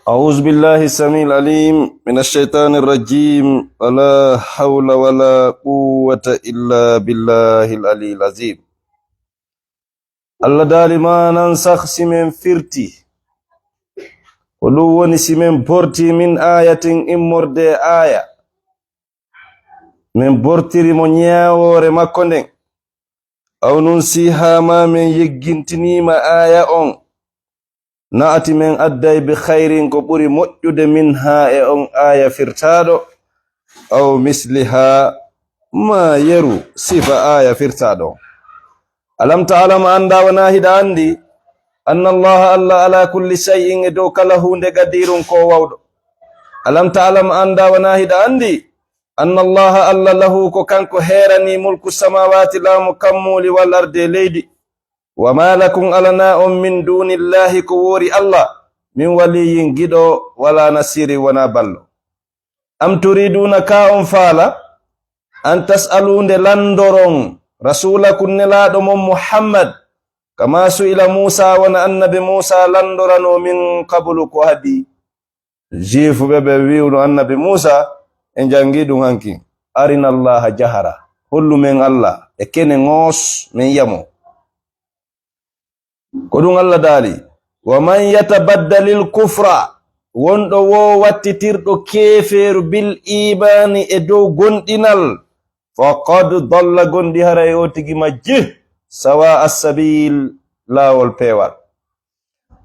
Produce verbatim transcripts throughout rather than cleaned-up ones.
أعوذ بالله السميع العليم من الشيطان الرجيم. ولا حول ولا قوة إلا بالله العلي العظيم. Allah daali, manan sah si men firti, ko ɗum woni si men borti min ayatin immorde aya, men bortiri mo ñaawoore makko nden, aw nunsiha, ma men yeggintinima aya on, na'ati men adday bi khayrin ko ɓuri moƴƴude minha e on aya firtaɗo, aw misliha, ma yeru sifa aya firtaɗo on. Alam ta'lam, anda wona hiɗa andi, anna Allaha, Allah, ala kulli shay'in, e dow kala huunde, qadirun, ko wawɗo. Alam ta'lam, anda wona hiɗa andi, anna Allaha, Allah, lahu, ko kanko heerani mulku samawati, laamu kammuuli, wal ardi, e leydi. Wa ma lakum, alana on, min dunillahi, ko woori Allah, min waliyin, giɗo, wala nasiri, wona ballo. Am turiduna, ka on faala, an tas'alu, nde landoron, rasulakum, nelaɗo mon Muhammad, kama su'ila Musa, wona annabi Musa landorano, min qablu, ko hadi. Jiifuɓe ɓe wi'uno annabi Musa, e jangi ɗum hanki, arina Allaha jahara, hollu men Allah e kene ngoos, men yamo. Ko ɗum Allah daali, wa man yatabaddalil kufra, wonɗo wo wattitirɗo keefeeru bil imaani e dow gonɗinal, faqad dalla, gonɗi haray o tigi majji, sawa assabil, laawol peewal.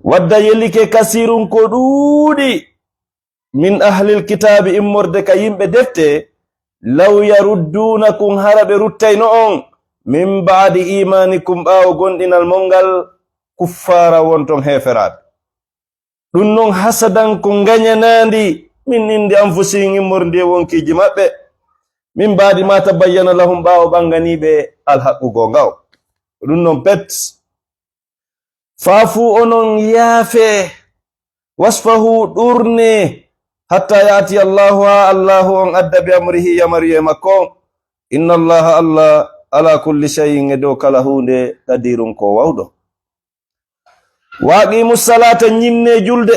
Wadda yelike kasirun ko ɗuuɗi, min ahlil kitaabi, immorde ka yimɓe defte, law yaruddunakum, hara ɓe ruttayno on, min ba'di imanikum, ɓaawo gonɗinal mon ngal, kuffara, wonton heeferaaɓe. Ɗum non hasadan ko ngañanaandi, min indi anfusihim, immorde e wonkiiji maɓɓe, min ba'di ma tabayyana lahum, ɓaawo ɓanganiɓe alhaqqu goonga o. Ɗum non pet. Faafu, onon yaafe. Wasfahu, ɗurne. Hatta ya'ti Allahu, haa Allahu on adda, bi amrihi, yamariye makko. Inna Allaha, Allah, ala kulli shay'in, e dow kala huunde, qadirun, ko wawɗo. Wa aqimu salata, ñinne julde.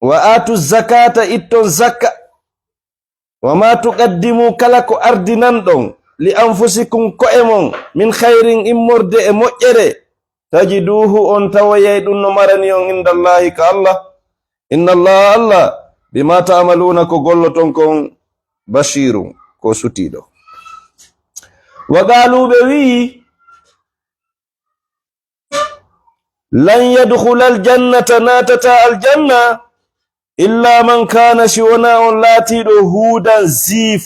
Wa atu zakata, itton zakka. Wa ma tuqaddimu, kala ko ardinanɗon, li anfusikum, ko'e mon, min khayrin, immorde e moƴƴere, tajiduhu, on tawoyay ɗum no marani on, indallahi, ka Allah. Inna Allah, Allah, bima ta'maluna, ko golloton kon, bashirun, ko sutiiɗo. Wa qalu, ɓe wi'i, lan yadkhula aljannata, naatata aljanna, illa man kana, si wona on laatiiɗo huudan, juif,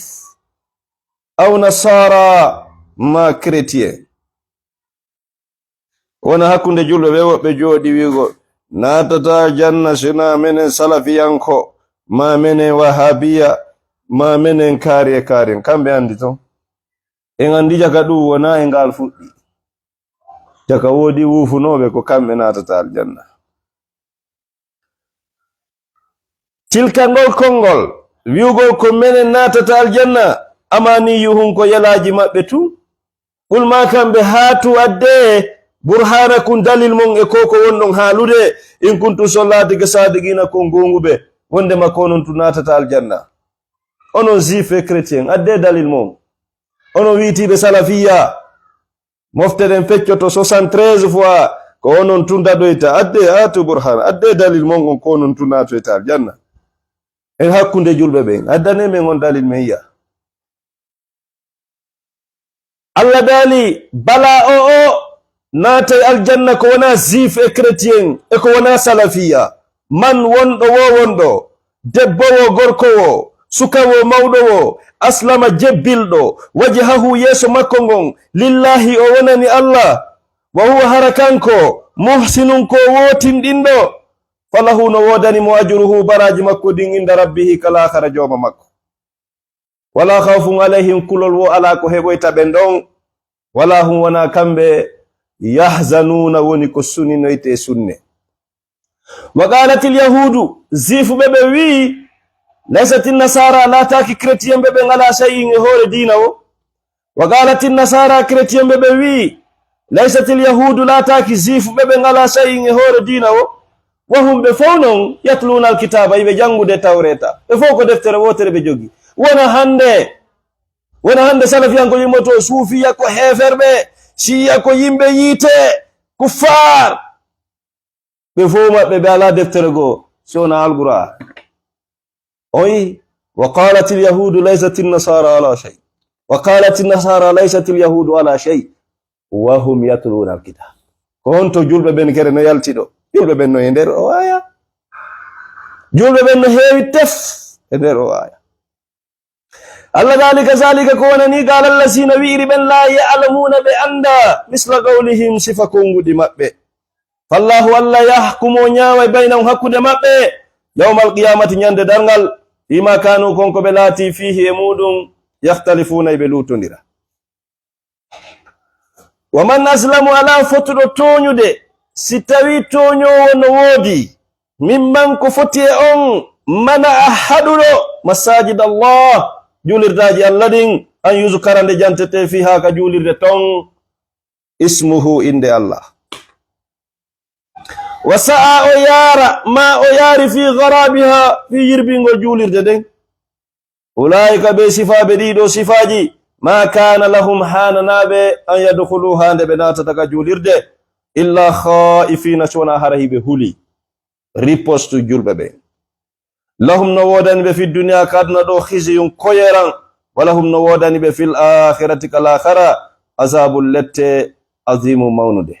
aw nasara, ma chrétien. Wona hakkunde julɓe ɓe woɓɓe jooɗi wi'ugo, naatata aljanna sina menen salafiyanko, ma menen wahabiya, ma menen kaari e kaari. Kamɓe andi ton. En andi jaka ɗum wona e ngal fuɗɗi. Jaka woodi wuufunooɓe ko kamɓe naatata aljanna. Tilka, ngol konngol, wi'ugol ko menen naatata aljanna, amaniyuhum, ko yelaaji maɓɓe tun. Qul, ma kamɓe, haatu, addee, burhanakum, dalil mon e ko ko wonɗon haalude, in kuntum, so laatike, sadiqina, ko goonguɓe, wondema ko onon tun naatata aljanna. Onon juif e chrétien, addee dalil mon. Onon wi'itiiɓe salafiyya, mofte ɗen feccoto soixante-treize fois, ko onon tun daɗoyta. Addee, haatu burhan, addee dalil mon on, ko onon tun naatoyta aljanna. En hakkunde julɓe ɓen, addane men on dalil men yi'a. Allah daali, bala o, o naatay aljanna ko wona juif e chrétien e ko wona salafiya. Man, wonɗo wo wonɗo, debbo wo gorko wo, suka wo mawɗo wo, aslama, jebbilɗo, wajhahu, yeeso makko ngon, lillahi, o wonani Allah, wa huwa, hara kanko, muhsinun, ko wootinɗinɗo, falahu, no woodani mo, ajruhu, baraaji makko ɗin, inda rabbihi, ka laakara jooma makko. Wala khawfun alayhim, kulol wo alaa ko heɓoyta ɓe ɗon. ولا هم wonaa kamɓe, يحزنون woni ko suninoyte sunne. وقالت اليهود, Juifuɓe ɓe wi'i, ليست النصارى laataaki chrétienɓe ɓen على شيء e hoore diina o. وقالت النصارى chrétienɓe ɓe wi'i, ليست اليهود laataaki Juifuɓe ɓen على شيء e hoore diina o. وهم ɓe fow non, يتلون الكتاب, iɓe janngude Tawreeta. Ɓe fow ko deftere wootere ɓe jogi. Wona hannde, wona hannde salafiyanko yimmoto suufiya ko heeferɓe, shiya ko yimɓe yiite, kuffaar. Ɓe fow maɓɓe ɓe alaa deftere goo, si wonaa Alqur'aan. Oyi, وقالت اليهود ليست النصارى على شيء. وقالت النصارى ليست اليهود على شيء. وهم يتلون الكتاب. Ko honto julɓe ɓen kere no yalti ɗo? Julɓe ɓen no e nder o aya. Julɓe ɓen no heewi tef e nder o aya. Allah daali, كذلك ko wonani, قال الذين wi'iri ɓen, لا يعلمون ɓe anndaa, مثل قولهم sifa konnguɗi maɓɓe. فالله Allah يحكم o ñaaway بينهم hakkunde maɓɓe, يوم القيامة ñande darngal, فيما كانوا kon ko ɓe laati, فيه e muuɗum, يختلفون iɓe luutondira. ومن أظلم alaa fotuɗo tooñude, si tawii tooñoowo no woodi, ممن ko foti e on, منع haɗuɗo, مساجد الله juulirdaaji Allah ɗin, أن يذكر nde jantetee, فيها ka juulirde ton, اسمه innde Allah. وسعى o yaara, maa o yaari, في خرابها fii yirbingol juulirde ɗen. أولئك ɓe sifaaɓe ɗii ɗoo sifaaji, ما كان لهم haananaa ɓe, أن يدخلوها nde ɓe naatata ka juulirde, إلا خائفين si wonaa hara hiɓe huli. Riposte julɓe ɓen. لهم no woodani ɓe في الدنيا ka aduna ɗoo, خزي koyeran, ولهم no woodani ɓe في الآخرة ka laakara, عذاب lette, عظيم mawnunde.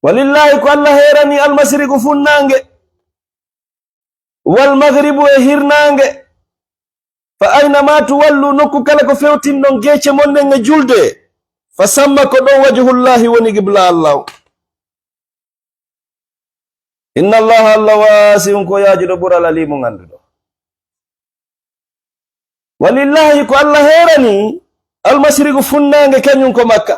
ولله ko Allah heerani, المشرق funnaange, والمغرب e hirnaange, فأينما تولوا nokku kala ko fewtinɗon geece mon ɗen e julde, فثم ko ɗon وجه الله woni qibla Allah o. إن الله Allah واسع ko yaajuɗo ɓural, عليم annduɗo. ولله ko Allah heerani, المشرق funnaange kañum ko Makka,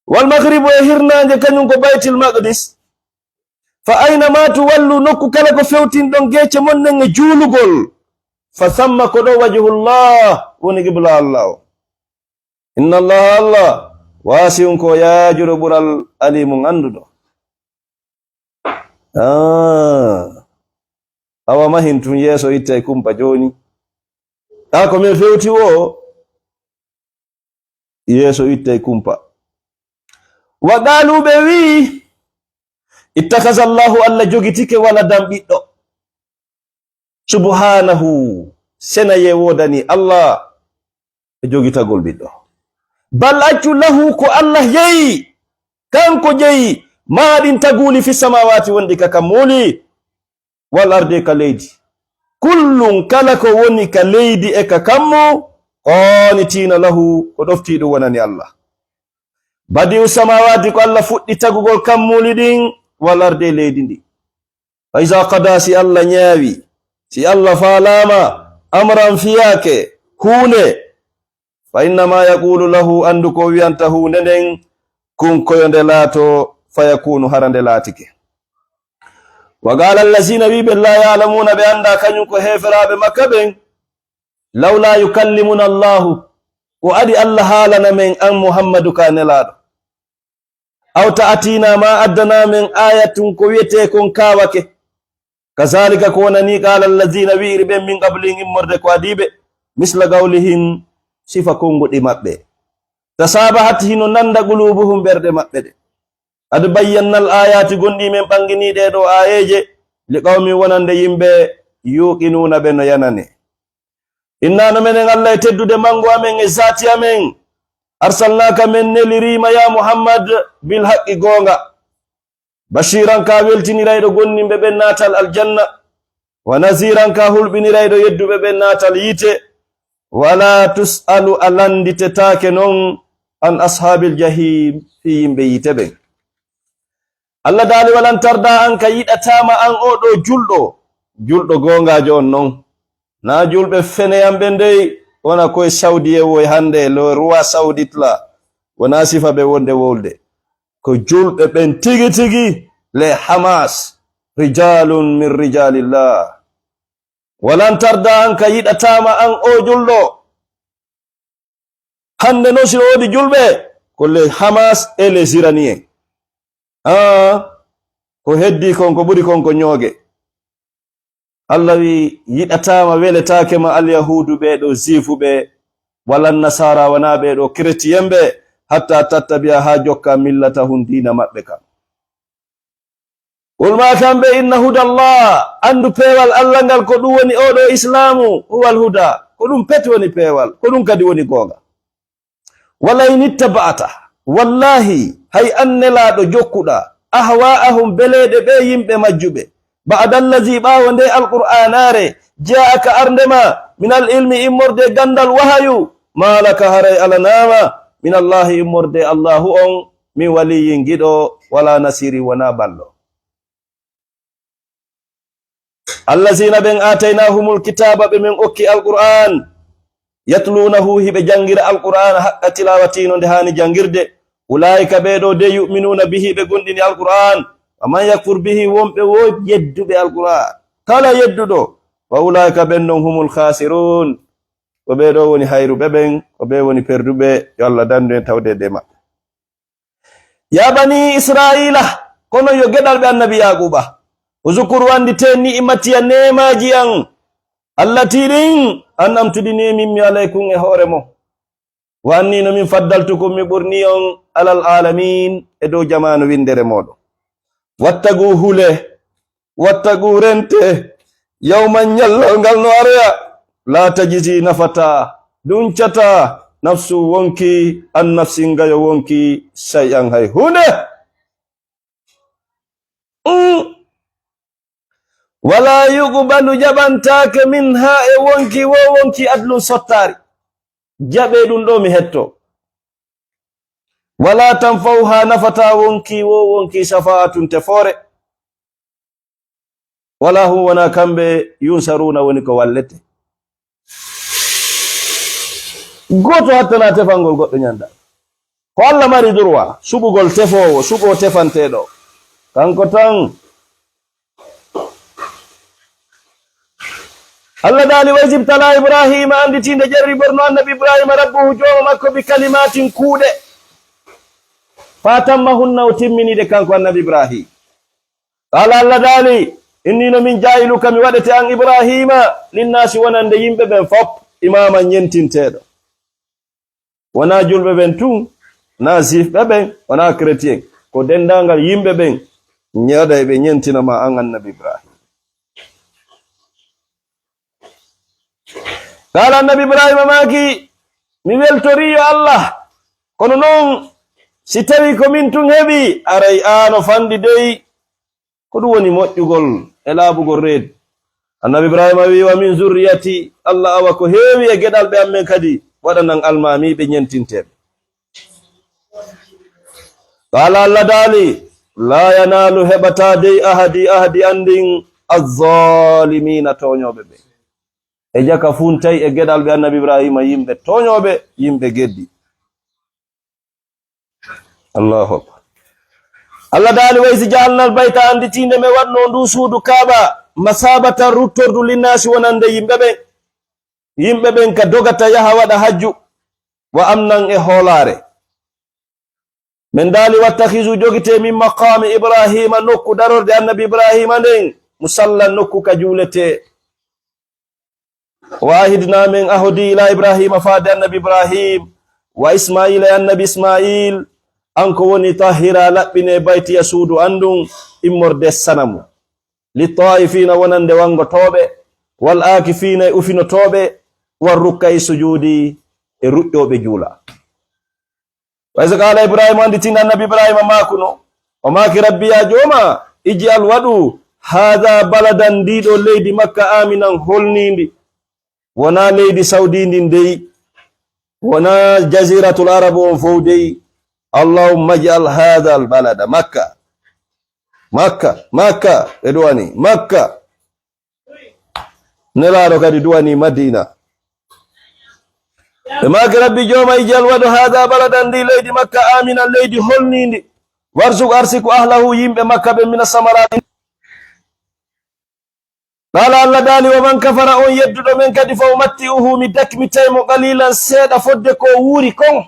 والمغرب e hirnaange kañum ko Baytil Maqdis, فأينما تولوا nokku kala ko fewtinɗon geece mon ɗen e juulugol, فثم ko ɗon وجه الله woni qibla Allah o. إن الله Allah واسع ko yaajuɗo ɓural, عليم annduɗo. Ah. Awa mahin tun yeeso ittay kumpa jooni. Kaa ko men fewti woo, yeeso ittay kumpa. وقالوا ɓe wi'i, اتخذ الله Allah jogitike ولدا ɓiɗɗo. سبحانه senayee woodanii Allah e jogitagol ɓiɗɗo. بل accu له ko Allah yeyi, kanko jeyi, ما ɗin taguuli في السماوات wonɗi ka kammuuli, والأرض e ka leydi. كل kala ko woni ka leydi e ka kammu, قانتين له ko ɗoftii ɗum wonani Allah. بديع السماوات ko Allah fuɗɗi tagugol kammuuli ɗin, والأرض e leydi ndi. فإذا قضى si Allah ñaawi, si Allah faalaama, أمرا fiyaake, huunde, فإنما يقول له anndu ko wi'anta huunde nden, كن ko yo nde laato, فيكون hara nde laatike. وقال الذين wi'i ɓe, لا يعلمون ɓe anndaa, kañum ko heeferaaɓe Makka ɓen, لولا يكلمنا الله ko aɗi Allah haalana men an Muhammadu ka nelaaɗo. أو تأتينا maa addanaa men آية ko wi'etee kon kaawake. كذلك ko wonanii قال الذين wi'iri ɓen من قبلهم immorde ko adii ɓe. مثل قولهم sifa konnguɗi maɓɓe. تشابهت hino nannda قلوبهم ɓerɗe maɓɓe ɗe. قد بينا الآيات gonɗii men ɓanginii ɗee ɗoo aayeeje. لقوم wonande yimɓe يوقنون ɓe no yanane. Inna no menen Allah e teddude manngu amen e zaati amen, أرسلناك men neliriima yaa Muhammad بالحق goonga. بشيرا ka weltinirayɗo gomɗinɓe ɓen naatal aljanna, ونذيرا ka hulɓinirayɗo yedduɓe ɓen naatal yiite. ولا تسأل a lannditetaake non عن أصحاب الجحيم fii yimɓe yiite ɓen. Allah daali, ولن ترضى عنك yiɗataa ma an oo ɗoo julɗo, julɗo goongaajo on non, naa julɓe feneyanɓe ndey, Wona koye Saudi e woy hannde, le roi saudite la. Wona sifa ɓe wonde wolde. Ko julɓe ɓen tigi tigi, les Hamas, rijalun min rijalillah. Walan tarda anka yiɗataama an o julɗo. Hannde noon si no woodi julɓe, ko les Hamas et les Iraniens. Ah, ko heddii kon, ko ɓuri kon ko ñooge. Allah wi, yiɗataama, weletaake ma alyahuudu ɓee ɗoo, juifu ɓee, wala nasara, wonaa ɓee ɗoo chrétien ɓee, hatta tattabi'a, haa jokka, millatahum, diina maɓɓe kan. Qul, maa kamɓe, inna huda Allah, anndu peewal Allah ngal, ko ɗum woni oo ɗoo islaamu, huwal huda, ko ɗum pet woni peewal, ko ɗum kadi woni goonga. Wala in ittaba'ta, wallahi, hay an Nelaaɗo jokkuɗaa, ahwa'ahum, beleeɗe ɓee yimɓe majjuɓe, ba'da allazi, ɓaawo nde Alqur'aanaare, ja'aka, arnde ma, minal ilmi, immorde ganndal wahayu, maa laka, haray alanaama, minallahi, immorde Allaahu on, min waliyyin, giɗo, wala nasiri, wonaa ballo. Allazina, ɓen, aataynahumul kitaaba, ɓe men okki Alqur'aan, yatluunahu, hiɓe janngira Alqur'aana, haqqa tilaawati, no nde haani janngirde, ulaa'ika, ɓee ɗoo de, yu'minuuna bihi, ɓe gomɗini Alqur'aan, wa man yakfur bihi, wonɓe wo yedduɓe Alqur'aan, kala yedduɗo, wa ulaa'ika, ɓen non, humul khaasiruun, ko ɓee ɗoo woni hayruɓe ɓen, ko ɓee woni perduɓe, yo Allah dandu en tawde e maɓɓe. Ya bani Isra'iila, kono yo geɗalɓe annabi Yaaquuba. Uzkuru, anndite, ni'matiya, neemaaji an, allati, ɗin, an'amtu, ɗi neemimmi, alaykum, e hoore mon. Wa anni, no min, faddaltukum, mi ɓurni on, alal aalamiin, e dow jamaanu winndere mooɗon. Wattaqu, hule, wattaqu, rente, yawman, ñallal ngal no aroya, laa tajzi, nafataa, duñcataa, nafsu, wonki, an nafsin, ngayo wonki, shay'an, hay huunde. Mm. Wala yuqbalu, jaɓantaake, minha, e wonki woo wonki, adlun, sottaari. Jaɓee ɗum ɗoo, mi hetto. Wala tanfa'uha, nafataa wonki woo wonki, shafa'atun, tefoore. Wala hum, wonaa kamɓe, yunsaruuna, woni ko wallete. Gooto hattanaa tefangol goɗɗo ñannda. Ko Allah mari droit suɓugol tefoowo, suɓoo tefanteeɗo. Kanko tan. Allah daali, wa iz ibtalaa Ibraahiima, annditi nde jarriborno annabi Ibraahiima, rabbuhu, jooma makko, bi kalimaatin, kuuɗe, fa atammahunna, o timmini ɗe, kanko annabi Ibraahiima. Qaala, Allah daali, inni, no min, jaa'iluka, mi waɗete an Ibraahiima, linnaasi, wonande yimɓe ɓen fof, imaaman, ñentinteeɗo. Wonaa julɓe ɓen tun, naa juifɓe ɓen, wonaa chrétien, ko denndaangal yimɓe ɓen, ñaɗay ɓe ñentina ma an annabi Ibraahiima. Qaala, annabi Ibraahiima maaki, mi weltorii yo Allah, kono non, si tawii ko min tun heɓi, aray aano fanɗi dey, ko ɗum woni moƴƴugol e laaɓugol reedu. Annabi Ibraahiima wi'i, wa min zurriyati, Allah, awa ko heewi e geɗalɓe amen kadi, waɗanan almaamiiɓe ñentinteeɓe. Qaala, Allah daali, laa yanaalu, heɓataa dey, ahadi, ahadi an ndin, azzaalimiina, tooñooɓe ɓe. E jaka funtay e geɗalɓe annabi Ibraahiima, yimɓe tooñooɓe, yimɓe geddi. Allahu akbar. Allah daali, wa iz ja'alnal bayta, annditiinde men waɗnoo nduu suudu Kaaba, masaabatan, ruttordu, linnaasi, wonande yimɓe ɓen. Yimɓe ɓen ka dogata yaha waɗa hajju, wa amnan, e hoolaare. Men daali, wattakhizu, jogitee, min maqaami Ibraahiima, nokku darorde annabi Ibraahiima nden, musallan, nokku ka juuletee. Wa ahidnaa, men ahodi, ilaa Ibraahiima, faade annabi Ibraahiim, wa Ismaa'iila, e annabi Ismaa'iil, an ko woni, tahhira, laɓɓinee, baytiya, suudu an ndun, immorde sanamu, lit-taa'ifiina, wonande wanngotooɓe, wal aakifiina, e ufinotooɓe, war rukka'i sujuudi, e ruƴƴooɓe juula. Wa iz qaala Ibraahiima, annditinde annabi Ibraahiima maakuno, o maaki, rabbi, yaa jooma, ij'al, waɗu, haadha baladan, ndii ɗoo leydi Makka, aaminan, holniindi. Wonaa leydi Sawdi ndin dey, wonaa jaziratul Arab on fow dey. Allahumma ij'al haadhal balada Makka. Makka, Makka, ɓe duwani, Makka. Nelaaɗo kadi duwani Madiina. Ɓe maaki, "Rabbi jooma, ij'al, waɗu, haadha baladan, ndi leydi Makka, aaminan, leydi holniindi. Warzuq, arsiku, ahlahu, yimɓe Makka ɓen, mina samaraati." Qaala, Allah daali, "Wa man kafara, on yedduɗo men kadi, fa umatti'uhu, mi dakmitay mo, qalilan, seeɗa, fodde ko wuuri kon."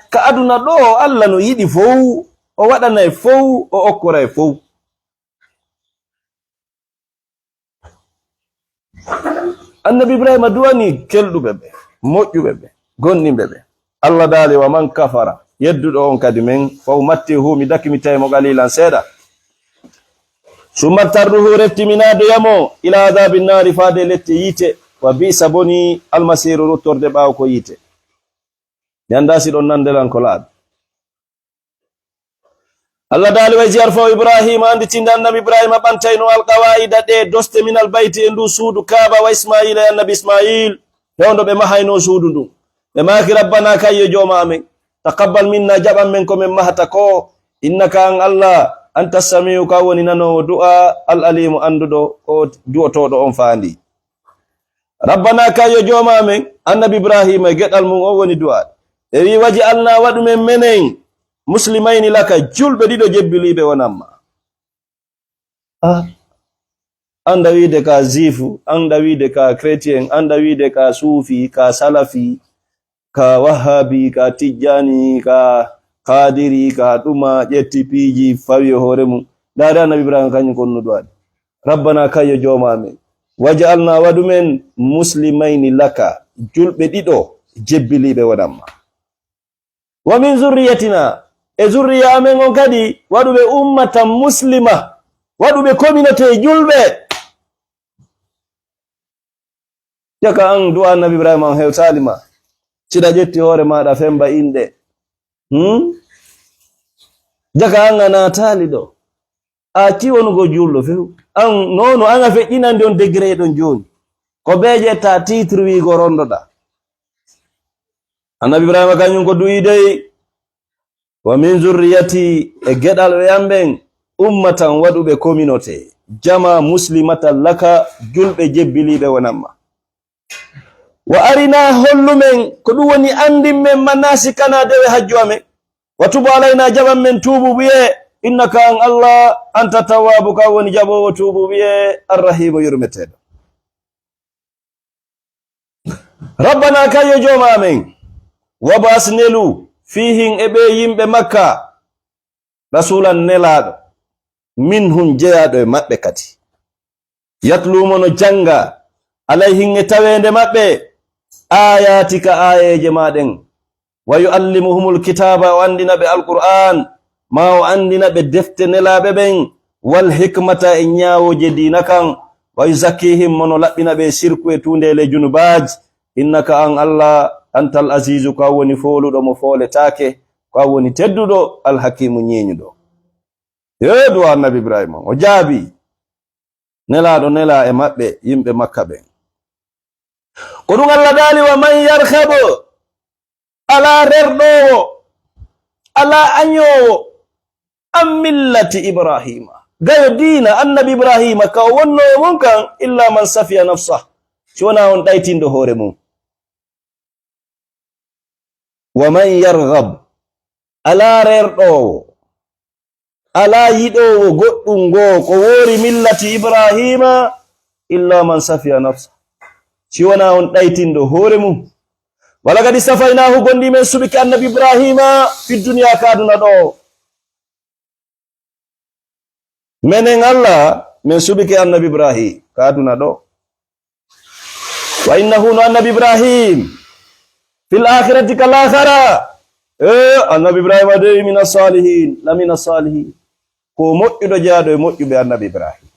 Ka aduna ɗoo, Allah no yiɗi fow, o waɗanay fow, o okkoray fow. Annabi Ibrahima du'ani kelɗuɓe ɓe, moƴƴuɓe ɓe, gomɗinɓe ɓe. Allah daali, "Wa man kafara, yedduɗo on kadi men, fa umatti'uhu, mi dakmitay mo qalilan, seeɗa. Summa tarduhu, refti mi naadoya mo, ila adhabi nnaari, faade lette yiite, wa bi'sa, boni, almasiiru, ruttorde ɓaawo ko yiite." Mi anndaa si ɗon nande lan ko laaɓi. Allah daali, "Wa iz yarfa'u Ibrahima, annditinde Annabi Ibrahima ɓantayno alqawaa'ida ɗe doste minal bayti e ndu suudu Kaaba, wa Ismaa'iila e Annabi Ismaa'iil, fewndo ɓe mahayno suudu ndun. Ɓe maaki, 'Rabbana, kayyo Jooma amen, taqabbal minna, jaɓan men ko men mahata ko, innaka an Allah, anta samii'u, ka woni nanoowo du'a, al aliimu, annduɗo ko du'otooɗo on faandi.'" Rabbana, kayyo Jooma amen, Annabi Ibrahima e geɗal mum o woni du'aade. Ɓe wi'i, "Waj'alna, waɗu men menen, muslimayni laka, julɓe ɗiɗo jebbiliiɓe wonan ma." Ah, annda wiide ka ziifu, annda wiide ka chrétien, annda wiide ka suufi, ka salafi, ka wahhabi, ka tijjani, ka qaadiri, ka ɗuma, ƴetti piiji, fawi e hoore mum. Ndaari Annabi Ibrahima kañum ko no du'aade. "Rabbana, kayyo Jooma amen, waj'alna, waɗu men, muslimayni laka, julɓe ɗiɗo jebbiliiɓe wonan ma. Wa min zurriyatina, e zurriya amen on kadi, waɗu ɓe ummatan muslima, waɗu ɓe communauté julɓe." Jaka an du'a Annabi Ibrahima on hewtaali ma. Siɗa ƴetti hoore maaɗa femba inɗe. Hmm? Jaka an a naataali ɗo. A acci wonugo julɗo few. An nono an a feƴƴinande on degré ɗon jooni. Ko bee ƴetta titre wiigo rondoɗa. Annabi Ibrahima kañum ko du'i dey. "Wa min zurriyati", e geɗal ɓe am ɓen, "ummatan", waɗuɓe communauté, "jama muslimatan laka", julɓe jebbiliiɓe wonan ma. "Wa arina", hollu men, ko ɗum woni anndin men, "manasikana", dewe hajju amen. "Wa tub alayna", jaɓan men tuubu wi'e, "innaka", an Allah, "anta tawwaabu", ka woni jaɓoowo tuubu wi'e, "arrahiimu", yurmeteeɗo. "Rabbana", kayyo Jooma amen, "wab'as", nelu, "fiihim", e ɓee yimɓe Makka, "rasuulan", nelaaɗo, "minhum", jeyaaɗo e maɓɓe kadi, "yatluu", mo no jannga, "alayhim", e taweende maɓɓe, "aayaatika", aayeeje maa ɗen, "wa yu'allimuhumul kitaaba", o anndina ɓe Alqur'aan, maa o anndina ɓe defte nelaaɓe ɓen, "wal hikmata", e ñaawooje diina kan, "wa yuzakkiihim", mo no laɓɓina ɓe sirku e tuundeele junubaaji, "innaka", an Allah, "antal aziizu", ko an woni fooluɗo mo fooletaake, ko an woni tedduɗo, "al hakiimu", ñeeñuɗo. Yo du'a Annabi Ibrahima, o jaabi. Nelaaɗo nelaa e maɓɓe, yimɓe Makka ɓen. Ko ɗum Allah daali, "Wa man yarghabu", alaa rerɗoowo, alaa añoowo, "an millati Ibrahima", gayo diina Annabi Ibrahima, ka o wonnoo e mum kan, "illa man safiya nafsah", si wonaa on ɗaytinɗo hoore mum. "Wa man yarghab", alaa rerɗoowo, alaa yiɗoowo goɗɗum goo ko woori millati Ibrahima, "illa man safiya nafsa", si wonaa on ɗaytinɗo hoore mum. "Wala qad istafaynaahu", gonɗii men suɓike Annabi Ibrahima, "fi duniya", ka aduna ɗoo. Menen Allah, men suɓike Annabi Ibrahim ka aduna ɗoo. "Wa innahu", no Annabi Ibrahim, "fil akhirati", ka laakara, e Annabi Ibrahima dey, "mina salihin", lamina salihin. Ko moƴƴuɗo jeyaaɗo e moƴƴuɓe Annabi Ibrahim.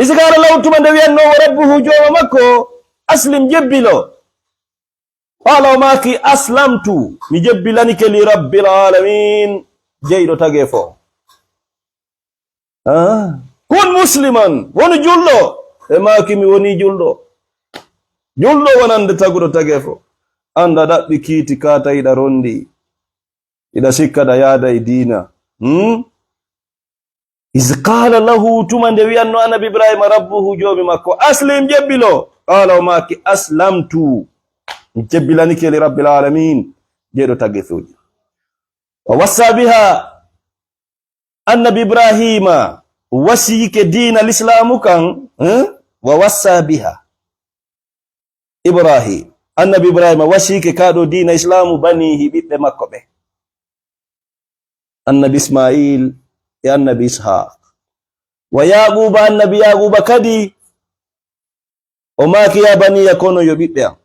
"Iz qala lahu", tuma nde wi'annoo mo rabbuhu, jooma makko, "aslim", jebbilo. "Qala", o maaki, "aslamtu", mi jebbilanike, "li rabbil alamin", jeyɗo tagee fof. Ah, "kun musliman", wonu julɗo. E maaki, "Mi woni julɗo." Julɗo wonande taguɗo tagee fof. Annda ɗaɓɓi kiiti kaata iɗa rondi. Iɗa sikka ɗa yaada e diina. Hmm? "Iz qala lahu", tuma nde wi'annoo Annabi Ibrahima rabbuhu, joomi makko, "aslim", jebbilo. Qala, o maaki, "Aslamtu." Mi jebbilanike li Rabbil Alamin, jeyɗo taggefuuji. Wa wassa biha, Annabi Ibrahima wasiyike diina Lislaamu kan, eh? Wa wassa biha. Ibrahim, Annabi Ibrahima wasiyike kaa ɗoo diina Islaamu banihi, ɓiɓɓe makko ɓe. Annabi Ismail e Annabi Ishaq. Wa Yaquba, Annabi Yaquba kadi, o maaki, "Ya baniya, kono yo ɓiɓɓe am.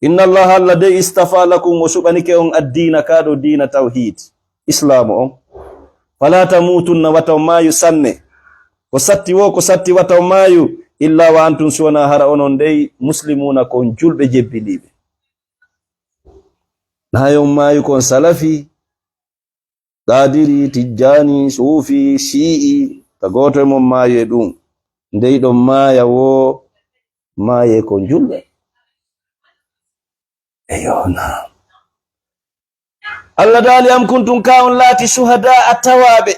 Inna Allah, Allah dey, istafa lakum, o suɓanike on addiina kaa ɗoo diina tawhid, Islaamu on. Fala tamutunna, wata on maayu sanne. Ko satti wo, ko satti, wata on maayu, illa wa antum, si wonaa hara onon dey, muslimuna, ko on julɓe jebbiliiɓe." Naa yo on maayu ko on salafi, qaadiri, tijjaani, suufi, sii'i, ta gooto e mon maayu e ɗum. Ndey ɗon maaya wo, maaye ko julɓe. Eyo, naam. Allah daali, "Am kuntum, kaa on laati, shuhada a tawaaɓe.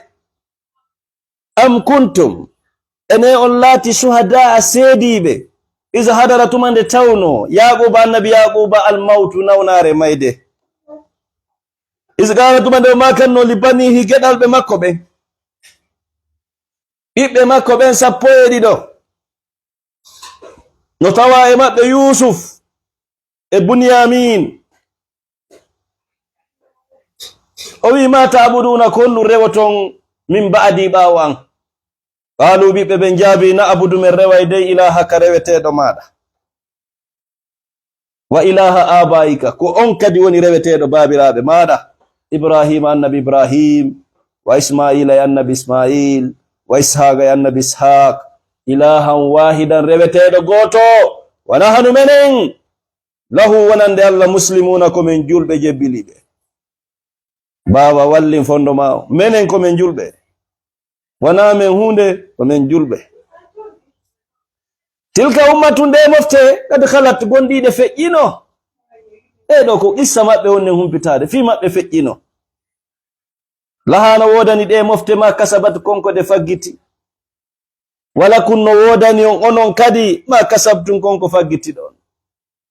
Am kuntum, ene on laati, shuhada a seediiɓe. Iza hadara, tuma nde tawnoo, Yaquba, Annabi Yaquba, al mawtu, nawnaare mayde. Iza qala, tuma nde o maakannoo, li banihi, geɗalɓe makko ɓen. Ɓiɓɓe makko ɓen sappo e ɗiɗo. No tawaa e maɓɓe Yusuf e Bunyamin. O wi'i, ma ta'buduna, ko honɗum rewoton min ba'di, ɓaawo an? Qalu, ɓiɓɓe ɓen jaabi, na'budu, men reway dey ilahaka, reweteeɗo maaɗa. Wa ilaha abaika, ko on kadi woni reweteeɗo baabiraaɓe maaɗa, Ibrahima, Annabi Ibrahim, wa Ismaila e Annabi Ismail, wa Ishaqa e Annabi Ishaq, ilahan wahidan, reweteeɗo gooto, wa nahanu, menen, lahu, wonande Allah, muslimuna, ko men julɓe jebbiliiɓe. Baaba, wallin fondo ma o. Menen ko men julɓe. Wonaa men huunde, ko men julɓe. Tilka ummatun, ɗe mofte, qad khalat, gonɗiiɗe feƴƴino. Ɗee ɗoo ko qissa maɓɓe wonnen humpitaade, fii maɓɓe feƴƴino. Lahaa no woodani ɗee mofte ma kasabat, kon ko ɗe faggiti. Walakum no woodani on onon kadi ma kasabtum, kon ko faggitiɗon.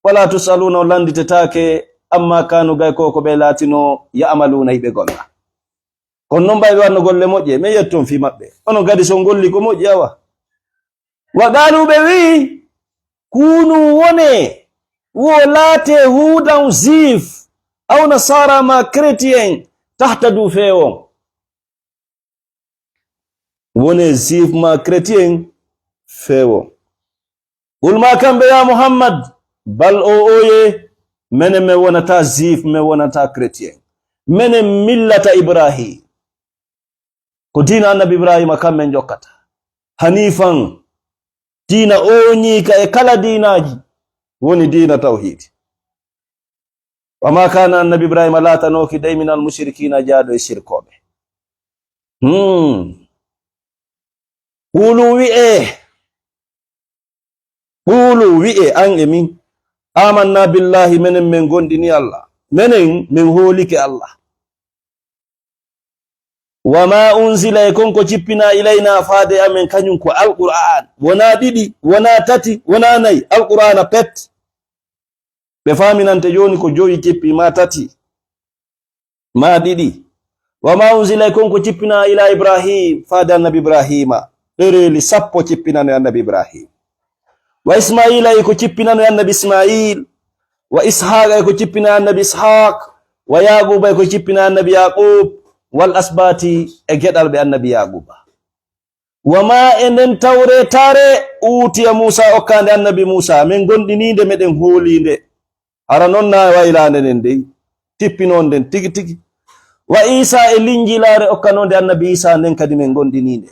Wala tusaluna, on lannditetaake, amma kanu, gay ko ko ɓe laatinoo, ya'maluna, hiɓe golla. Kono non ɓay ɓe wanno golle moƴƴe, men yetton fii maɓɓe. Onon kadi so on golli ko moƴƴi, awa. Wa qalu, ɓe wi'i, kunu, wone, wo laate, hudan, juif, aw nasara ma chrétien, tahtadu, feewon. Wone juif ma chrétien, feewon. Qul, ma kamɓe, ya Muhammad, bal, o oye, menen men wonataa juif, men wonataa chrétien. Menen millata Ibrahim. Ko diina Annabi Ibrahima kan men jokkata. Hanifan, diina ooñiika e kala diinaaji, woni diina tawhiidi. Wa ma kana, Annabi Ibrahima laatanooki dey minal mushrikina, jaaɗo e sirkooɓe. Hmm. Qulu, wi'e, Qulu, wi'e, an e min, amanna billahi, menen men gomɗini Allah, menen men hoolike Allah. Wa ma unzila, e kon ko cippina, ilayna, faade amen, kañum ko Alqur'aan, wonaa ɗiɗi, wonaa tati, wonaa nayi, Alqur'aana pet. Ɓe faaminante jooni ko jowi cippi, maa tati, maa ɗiɗi. Wa ma unzila, e kon ko cippina, ila Ibrahim, faade Annabi Ibrahima. Ɗereeli sappo cippinano e Annabi Ibrahim. Wa Ismaila, e ko cippinano e Annabi Ismail. Wa Ishaqa, e ko cippina e Annabi Ishaq. Wa Yaquba, e ko cippina e Annabi Yaqub. Wal asbati, e geɗalɓe Annabi Yaquba. Wa ma, e nden tawretaare, utiya Musa, okkaande Annabi Musa, men gondiniinde, meɗen hooliinde. Hara non na waylaande nden dey, tippinoon nden tigi tigi. Wa Isa, e linjilaare okkanoonde Annabi Isa nden kadi men gondiniinde.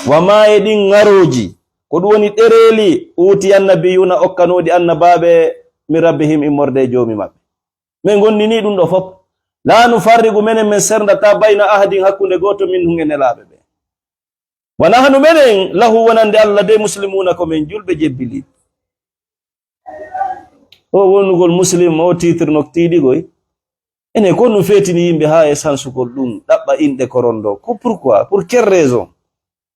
Wa ma, e ɗin ŋarooji, ko ɗum woni ɗereeli, utiya annabiyuna, okkanooɗi annabaaɓe, min rabbihim, immorde e Joomi maɓɓe. Men gondinii ɗum ɗo fop. La nufarriqu, menen men serndataa, bayna ahadin, hakkunde gooto, minhum, e nelaaɓe ɓe. Wa nahnu, menen, lahu, wonande Allah de, muslimuuna, ko men julɓe jebbiliiɓe. O wonugol muslim, o titre no tiiɗi koy. Ene ko no feetini yimɓe haa e sansugol ɗum, ɗaɓɓa inɗe korondo. Ko pourquoi? Pour quelle raison?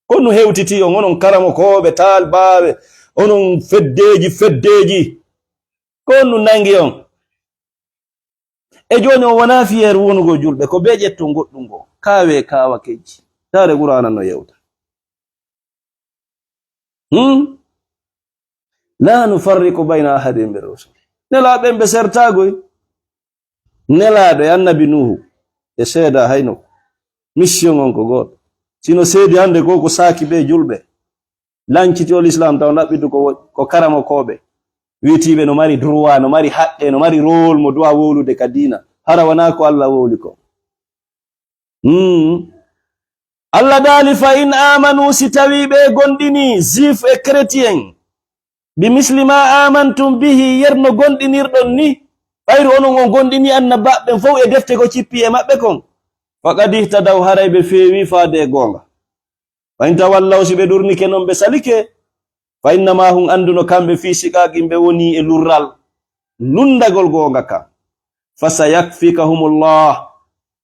Ko no hewtiti on, onon karamokooɓe, taalibaaɓe, Onon feddeeji, feddeeji. Ko on ɗum nangi on. E jooni on wonaa fiyeer wonugol julɓe, ko bee ƴetton goɗɗum goo. Kaawee kaawakeeji. Taare Qur'aana no yewta. Hmm? "Laa nufarriqu bayna ahadin min rusuli." Nelaaɓe ɓen ɓe sertaagoy. Nelaaɗo e annabi Nuuhu, ɓe seedaa hayno. Mission on ko gooto. Sino seedi hannde ko, ko saaki ɓe julɓe. Lanciti o Lislaam taw ɗaɓɓitu ko, ko karamokooɓe. Wiitiiɓe no mari droit, no mari haqqe, no mari rôle mo duwa wowlude ka diina. Hara wanaa ko Allah wowli ko. Hmm. Allah daali, "Fa in aamanu", si tawii ɓe gondini, juif e chrétien, "bi misli ma amantum bihi", yer no gondinirɗon ni, ɓayru onon on gondini annabaaɓe ɓen fow e defte ko cippi e maɓɓe kon, "faqad ihtadaw", haray ɓe feewi faade e goonga. "Fa in tawallaw", si ɓe ɗurnike non ɓe salike, "fa innama hum", annduno kamɓe fii siqaaqin ɓe woni e lurral, lunndagol goonga kan. "Fa sayakfikahumullah",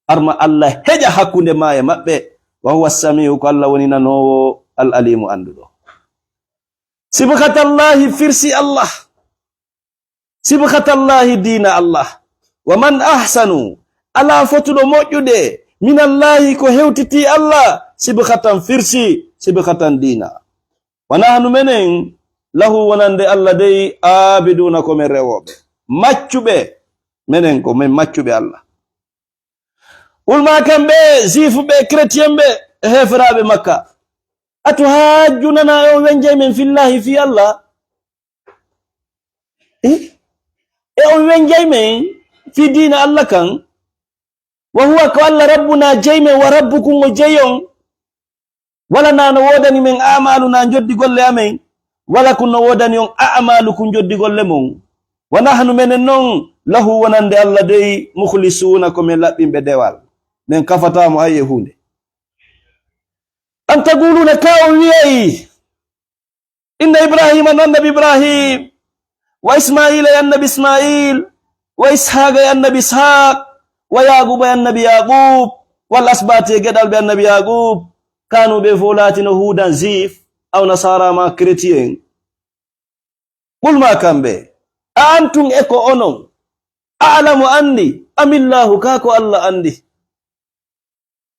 arma Allah heƴa hakkunde ma e maɓɓe. "Wa huwa samiu", ko Allah woni nanoowo, al alimu annduɗo. Sibgatallahi, firsi Allah. Sibgatallahi, diina Allah. "Wa man ahsanu", alaa fotuɗo moƴƴude, "minallahi", ko hewtitii Allah, "sibgatan", firsi, "sibgatan", diina. "Wa nahnu", menen, "lahu", wonande Allah dey, "aabiduna", ko men rewooɓe, maccuɓe, menen ko men maccuɓe Allah. Ulma kamɓe, juif ɓe, chrétien ɓe, e heeferaaɓe Makka. "Atuhajjunana", e on wenjay men, "fillahi", fii Allah. Eh? E on wenjay men fii diina Allah kan. "Wa huwa", ko Allah, "rabbuna", jey men, "wa rabbukum", o jey on. "Wa lana", no woodani men, "a'maluna", njoddi golle amen. "Wa lakum", no woodani on, "a'malukum", njoddi golle mon. "Wa nahnu", menen non, "lahu", wonande Allah dey, "mukhlisuna", ko men laɓɓinɓe dewal. Men kafataa mo hay e huunde. "Am taquluna", ka on wi'ay, "inna Ibrahima", no annabi Ibrahim, "wa Ismaila", e annabi Ismail, "wa Ishaqa", e annabi Ishaq, "wa Yaquba", e annabi Yaqub, "wal asbati", e geɗalɓe annabi Yaqub, "kanu", ɓe fow laatino, "hudan", juif, "aw nasara", ma chrétien. Qul, ma kamɓe, "a antum", e ko onon, "a'lamu", anndi, "amillahu", ka ko Allah anndi.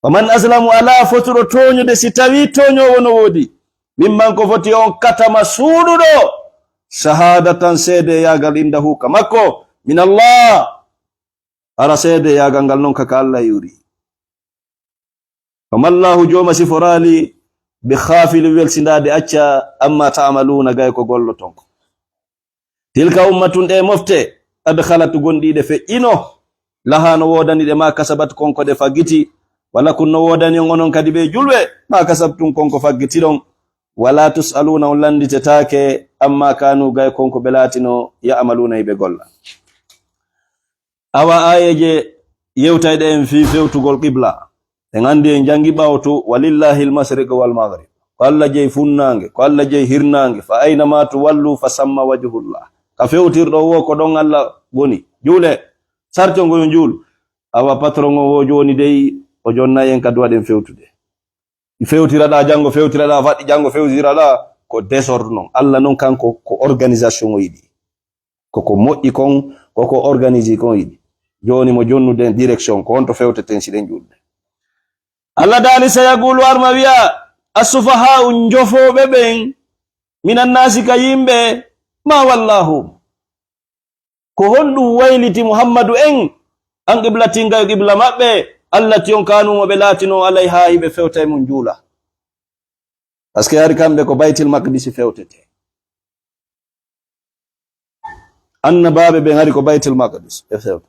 "Wa man azlamu", alaa fotuɗo tooñude si tawii tooñoowo no woodi, "mimman", ko foti on, "katama", suuɗuɗo, "shahadatan", seedeyaagal, "indahu", ka makko, "min Allah", hara seedeyaagal ngal non ka, ka Allah yuri. "Wa mallahu", jooma siforaali, "bi ghafilin", welsindaade acca, "amma ta'maluna", gay ko golloton ko. "Tilka ummatun", ɗe mofte, "qad khalat", gonɗi ɗe feƴƴino, "laha", no woodani ɗe, "ma kasabat", kon ko ɗe faggiti, "wa lakum", no woodani on onon kadi ɓe julɓe, "ma kasabtum", kon ko faggitiɗon, "wa la tus'aluna", on lannditetaake, "amma kanu", gay kon ko ɓe laatino, "ya'maluna", e ɓe golla. Awa aayeeje yewtayɗe en fii fewtugol qibla. En anndi, en janngi ɓaawo to, "Walillahi al-mashriqu wal maghrib." Ko Allah jeyi funnaange, ko Allah jeyi hirnaange, "fa aynama tuwallu fa samma wajhullah." Ka fewtirɗo wo, ko ɗon Allah woni. Juule, sarto ngo yo juul. Awa patron o wo jooni dey, o jonnay en ka duwaɗen fewtude. Fewtiraɗa janngo, fewtiraɗa faɗɗi janngo, fewtiraɗa, ko désordre non. Allah non kanko ko organisation o yiɗi. Koko moƴƴi kon, koko organisi kon yiɗi. Jooni mo jonnude direction, ko honto fewteten si ɗen juulde? Allah daali, "Sayaqulu", arma wi'a, "as-sufaha'u", njofooɓe ɓen, "minan nasi", ka yimɓe, "ma wallahum", ko honɗum wayliti Muhammadu en, "an qiblatin", gay qibla maɓɓe, "allati", on kanu mo ɓe laatino, "alayha", hiɓe fewta e mun juula. Parce que hari kamɓe ko Baytil Maqdis fewtete. Annabaaɓe ɓen hari ko Baytil Maqdis ɓe fewta.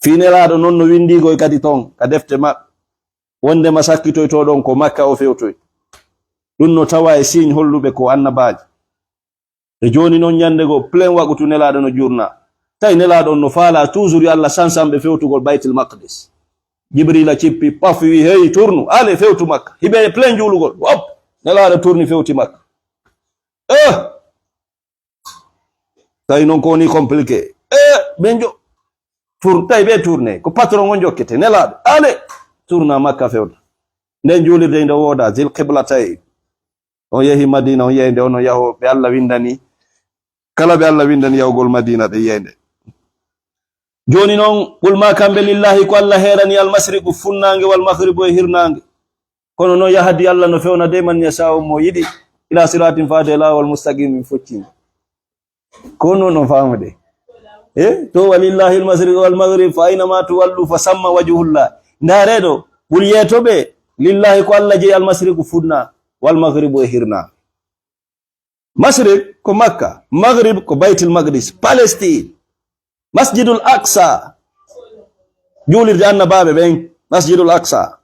Fii Nelaaɗo non no winndiigol kadi ton ka defte maɓɓe, wonndema sakkitoytoo ɗon ko Makka o fewtoy. Ɗum no tawa e signe holluɓe ko annabaajo. E jooni non, ñannde goo, plein waqutu Nelaaɗo no juurnaa. Tawi Nelaaɗo on no faalaa toujours yo Allah sansan ɓe fewtugol Baytil Maqdis. Jibriila cippi, paf, wi, "Hey, turnu, ale, fewtu Makka." Hiɓe plein juulugol, hop, Nelaaɗo turni, fewti Makka. Eh! Tawi non ko woni compliqué. Eh, ɓe jo-, tour-, tawi ɓe tourné, ko patron on jokkete, Nelaaɗo, ale, tourna Makka fewta. Nden juulirde nde wooda, Zil Qiblatay. On yehi Madina, on yiyay nde, onon yahooɓe ɓe Allah winndani. Kala ɓe Allah winndani yahugol Madina, ɓe yiyay nde. Jooni non, qul ma kamɓe, lillahi, ko Allah heerani almasriqu funnaange, wal maghribu e hirnaange. Kono non yahdi Allah no fewna de man yasa'u mo yiɗi, ila siratin faade laawol mustaqimin foccingo. Ko non on faamude. E to walillahi almasriqu wal maghrib fa aina ma tuwallu fa samma wajhullah. Ndaare ɗo, qul yeeto ɓe, lillahi ko Allah jeyi almasriqu funna, wal maghribu e hirna. Masrik ko Makka, Maghrib ko Baytul Maqdis, Palestine, Masjidul Aqsa, juulirde annabaaɓe ɓen, Masjidul Aqsa.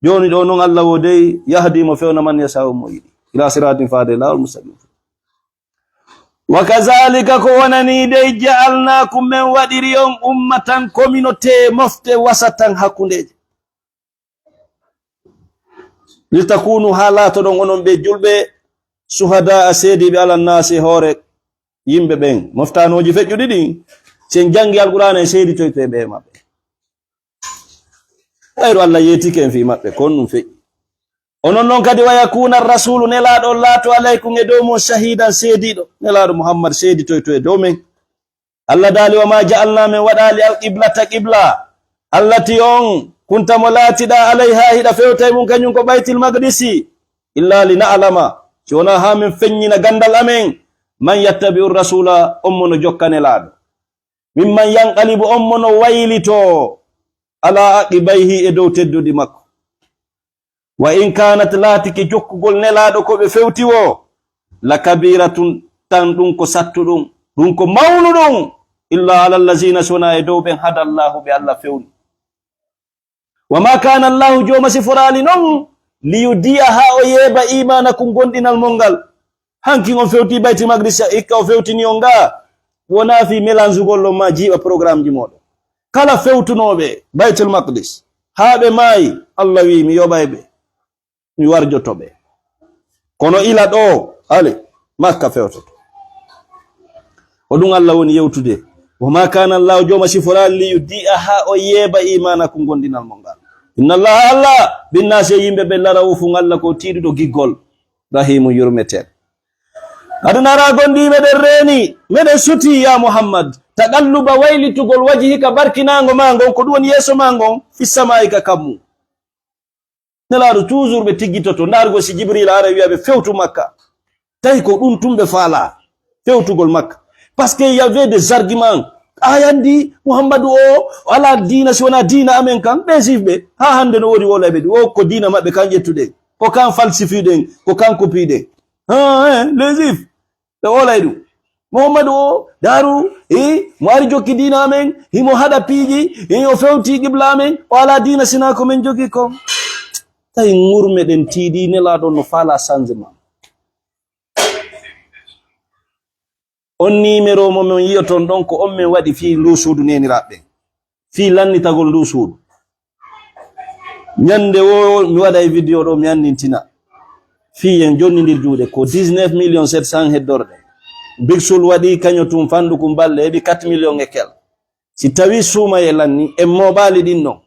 Jooni ɗo non Allah wo dey yahdi mo fewna man yasa'u mo yiɗi, ila siratin faade laawol mustaqim. Wa kazalika ko wonani dey ja'alnakum men waɗiri on ummatan communauté mofte wasatan hakkundeeje. Litakunu haa laatoɗon onon ɓe julɓe suhadaa seediiɓe alan naasi hoore yimɓe ɓen. Moftanooji feƴƴuɗi ɗin, si en janngi Alqur'aana en seeditoyto e ɓe maɓɓe. Kayru Allah yeetike en fii maɓɓe, kon ɗum feƴƴi. Onon non kadi, wa yakuna rasulu, nelaaɗo on laato alaykum e dow mon, shahidan seediiɗo. Nelaaɗo Muhammad seeditoyto e dow men. Allah daali, wa ma ja'alna, men waɗaali alqiblata qibla, allati on kunta mo laatiɗa alayha hiɗa fewta e mum, kañum ko Baytil Maqdisi, illa li na'lama, si wonaa haa men feññina ganndal amen, man yattabi'u rasula, on mo no jokka nelaaɗo. Mimman yanqalibu, on mo no waylitoo, ala aqibayhi, e dow teddudi makko. Wa in kanat, laatike jokkugol nelaaɗo ko ɓe fewti woo, la kabiratun, tan ɗum ko sattuɗum, ɗum ko mawnuɗum, illa ala allazina, so wonaa e dow ɓen, hada Allahu, ɓe Allah fewni. Wa ma kana Allahu, jooma siforaali non, li yudi'a, haa o yeeba, imanakum, gomɗinal mon ngal. Hanki on fewti Baytul Maqdis, hikka o fewtini on nga, wonaa fii melanzugol on maa jiiɓa programmeji mooɗon. Kala fewtunooɓe Baytul Maqdis, haa ɓe maayi, Allah wi'i, mi yoɓay ɓe, mi warjoto ɓe. Kono ila ɗo, ale, Makka fewtoto. Ko ɗum Allah woni yewtude. Wa ma kana Allahu, jooma siforaali, li yudi'a, haa o yeeba, imanakum, gomɗinal mon ngal. Inna Allaha, Allah, binnaasi, e yimɓe ɓe, la ra'ufun, Allah ko tiiɗuɗo giggol. Rahimu, yurmeteeɗo. Aduna ra gonɗi meɗen reeni, meɗen suti, ya Muhammad, taqalluba, waylitugol, wajhika, barkinaango maa ngon, ko ɗum woni yeeso maa ngon, fi samaa'i, ka kammu. Nelaaɗo, toujours ɓe tiggitoto, ndaargol si Jibril ara wi'a ɓe fewtu Makka. Tawi ko ɗum tun ɓe faalaa, fewtugol Makka. Parce que il y avait des arguments. A anndi Muhammadu o, o alaa diina si wonaa diina amen kan. Ɓe juif ɓe, haa hannde no woodi wowlayɓe ɗum. O ko diina maɓɓe kan ƴettuɗen. Ko kan falsifiɗen, ko kan kopiɗen. Ha, eh, les juifs. Ɓe wowlay ɗum. Muhammadu o, daaru, eh, mo ari jokki diina amen, himo haɗa piiji, eh, o fewti qibla amen, o alaa diina sinaa ko men jogii kon. Tawi ŋurme ɗen tiiɗi, nelaaɗo no faalaa changement. On numéro mo min yi'oton ɗon, ko on min waɗi fii nduu suudu, neeniraaɓe ɓen, fii lannitagol nduu suudu. Ñannde woo mi waɗay video ɗo, mi anndintina fii en jonnindir juuɗe, ko dix-neuf millions sept cents heddorɗe. Big Soul waɗi kañum tun fanɗu kun balɗe, heɓi quatre millions e kel. Si tawii suumayee lanni, en mooɓaali ɗin ɗon,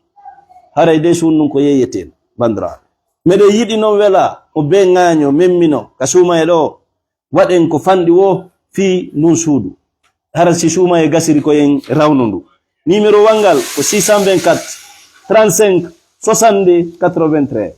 haray dey suudu ndun ko yeeyeten, banndiraaɓe. Meɗen yiɗi non wela, mo bee ŋaaño, memmino, ka suumayee ɗo, waɗen ko fanɗi woo fii ndun suudu. Hara si suumayee gasiri ko en rawnu ndu. Numéro wal ngal ko six cent vingt-quatre, trente-cinq, soixante-deux, quatre-vingt-treize.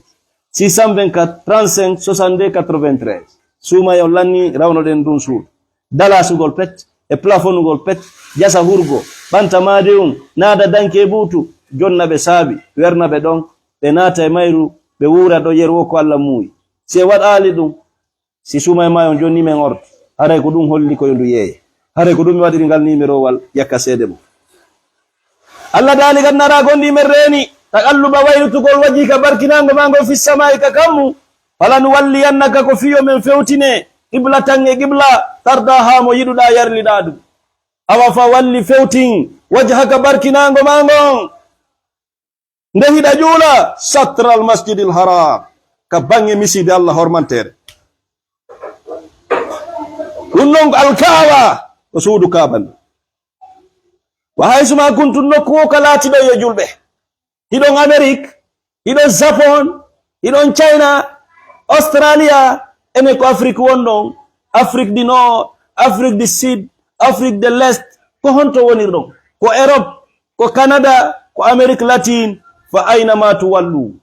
Six cent vingt-quatre, trente-cinq, soixante-deux, quatre-vingt-treize. Suumayee on lanni, rawnoɗen ndun suudu. Dalasugol pet, e plafonugol pet, jasa hurgo, ɓanta maade un, naada danki e buutu, jonna ɓe saabi, werna ɓe ɗon, ɓe naata e mayru, ɓe wuura ɗo yer woo ko Alla muuyi. Si en waɗaali ɗun, si suumayee maayi on jonni men ordi, haray ko ɗun holli ko yo ndu yeeye. Haray ko ɗun mi waɗiri ngal nimerowal, yakka seede mon. Alla daali, gannara gonɗi men reeni, taqalluba, waylitugol, wajhika, barkinaango maa ngon, fis samaa'i, ka kammu. Falanuwalliyannaka, ko fii yo men fewtine, qiblatan, e qibla, tardaaha, mo yiɗuɗaa, yarliɗaa ɗun. Awa fa walli, fewtin, wajhaka, barkinaango maa ngon. Nde hiɗa juula, satral masjidil haram, ka baŋŋe misiide Alla hormanteere. Ɗun non ko Alkaaba, ko suudu Kaaba ndun. Wa haysu ma kuntum, nokku woo ka laatiɗon yo julɓe. Hiɗon Amerik, hiɗon Japon, hiɗon China, Australia, Enen ko Afrique wonɗon, Afrique du Nord, Afrique du Sud, Afrique de l'Est, ko honto wonirɗon? Ko Europe, ko Canada, ko Amérique latine, fa aynama tuwallu.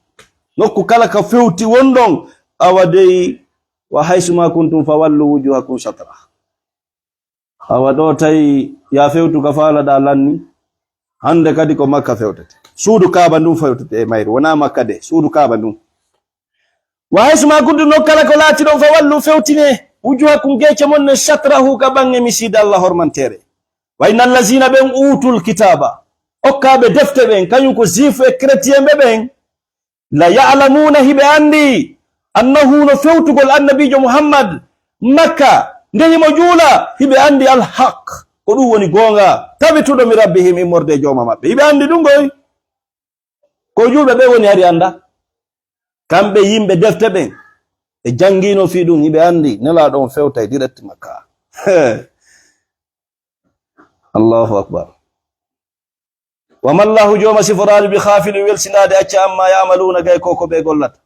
Nokku kala ka fewti wonɗon, awa dey, wa haysu ma kuntum fa wallu wujuhakum shatra. Awa ɗo tawi ya fewtu ka faalaɗa lanni, hande kadi ko Makka fewtete. Suudu Kaaba ndun fewtete e mayru, wona Makka de, suudu Kaaba ndun. Wa haysu ma kuntum, nokku kala ko laatiɗon, fa wallu, fewtine, wujuhakum, geece mon ɗen, shatrahu, ka bange misiide Allah hormanteere. Wa inna allazina, ɓen, utul kitaaba, okkaaɓe defte ɓen, kañum ko juif e chrétien ɓe ɓen, la ya'lamuna, hiɓe anndi, annahu, no fewtugol annabiijo Muhammad Makka, nde himo juula, hiɓe anndi alhaq, ko ɗum woni goonga, tabituɗo min rabbihim, immorde e jooma maɓɓe. Hiɓe anndi ɗum koy. Ko juulɓe ɓe woni hari annda? Kamɓe yimɓe defte ɓen, ɓe janngino fii ɗum, hiɓe anndi Nelaaɗo on fewtay direct Makka. Allahu akbar. Wa mallahu, jooma siforaali, bi khaafilin, welsindaade acca, amma ya'maluuna, gay ko ko ɓe gollata.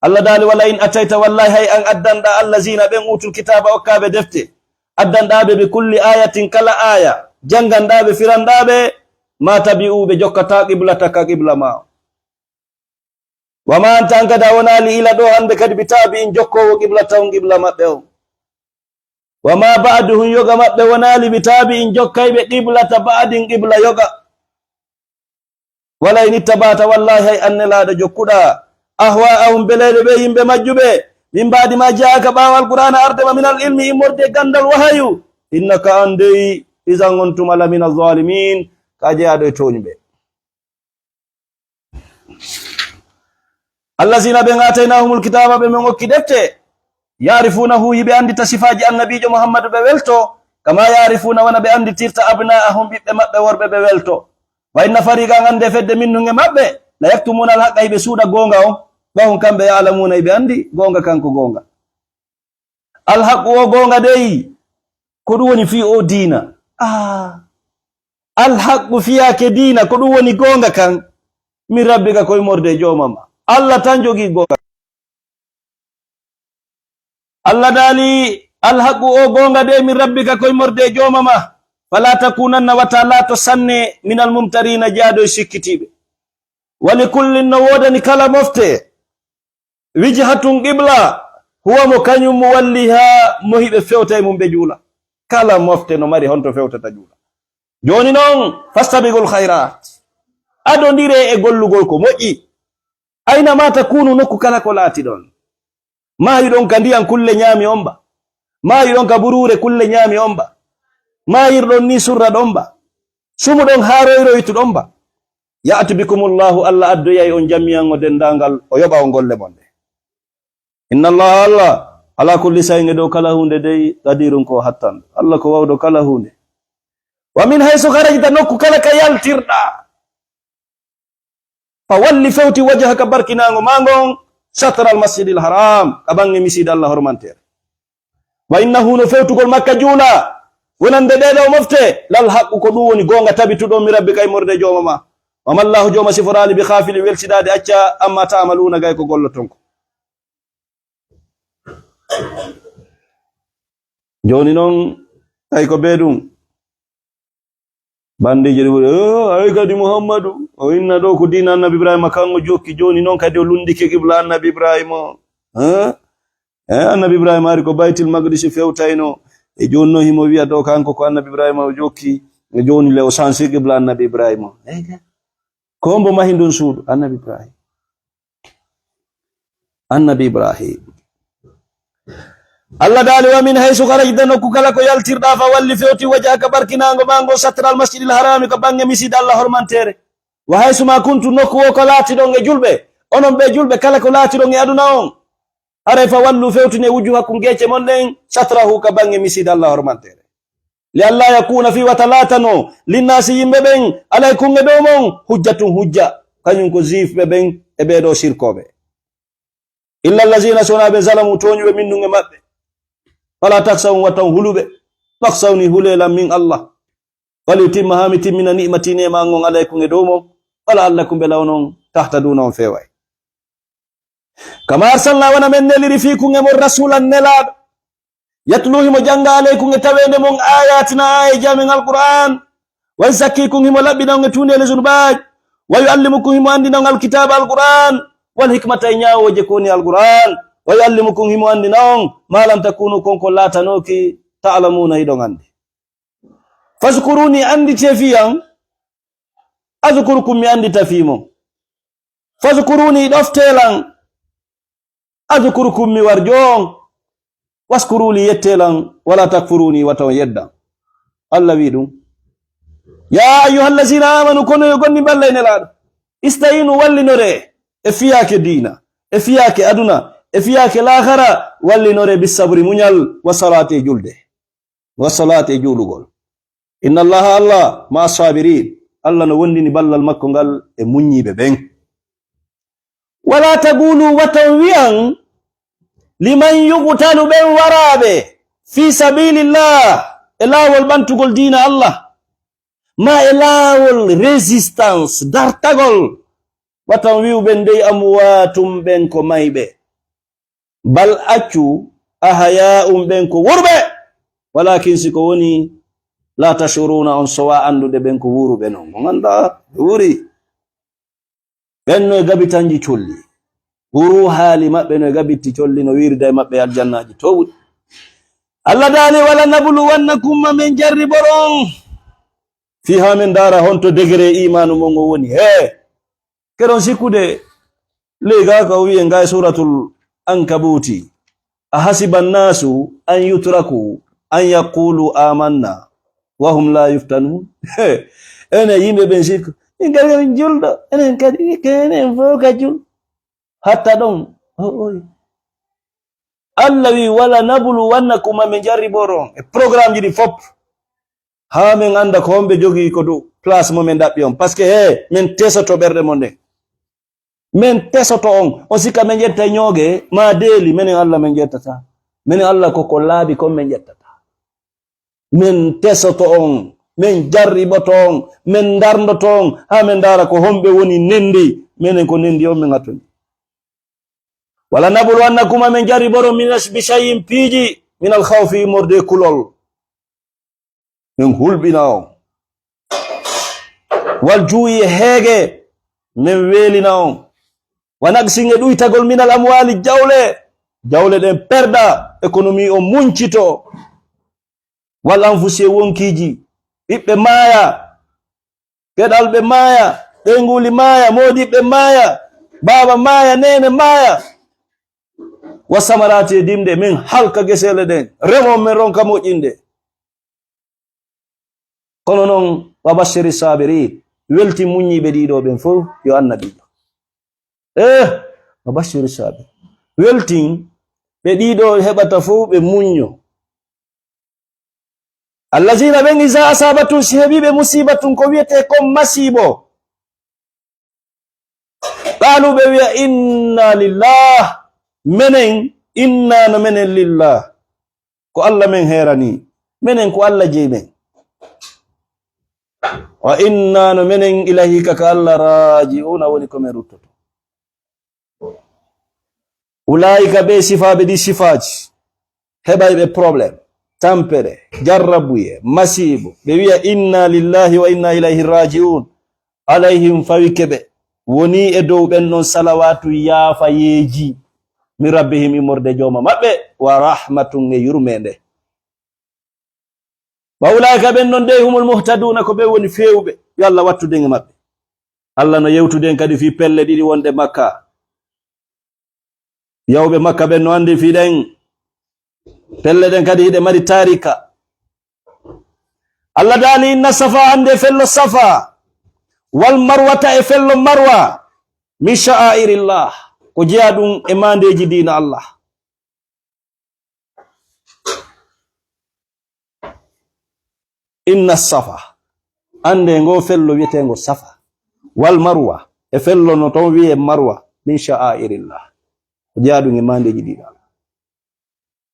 Allah daali, wala in atayta, wallahi hay an addanɗa, allazina, ɓen, utul kitaaba, okkaaɓe defte, addanɗa ɓe, bi kulli ayatin, kala aya, jannganɗa ɓe, firanɗa ɓe, ma tabi'u, ɓe jokkata, qiblata, ka qibla ma. Wa ma anta, an kadi a wonaali, ila ɗo hannde kadi, bi tabi'in, jokkoowo qiblata on, qibla maɓɓe on. Wa ma ba'duhum, yoga maɓɓe wonaali, bi tabi'in, jokkayɓe, qiblata ba'din, qibla yoga. Wala in ittaba'ta, wallahi hay an Nelaaɗo jokkuɗa, ahwa'ahum, beleeɗe ɓe yimɓe majjuɓe, min ba'di ma ja'aka, ɓaawo Alqur'aana arde ma, minal ilmi, immorde e ganndal wahayu, innaka, an dey, izan, on tuma, lamina zalimin, ka jeyaaɗo e tooñuɓe. Allazina, ɓen, ataynahumul kitaaba, ɓe men okki defte, ya'rifunahu, hiɓe anndita sifaaji annabiijo Muhammadu, ɓe welto, kama ya'rifuna, wona ɓe annditirta, abna'ahum, ɓiɓɓe maɓɓe worɓe, ɓe welto. Wa inna fariqan, annde fedde, minhum, e maɓɓe, la yaktumuna alhaqqa, hiɓe suuɗa goonga on, wa hum, kamɓe, ya'lamuna, hiɓe anndi goonga kan ko goonga. Alhaqu o goonga dey, ko ɗum woni fii o diina? Ah. Alhaqu fiyaake diina, ko ɗum woni goonga kan? Min rabbika, ko immorde e jooma ma. Allah tan jogii goonga. Allah daali, alhaqu o goonga dey, min rabbika, ko immorde e jooma ma. Fala takunanna, wata laato sanne, minal mumtarina, jeyaaɗo e sikkitiiɓe. Wa likullin, no woodani kala mofte, wijhatun, qibla, huwa, mo kañum, muwalliha, mo hiɓe fewta e mum ɓe juula. Kala mofte no mari honto fewtata juula. Jooni non, fastabiqul khairat. Adondire e gollugol ko moƴƴi. Ayna ma takunu, nokku kala ko laatiɗon. Maayiɗon ka ndiyan, kulle ñaami on ba. Maayiɗon ka buruure, kulle ñaami on ba. Maayirɗon ni, surraɗon ba. Sumuɗon haa royroytuɗon ba. Ya'ti bikumullahu, Allah addoyay on jami'an, o denndaangal, o yoɓa on golle mon ɗe. Inna Allah, Allah, ala kulli shay'in, e dow kala huunde dey, qadirun, ko hattan. Allah ko wawɗo kala huunde. Wa min haysu kharajta, nokku kala ka yaltirɗa. Fa walli, fewti, wajhaka, barkinaango maa ngon, shatral masjidil haram, ka baŋŋe misiide Allah hormanteere. Wa innahu, no fewtugol Makka juula, wonande ɗee ɗoo mofte, lal haqqu, ko ɗum woni goonga tabituɗo min rabbika, immorde e jooma ma. Wa mallahu, jooma siforaali, bi ghafilin, welsidaade acca, amma ta'maluuna, gay ko golloton ko. Jooni non, ay ko bee ɗum. Bandeeji ɗi ɓuri, "Eh, ay kadi Muhammadu, o inna ɗo ko diina Annabi Ibrahima, kan o jokki, jooni noon kadi o lunndike qibla Annabi Ibrahima o." Eh? Eh, Annabi Ibrahima ari ko Baytil Maqdisi fewtayno. E jooni noon himo wiya ɗo kanko ko Annabi Ibrahima o jokki. E jooni le o sansi qibla Annabi Ibrahima o. Eh, ka. Ko hombo mahi ndun suudu? Annabi Ibrahima. Annabi Ibrahim. Allah daali, "Wa min haysu kharajta, nokku kala ko yaltirɗa, fa walli, fewti, wajhaka, barkinaango maa ngo, shatral masjidil harami, ko baŋŋe misiide Allah hormanteere. Wa haysu ma kuntum, nokku wo ko laatiɗon e julɓe, onon ɓe julɓe, kala ko laatiɗon e aduna on, haray fa wallu, fewtine, wujuhakum, geece mon ɗen, shatrahu, ka baŋŋe misiide Allah hormanteere." Li alla yakuna, fii wata laatano, linnaasi, yimɓe ɓen, alaykum, e dow mon, hujjatun, hujja, kañum ko juifɓe ɓen e ɓee ɗoo sirkooɓe. Illa allazina, so wonaa ɓe, zalamu, tooñuɓe, minhum, e maɓɓe. Fala taksawhum, wata on huluɓe. Waksawni, hulee lan, min Allah. Wali utimma, haa mi timmina, ni'mati, neema an on, alaykum, e dow mon. Wala allakum, mbela onon, tahtaduna, on feeway. Kama arsalna, wano men neliri, fiikum e mon, rasulan, nelaaɗo, yatlu, himo jannga, alaykum, e taweende mon, ayatina, aayeeji amen, Alqur'aan, wa yuzakkikum, himo laɓɓina on e tuundeele zunubaaji, wa yuallimukum, himo anndina on, alkitaaba, Alqur'aan, wal hikmata, e ñaawooje ko woni Alqur'aan, wa yuallimukum, himo anndina on, ma lam takunu, kon ko laatanooki, ta'lamuuna, hiɗon anndi. Fazkuruni, annditee fii an, azkurkum, mi anndita fii mon. Fazkuruni, ɗoftee lan, azkurkum, mi warjo on. Washkuruli, yettee lan, wala takfuruni, wata on yeddan. Allah wi'i ɗun, ya ayyuhallazina amanu, kono yo gomɗimɓe Allah e Nelaaɗo, ista'inu, wallinoree, e fiyaake diina, e fiyaake aduna, e fiyaake laakara, wallinoree, bissabri, muñal, wa salaati, e julde. Wa salaati, e juulugol. Inna Allaha, Allah, ma'a sabirin. Allah no wondini ballal makko ngal e muññiiɓe ɓen. Wala taqulu, wata on wi'an, liman yuqtalu, ɓen waraaɓe, fi sabilillah, e laawol ɓantugol diina Allah, ma e laawol résistance, dartagol, wata on wi'u ɓen dey, amwaatum, ɓen ko mayɓe. Bal, accu, ahya'un, ɓen ko wuurɓe. Walakin, si ko woni, la tash'uruna, on sowaa anndude ɓen ko wuuruɓe non. On anndaa ɓe wuuri. Ɓen no e gabitanji colli. Wuuru haali maɓɓe no e gabitti colli, no wiirda e maɓɓe aljannaaji toowuɗi. Allah daali, wala nabluwannakum, ma men jarriboro on. Fii haa men ndaara honto degré imaanu mon on woni. Hee! Keɗon sikkude ley gaa ka o wi'e gaa e Suuratul Ankabuuti, "Ahasiba annaasu an yutraku an yaqulu amanna wa hum laa yuftanuun?" Enen yimɓe ɓen sikku, "Min kadi ko min julɗo, enen kadi, enen fof ka jul." Hatta ɗon, o, oy. Allah wi, "Wala nabluwannakum", ma men jarriboro on e programmeji ɗi fop. Haa men annda ko homɓe jogii ko dow place mo men ɗaɓɓi on. Parce que, he, men tesoto ɓerɗe mon ɗen. Men tesoto on. On sikka men ƴetta ñooge ma deeli, menen Allah men ƴettata. Menen Allah ko, ko laaɓi kon men ƴettata. Men tesoto on, men jarriboto on, men ndarndoto on, haa men ndaara ko homɓe woni nendi. Menen ko nendi on men hattoni. "Wala nabluwannakum", ma men jarriboro, "min ash-, bi shay'in", piiji, "min al-khawfi", immorde kulol. Men hulɓina on. "Wal ju'i", e heege, men weelina on. "Wa naqsin", e ɗuytagol, "min al-amwali", jawle. Jawle ɗen perda, économie o muncito. "Wal anfusi", e wonkiiji, ɓiɓɓe maaya. Geɗalɓe maaya, ɓeynguuli maaya, moodiɓɓe maaya, baaba maaya, neene maaya. "Wa samaraati", e dimɗe, min halka geseele ɗen, remo men ronka moƴƴinde. Kono non, "wa bashiri sabirin", weltin muññiiɓe ɗiɗo ɓen fof, yo annabiijo. Eh, "wa bashiri sabirin", weltin ɓe ɗiɗo heɓata fof ɓe muñño. "Allazina", ɓen, "iza asabatum", si heɓiiɓe musibatun, ko wiyetee kon masiibo, "qalu", ɓe wi'a, "inna lillah", menen, inna no menen lillah, ko Allah men heerani, menen ko Allah jeyi men. "Wa inna", no menen, "ilayhi", ka, ka Allah, "raji'una", woni ko men ruttoto. Ulaa'ika, ɓe sifaaɓe ɗi sifaaji, heɓayɓe problème, tampere, jarrabuye, masiibo, ɓe wi'a, "Inna lillahi wa inna ilayhi raji'un." Alayhim, fawike ɓe, woni e dow ɓen ɗon, salawaatu, yaafayeeji, min rabbihim, immorde jooma maɓɓe, wa rahmatun, e yurmeende. Wa ulaa'ika, ɓen ɗon dey, humul muhtaduuna, ko ɓe woni feewuɓe. Yo Allah wattu den e maɓɓe. Allah no yewtuden kadi fii pelle ɗiɗi wonɗe Makka. Yawɓe Makka ɓen no anndi fii ɗen. Pelle ɗen kadi hiɗe mari taarika. Allah daali, "Inna safa", annde fello Safa, "wal marwata", e fello Marwa, "min sha'airillah", ko jeyaa ɗum e maandeeji diina Allah. "Inna safa", annde ngo fello wiyeteengo Safa, "wal marwa", e fello no ton wiyee Marwa, "min sha'airillah", ko jeyaa ɗum e maandeeji diina Allah.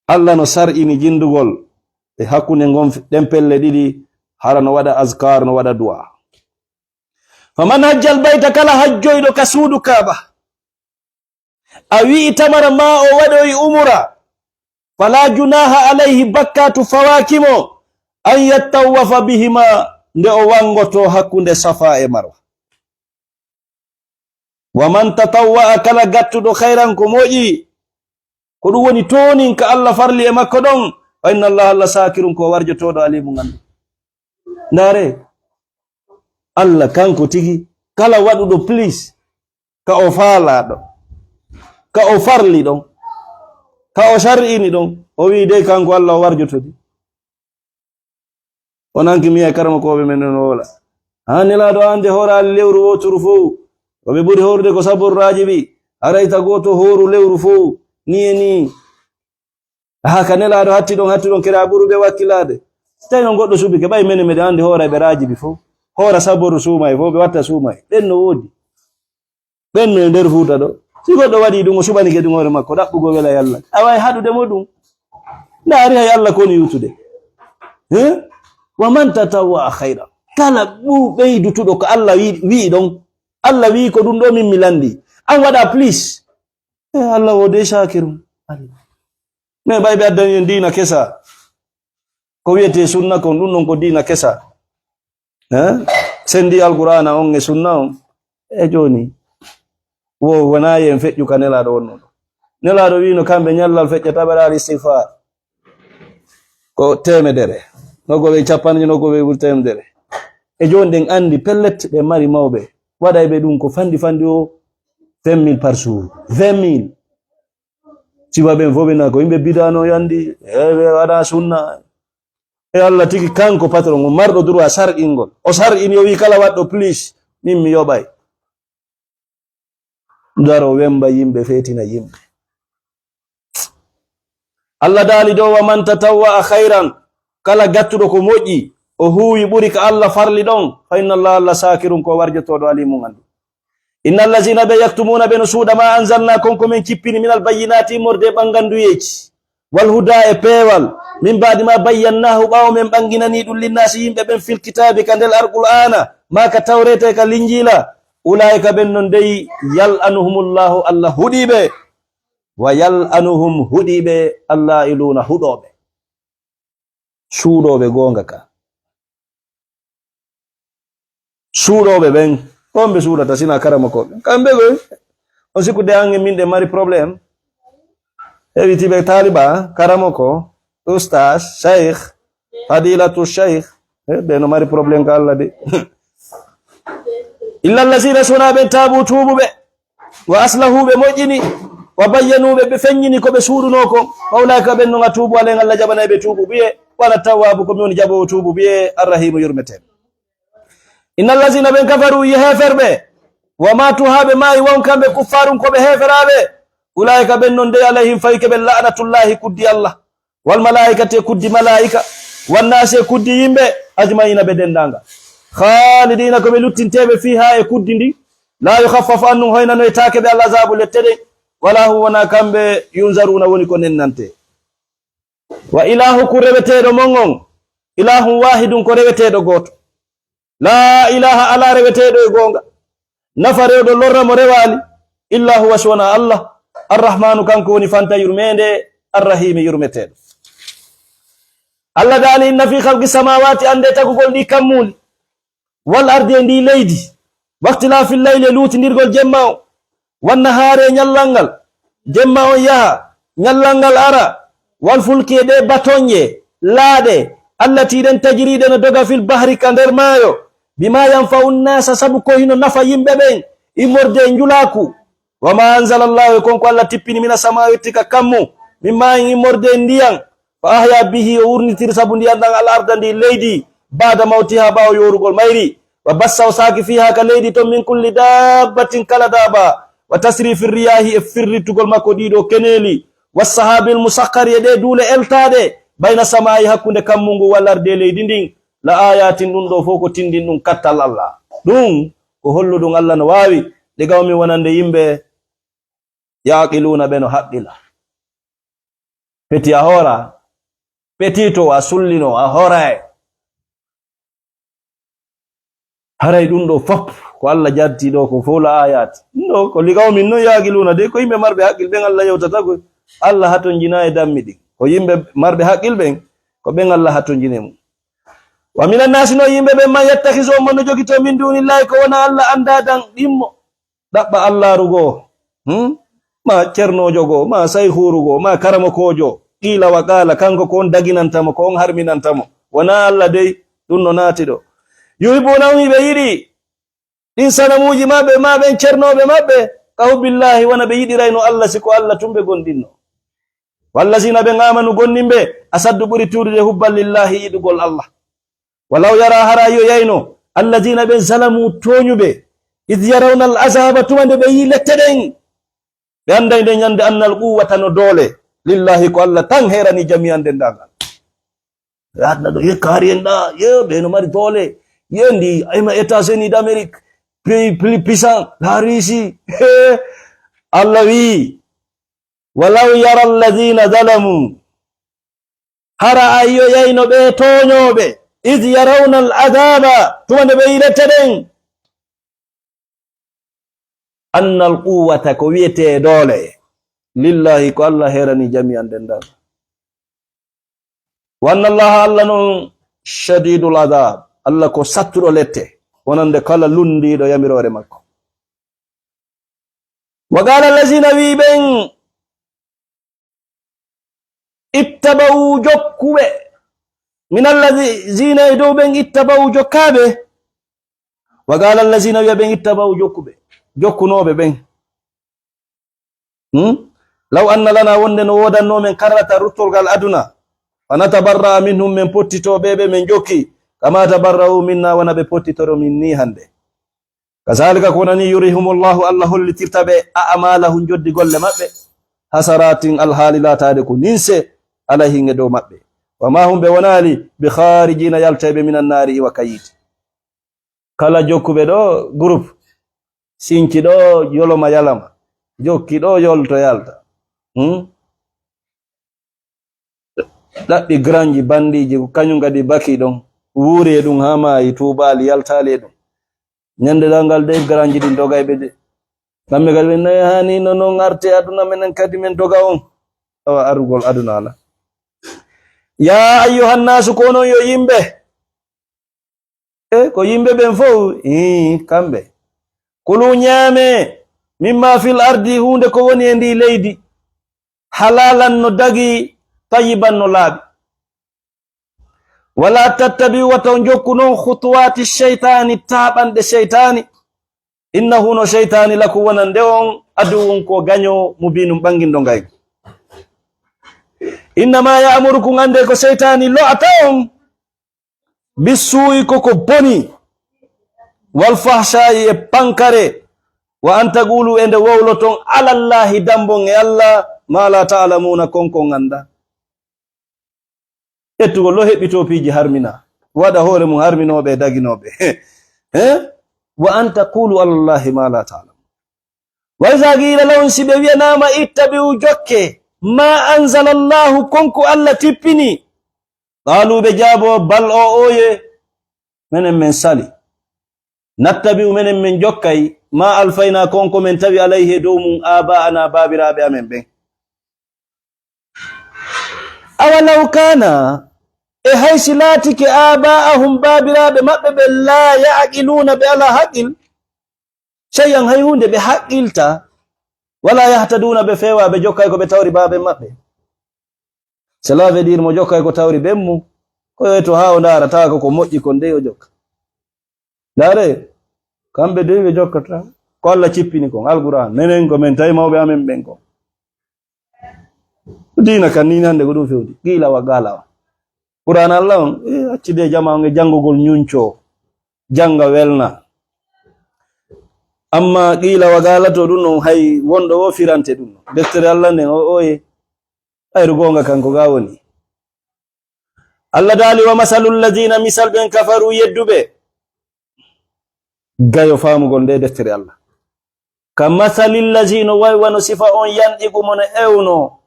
Allah no sar'ini jinndugol e hakkunde ngon, ɗen pelle ɗiɗi, hara no waɗa azkar, no waɗa du'a. "Faman hajjal bayta", kala hajjoyɗo ka suudu Kaaba, A wi'i tamara ma o waɗoyi umura, fala junaha alayhi, bakkatu fawakimo, an yattawafa bihima, nde o wangoto hakkunde Safa e Marwa. Wa man tatawwa'a, kala gattuɗo khayran ko moƴƴi, ko ɗum woni toonin ka Allah farli e makko ɗon, fa inna Allah, Allah sakirun ko warjotooɗo alimun anndu. Ndaare, Allah kanko tigi, kala waɗuɗo plus, ka o faalaa ɗon, ka o farli ɗon, ka o shar'ini ɗon, o wi'i dey kanko Allah o warjotodi. O nanki mi e karamokooɓe men ɗon o wola. Haa Nelaaɗo annde hooraali lewru wooturu fow. Ko ɓe ɓuri hoorude ko saborraaji ɓi. Haray ta gooto hooru lewru fow. Ni e ni. Haa ka Nelaaɗo hatti ɗon, hatti ɗon kere a ɓuru ɓe wakkilaade. Tawi noon goɗɗo suɓike, ɓay mene meɗen anndi hoora ɓe raaji ɓi fow. Hoora saboru suumay fow, ɓe watta suumay. Ɗen no woodi. Ɓen no e nder Fuuta ɗo. Si goɗɗo waɗi ɗum, o suɓanike ɗum hoore makko, ɗaɓɓugol wela e Allah. A waaway haɗude mo ɗum. Ndaari hay Allah ko woni yutude. He? Wa man tatawwa'a khayran. Kala ɓu-, ɓeydutuɗo ko Allah wi-, wi'i ɗon. Allah wi'i ko ɗum ɗo min mi lanndi. An waɗa plus. E Allah wo dey shakirum. Allah. Mais ɓay ɓe addani en diina kesa. Ko wiyetee sunna kon, ɗum ɗon ko diina kesa. Eh? Sendi Alqur'aana on e sunna on. E jooni, wo wonaa en feƴƴu ka Nelaaɗo wonno ɗo. Nelaaɗo wiino kamɓe ñallal feƴƴata ɓe ɗaali istighfar. Ko teemedere. Nokko ɓe capanɗe, nokko ɓe ɓuri teemedere. E jooni ɗen anndi pellet ɓe mari mawɓe. Waɗay ɓe ɗum ko fanɗi fanɗi o vingt mille par jour. Vingt mille. Siwa ɓen fof ɓe na ko yimɓe bidano yandi, e ɓe waɗa sunna. E Allah tigi kanko patron, o marɗo droit sar'ingol. O sar'ini, o wi kala waɗɗo plus, min mi yoɓay. Daro wemba yimɓe, fetina yimɓe. Allah daali dow, "Wa man tatawwa'a khayran," kala gattuɗo ko moƴƴi, o huuwi ɓuri ka Allah farli ɗon, "fa inna Allah, Allah sakirun ko warjotooɗo, alimun anndu." "Inna allazina ɓe yaktumuna ɓe no suuɗa ma anzalna kon ko min cippini minal bayyinati immorde e ɓanganduyeeji, wal huda e peewal, min ba'di ma bayyannahu ɓaawo men ɓanginani ɗum linnaasi yimɓe ɓen fil kitaabi ka ndel Alqur'aana, ma ka Tawreeta e ka Linjiila, ulaa'ika ɓen non dey yal'anuhumullahu Allah huɗiiɓe, wa yal'anuhum huɗiiɓe allaa'iluuna huɗooɓe." Suuɗooɓe goonga ka. Suuɗooɓe ɓen, ko on ɓe suuɗata sina karamokooɓe? Kamɓe koy, on sikkude an e min ɗe mari problème. Heɓitiiɓe taaliba, karamoko, ustaas, shaykh, fadilatu shaykh. Eh, ɓe no mari problème ka Allah de. Illa allazina suna ɓen taabu tuubuɓe. Wa aslahu ɓe moƴƴini, wa bayyanu ɓe, ɓe feññini ko ɓe suuɗunoo kon. Fa ulaa'ika ɓen non atuubu alayhim, Allah jaɓanay ɓe tuubu ɓiye, wa ana tawwaabu ko mi woni jaɓoowo tuubu ɓiye, arrahiimu yurmeteeɗo. Inna allazina ɓen kafaru yi heeferɓe, wa maatu haa ɓe maayi won kamɓe kuffaarun ko ɓe heeferaaɓe, ulaa'ika ɓen non dey alayhim fayke ɓe la'natullaahi kuddi Allah. Wal malaa'ikati e kuddi malaa'ika, wan naasi e kuddi yimɓe, ajma'iina ɓe denndaangal. Khaalidiina ko ɓe luttinteeɓe fiihaa e kuddi ndin, laa yukhaffafu anhum hoynanoytaake ɓe al azaabu lette ɗen, walaa hum wonaa kamɓe yunzaruuna woni ko nennantee. Wa ilaahukum reweteeɗo mon on, ilaahun waahidun ko reweteeɗo gooto. Laa ilaaha alaa reweteeɗo e goonga. Nafa rewɗo lorra mo rewaali. Illaa huwa si wonaa Allah. Arrahmaanu kanko woni fanta yurmeende. Arrahiimi yurmeteeɗo. Allah daali inna fii khalqi samaawaati annde tagugol ɗi kammuuli. Wal ardi e ndi leydi. Waktilaafi layli e luutindirgol jemma o. Wannahaari e ñallal ngal, jemma on yaha, ñallal ngal ara, wal fulki e ɗe batoñje, laaɗe, allati ɗen tajiri ɗe no doga fil bahri ka nder maayo, bima yanfa'u nnasa sabu ko hino nafa yimɓe ɓen, immorde e njulaaku, wa ma anzala Allahu e kon ko Allah tippini mina sama yotti ka kammu, min ma'in immorde e ndiyan, fa ahya bihi, o wurnitiri sabu ndiyan ɗan al arda ndi leydi, ba'da mawtiha ɓaawo yoorugol mayri, wa bassa o saaki fiha ka leydi ton min kulli dabbatin kala daaba, wa tasrifi riyahi e firritugol makko ɗiɗo keneeli, wa sahabil musakhkhari e ɗe duule eltaaɗe, bayna samaa'i hakkunde kammu ngu wal ardi e leydi ndin, la ayatin ɗum ɗo fof ko tindin ɗum kattal Allah. Ɗum ko holluɗum Allah no waawi, li qawmin wonande yimɓe, yaqiluna ɓe no haqqila. Petit a hoora, petit to a sullino a hoora e. Haray ɗum ɗo fop Ko Allah jarti ɗo ko fow la ayat. No, ko li qawmin non yaqiluna de, ko yimɓe marɓe haqqil ɓen Allah yewtata ko Allah hatonjina e dammi ɗin. Ko yimɓe marɓe haqqil ɓen, ko ɓen Allah hatonjine mum. Wa minan nasi, no yimɓe ɓen, man yattakhizu, on mo no jogito min dunillahi, ko wona Allah, andadan ɗimmo. Ɗaɓɓa Allaaru goo, hmm? Ma cernoojo goo, ma sayhuuru goo, ma karamokoojo, qiila wa qaala, kanko ko on daginanta mo, ko on harminanta mo. Wonaa Allah dey, ɗum no naati ɗo. Yuhibbuunahum, hiɓe yiɗi ɗin sanamuuji maɓɓe, ma ɓen cernooɓe maɓɓe, ka hubbillaahi, wona ɓe yiɗirayno Allah, si ko Allah tun ɓe gomɗinno. Wallazina, ɓen aamanu, gomɗinɓe, asaddu, ɓuri tuudude, hubban lillaahi, yiɗugol Allah. Walaw yara, hara yo yayno, allazina, ɓen zalamu, tooñuɓe, id yarawna al azaba, tuma nde ɓe yii lette ɗen, ɓe annday nde ñande, annal quwwata, no doole, lillahi, ko Allah tan heerani, jami'an, denndaangal. Ɓe adna ɗo, ye kaari en ɗa, ye ɓe no mari doole, ye ndi ayma États-Unis d'Amérique, pays plus puissant, la Russie. Allah wi, walaw yara allazina zalamu, hara a yi'oyayno ɓe tooñooɓe, id yarawna al adaba, tuma nde ɓe yi'irete ɗen, annal quwwata, ko wi'etee doole, lillahi, ko Allah heerani, jami'an, denndaangal. Wa anna Allaha, Allah non, shadidul adab, Allah ko sattuɗo lette, wonande kala lunndiiɗo yamiroore makko. Wa qala allazina, wi ɓen, ittaba'u, jokkuɓe, min allazina, e dow ɓen, ittaba'u, jokkaaɓe. Wa qala allazina, wi'a ɓen, ittaba'u, jokkuɓe, jokkunooɓe ɓen. Hmm? Law anna lana, wonde no woodannoo men, karrata, ruttorgal aduna, fa natabarra'a minhum, men pottitoo ɓe, ɓe men jokki, kama tabarra'u minna, wona ɓe pottitoro min ni hannde. Kazalika, ko wonani, yurihumullahu, Allah hollitirta ɓe, a'malahum, joddi golle maɓɓe, hasaratin, alhaali laataade ko ninse, alayhim, e dow maɓɓe, wa ma hum, ɓe wonaali, bi kharijina, yaltayɓe, minan naari, iwa ka yiite. Kala jokkuɓe ɗo groupe, sinci ɗo yoloma yalama, jokki ɗo yolto yalta. Hmm? Ɗaɓɓi granji bandiiji, kañum kadi baki ɗon, wuuri e ɗum haa maayi, tuubaali, yaltaali e ɗum. Ñande dal ngal dey, granji ɗin dogayɓe de. Kamɓe kadi ɓe nayi, "Haa ni no non arte aduna, menen kadi men doga on." Awa arugol aduna ala. Ya ayyuhan nasu, ko onon yo yimɓe. E ko yimɓe ɓen fow, ii, kamɓe. Kulu, ñaame, mimma fil ardi, huunde ko woni e ndi leydi, halalan, no dagi, tayyiban, no laaɓi. Wala tattabi'u, wata on jokku non, khutuwati shaytani, taaɓanɗe shaytani. Innahu, no shaytani, lakum, wonande on, aduwwun, ko gaño, mubinun, ɓanginɗo ngaygu. Innama ya'murukum, annde ko shaytani lo'ata on, bissuu'i, ko ko boni, wal fahshaa'i, e pankare, wa an taqulu, e nde wowloton, alallahi, dambon e Allah, ma la ta'lamuna, kon kon annda. Ƴettugol ɗo heɓɓitoo piiji harmina, waɗa hoore mum harminooɓe e daginooɓe. Eh? Wa an taqulu alallahi ma la ta'lamun. Wa iza qila lahum, si ɓe wi'anaama, ittabi'u, jokke, ma anzalallahu, kon ko Allah tippini, qalu, ɓe jaabo, bal, o oye, menen men sali. Nattabi'u, menen men jokkay, ma alfayna, kon ko men tawi, alayhi, e dow mum, aba'ana, baabiraaɓe amen ɓen. Awalaw kana, e hay si laatike, aba'ahum, baabiraaɓe maɓɓe ɓen, la ya'qiluna, ɓe alaa haqqil, shay'an, hay huunde ɓe haqqilta, wala yahtaduna, ɓe feewa, ɓe jokkay ko ɓe tawri baaben maɓɓe. Cela veut dire mo jokkay ko tawri ben mum, ko yo to haa o ndaara tawa ko ko moƴƴi kon dey o jokka. Ndaare, kamɓe dey ɓe jokkata ko Allah cippini kon, Alqur'an. Menen ko men tawi mawɓe amen ɓen kon. Diina kan ni hannde ko ɗum fewti. Qiila wa qaala wa. Qur'an Allah on, e, acci de jama on e janngugol ñuncoo, jannga welna. Amma qiila wa qaala to ɗum on hay wonɗo o firante ɗum. Deftere Allah nden o, oye, hayru goonga kanko ga woni. Allah daali, "Wa masalul ladina, misal ɓen kafaru yedduɓe." Gayo faamugol nde deftere Allah. "Ka masalil lazi," no wayi wano sifa on, "yanɗiqu," mo no ewno,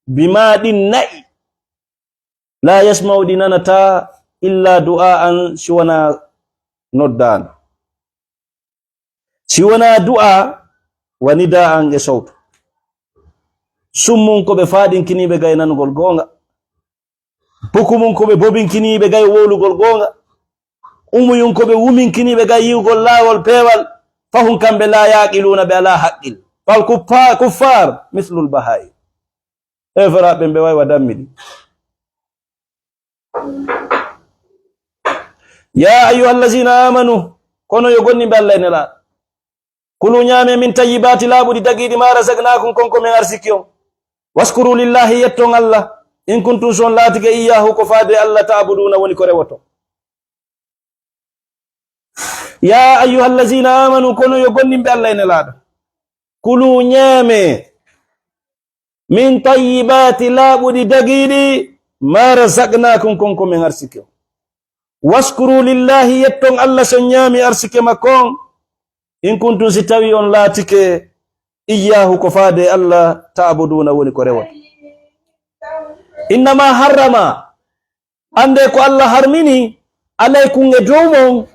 "bima," ɗin na'i. "La yasma'u," ɗi nanata, "illa du'a'an," si wona noddaano. Si wonaa du'aa, wa nidaa'an e sowto. Summun ko ɓe faaɗinkiniiɓe gay nanugol goonga. Bukumun ko ɓe bobinkiniiɓe gay wowlugol goonga. Umuyun ko ɓe wuminkiniiɓe gay yi'ugol laawol peewal. Fahum kamɓe laa yaaqiluuna ɓe alaa haqqil. Fal kuffa-, kuffaar mislul bahaa'im. Heeferaaɓe ɓe way wa dammiɗi. Yaa ayyuhal laziina aamanu, kono yo gomɗimɓe Alla e Nelaaɗo. Kulu ñaame min tayyibaati laaɓuɗi dagiiɗi maa razaqnaakum kon ko min arsiki on. Waskuru lillaahi yetton Alla, in kuntum so on laatike iyyaahu ko faade Alla ta'buduuna woni ko rewoto. Yaa ayyuhal laziina aamanu, kono yo gomɗimɓe Alla e Nelaaɗo. Kulu ñaame min tayyibaati laaɓuɗi dagiiɗi maa razaqnaakum kon ko min arsiki on. Waskuru lillaahi yetton Alla so ñaami arsike makko on. In kuntum si tawi on laatike iyyaahu ko faade Alla ta'buduuna woni ko rewoto. Innama harrama, annde ko Alla harmini alaykum e dow mon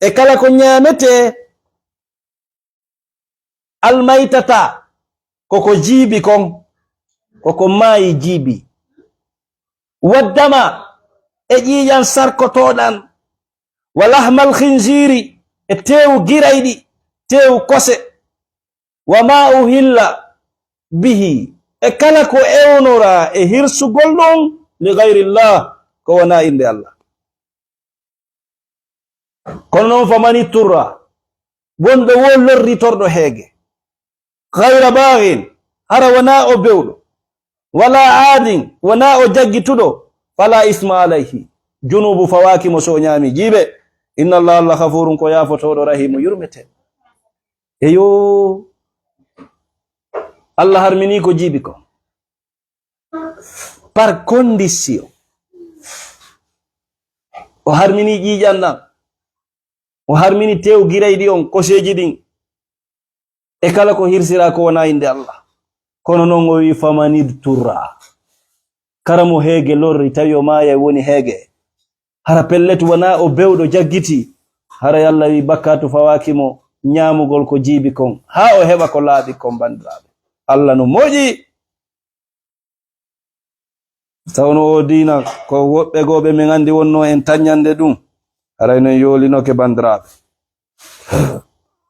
e kala ko ñaametee, almaytata, ko ko jiibi kon, ko ko maayi jiibi, waddama, e ƴiiƴan sarkotooɗan, wa lahmal khinziiri, e teewu girayɗi, teewu kose, wa maa uhilla bihi, e kala ko ewnoraa e hirsugol ɗon, li gayrillah, ko wonaa innde Alla. Kono non, faman itturra, wonɗo wo lorritorɗo heege, gayra baagin, hara wonaa o bewɗo, wala aadin, wonaa o jaggituɗo, fala isma alayhi, junuubu fawaaki mo so o ñaami jiibe. Inna Allah, Allah ghafuurun ko yaafotooɗo, rahiimu yurmete. Eyo, Allah harmini ko jiibi ko. Par condition. O harmini ƴiiƴan ɗan. O harmini tew girayɗi on, koseeji ɗin. E kala ko hirsiraa ko wonaa innde Allah. Kono non o wi, "Famanid turra." Kara mo heege lorri, tawi o maayay woni heege. Hara pellet wonaa o bewɗo jaggiti. Haray Allah wi, "Bakkaatu fawaaki mo, ñaamugol ko jiibi kon, haa o heɓa ko laaɓi kon," banndiraaɓe. Allah no moƴƴi. Tawno oo diina, ko woɓɓe goo ɓe min anndi wonnoo en taññande ɗum. Haray non yoolinoke, banndiraaɓe.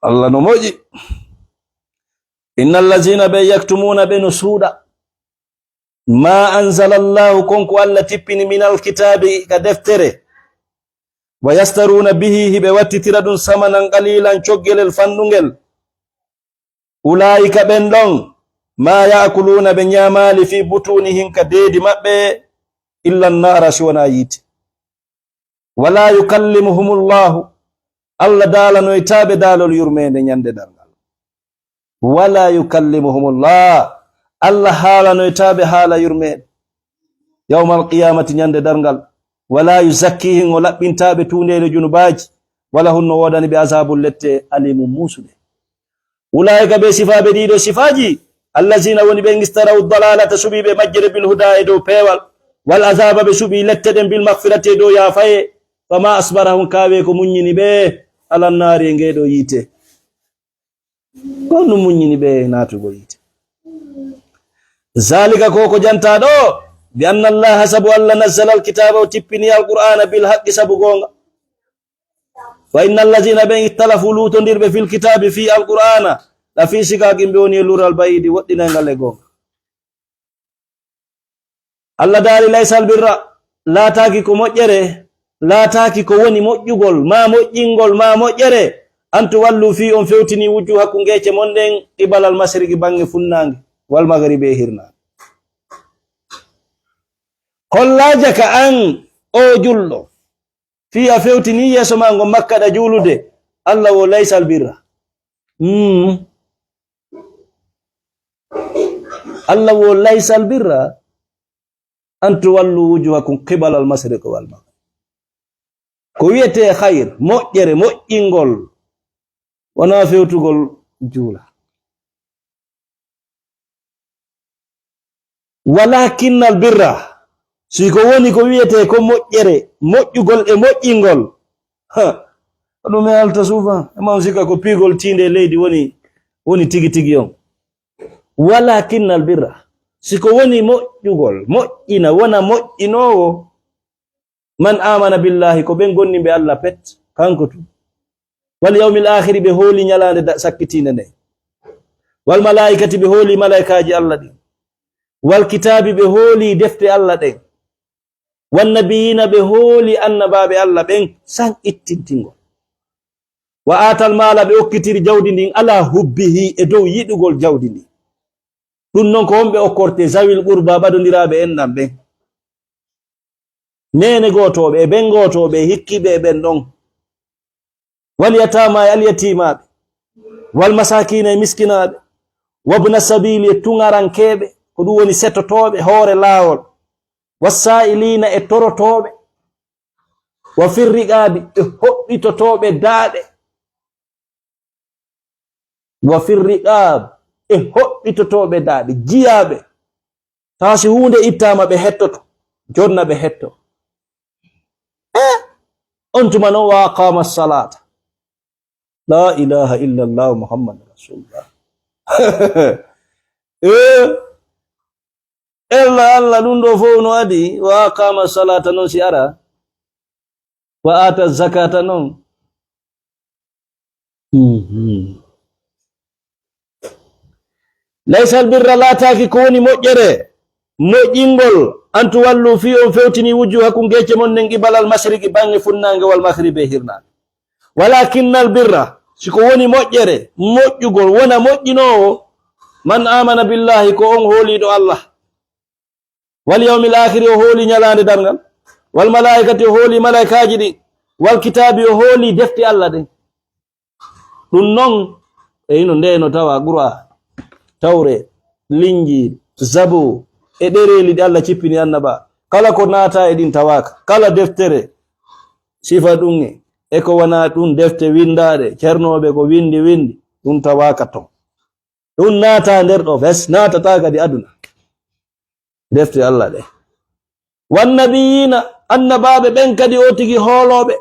Allah no moƴƴi. Innal laziina ɓe yaktumuuna ɓe no suuɗa. Maa anzala Allaahu kon ko Allah tippini minal kitaabi ka deftere. Wa yastaruuna bihi hiɓe wattitira ɗum samanan qaliilan coggelel fanɗungel. Ulaa'ika ɓen ɗon, maa ya'kuluuna ɓe ñaamaali fii butuunihim ka deedi maɓɓe, illa naara si wonaa yiite. Walaa yukallimuhumullahu, Allah daalanoytaa ɓe daalol yurmeende ñande darngal. Walaa yukallimuhumullah, Allah haalanoytaa ɓe haala yurmeende. Yawmal qiyaamati ñande darngal. Walaa yuzakkiihim, o laɓɓintaa ɓe tuundeele junubaaji. Wala hun no woodani ɓe azaabun lette aliimun muusude. Ulaa'ika ɓe sifaaɓe ɗiiɗo sifaaji, allaziina woni ɓe istarawu dalaalata suɓiiɓe majjere bil hudaa e dow peewal, wal azaaba ɓe suɓii lette ɗen bil magfirati e dow yaafaye, fama asbarahum kaawee ko muññini ɓe, alan naari e ngee ɗoo yiite. Ko honɗum muññini ɓe naatugol yiite? Zaalika ko ko jantaa ɗoo, bi anna Allaaha sabu Allah nazzala alkitaaba o tippini alqur'aana bil haqqi sabu goonga. Wa inna allaziina ɓen ittalafu luutondirɓe fil kitaabi fii alqur'aana, la fii shikaakin ɓe woni e lural ba'iidi woɗɗinayngal e goonga. Allah daali laysal birra, laataaki ko moƴƴere, laataaki ko woni moƴƴugol, maa moƴƴingol, maa moƴƴere, an tuwallu fii on fewtini wujjuhakum geece mon ɗen qibalal masriqi baŋŋe funnaange, wal magribi e hirnaange. Hollaa jaka an, o julɗo, fii a fewtinii yeeso maa ngon Makka ɗa juulude, Allah wo laysal birra. Mm. Allah wo laysal birra an tuwallu wujuhakum qibalal masriqi wal maghrib. Ko wiyetee khayr, moƴƴere, moƴƴingol, wonaa fewtugol juula. Walaakinnal birra, si ko woni ko wiyetee ko moƴƴere, moƴƴugol e moƴƴingol, ha, Ko ɗum e alta suufa. E ma on sikka ko piigol tiinde e leydi woni, woni tigi tigi on. Walakinnal birra. Si ko woni moƴƴugol, moƴƴina, wona moƴƴinoowo. Man amana billahi, ko ɓen gonnimɓe Allah pet, kanko tun. Wal yawmil akhiri, ɓe hooli ñalaande da-, sakkitiinde nden. Wal malaikati, ɓe hooli malaikaaji Allah ɗin. Wal kitaabi, ɓe hooli defte Allah ɗen. Wan nabiyina, ɓe hooli annabaaɓe Allah ɓen, san ittintingol. Wa atal maala, ɓe okkitiri jawdi ndin, ala hubbihi, e dow yiɗugol jawdi ndin. Ɗum non ko wonɓe okkorte zawil qurba, ɓadondiraaɓe enɗan ɓen. Neene gootooɓe, e ben gootooɓe, e hikkiiɓe e ɓen ɗon. Wal yataama e alyatimaaɓe, wal masaakiina e miskinaaɓe, wabna sabiili e tuŋarankeeɓe, ko ɗum woni setotooɓe hoore laawol, wassaa'iliina e torotooɓe, wa firriqaabi e hoɓɓitotooɓe daaɗe, wa firriqaab e hoɓɓitotooɓe daaɗe, jiyaaɓe, tawa si huunde ittaama ɓe hettoto, jonna ɓe hetto. Eh, on tuma non wa aqama salata. La ilaha illallah Muhammad Rasulullah. Eh, ella Allah ɗum ɗo fof no adi, wa aqama salata non si ara, wa ata zakata non. Mhm. Laysal birra laataaki ko woni moƴƴere, moƴƴingol, an tuwallu fii on fewtini wujjuhakum geece mon nden qibalal masriqi baŋŋe funnaange wal maghribi e hirnaange. Walakinnal birra, si ko woni moƴƴere, moƴƴugol, wona moƴƴinoowo, man amana billahi, ko on hooliiɗo Allah. Wal yawmil akhiri, o hooli ñalaande darngal. Wal malaikati, o hooli malaikaaji ɗi. Wal kitaabi, o hooli defte Allah ɗen. Ɗum non, e hino nde no tawa Qur'an, Tawre, Linjiil, Zabur, e ɗereeli ɗi Allah cippini annaba. Kala ko naata e ɗin tawaaka. Kala deftere sifa ɗum e, e ko wona ɗum defte winndaaɗe, cernooɓe ko winndi winndi, ɗum tawaaka ton. Ɗum naata nder ɗo fes, naatata kadi aduna. Defte Allah ɗe. Wan nabiyina, annabaaɓe ɓen kadi o tigi hoolooɓe.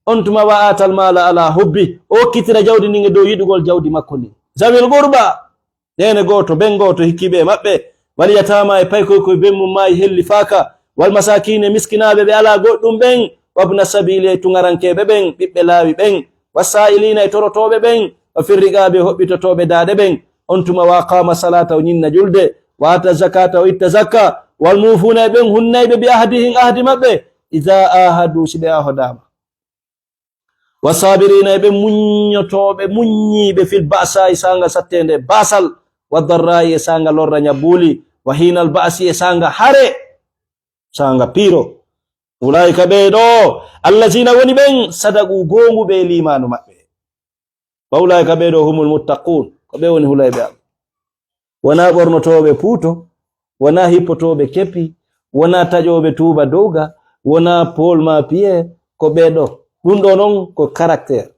On tuma wa atal mala ala hubbi, o okkitira jawdi ndin e dow yiɗugol jawdi makko ndin. Zawil qurba, neene gooto, ben gooto, hikkiiɓe e maɓɓe. Wal yatama e paykoy koy ben mum maayi hellifaaka. Wal masakina e miskinaaɓe ɓe alaa goɗɗum ɓen. Wabna sabili e tuŋarankeeɓe ɓen, ɓiɓɓe laawi ɓen. Wassaa'iliina e torotooɓe ɓen. Wa firriqaaɓe e hoɓɓitotooɓe daaɗe ɓen. On tuma wa aqama salata, o ñinna julde. Wa ata zakata, o itta zakka. Wal mufuuna e ɓen hunnayɓe bi ahdihim, ahdi maɓɓe. Iza ahadu, si ɓe ahodaama. Wa sabirina e ɓen muññotooɓe, muññiiɓe fil ba'sa e saanga satteende baasal. Wa darra e saanga lorra ñabbuuli. Wa hinal ba'si e saanga hare. Saanga piiro. Ulaa'ika ɓee ɗoo, allazina woni ɓen, sadaqu goonguɓe e liimaanu maɓɓe. Wa ulaa'ika ɓee ɗoo humul muttaqun, ko ɓe woni hulayɓe am. Wonaa ɓornotooɓe puuto, wonaa hippotooɓe keppi, wonaa taƴooɓe tuuba dowga, wonaa Paul ma Pierre, ko ɓee ɗoo. Ɗum ɗoo noon ko caractère.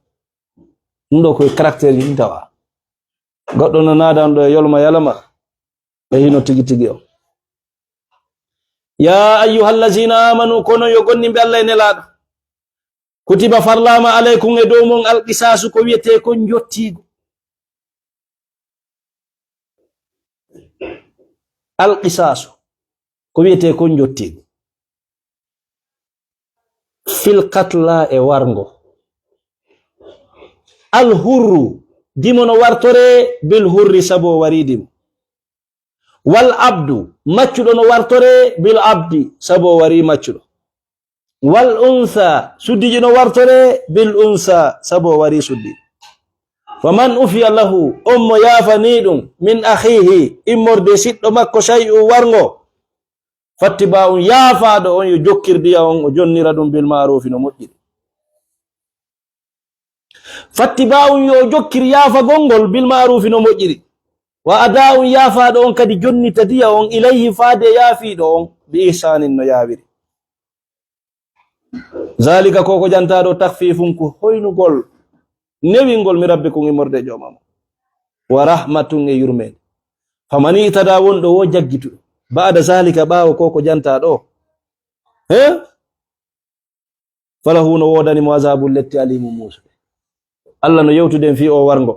Ɗum ɗoo ko e caractère ji ɗi tawa. Goɗɗo no naadan ɗo e yolma yalama, ɓe hino tigi tigi on. Ya ayyuhallazina amanu, kono yo gonnimɓe Allah e Nelaaɗo. Kutiba farlaama alaykum e dow mon alqisaasu ko wiyetee kon njottiigu. Alqisaasu ko wiyetee kon njottiigu. Fil qatla e warngo. Al hurru, dimo no wartore bil hurri sabo wari dimo. Wal abdu, maccuɗo no wartore bil abdi sabo wari maccuɗo. Wal unsa, suddijo no wartore bil unsa sabo wari suddi. Faman ufiya lahu, on mo yaafani ɗum, min akhihi, immorde siɗɗo makko shay'u warngo. Fattiba'un, yaafaaɗo on yo jokkir diya on, o jonnira ɗum bil ma'rufi no moƴƴiri. Fattiba'un, yo o jokkir yaafagol ngol bil ma'rufi no moƴƴiri. Wa ada'un, yaafaaɗo on kadi jonnita diya on ilayhi faade yaafiiɗo on bi ihsanin no yaawiri. Zalika, ko ko jantaaɗo, takfifun, ko hoynugol, newingol, mi rabbikum, immorde joomam. Wa rahmatun, e yurmeende. Faman i'tada, wonɗo wo jaggituɗo. Ba'da zalika, ɓaawo ko ko jantaaɗo. He? Falahu, no woodani mo azabun, letti, alimun, muusuɗo. Allah no yewtuden fii oo warngo.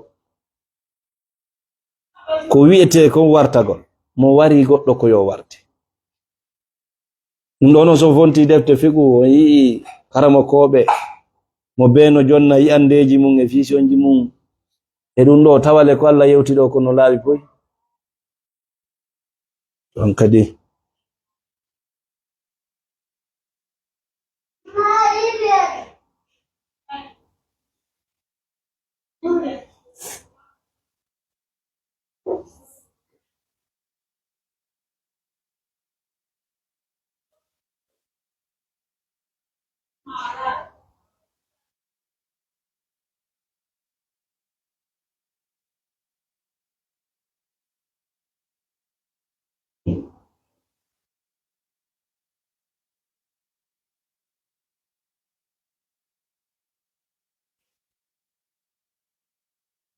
Ko wi'etee kon wartagol. Mo warii goɗɗo ko yo warte. Ɗum ɗoo noon so fontii defte fiqhu, on yi'ii karamokooɓe mo bee no jonna yi'andeeji mum e fiisiyonji mum. E ɗum ɗoo tawale ko Allah yewti ɗoo ko no laaɓi poy. Ɗon kadi.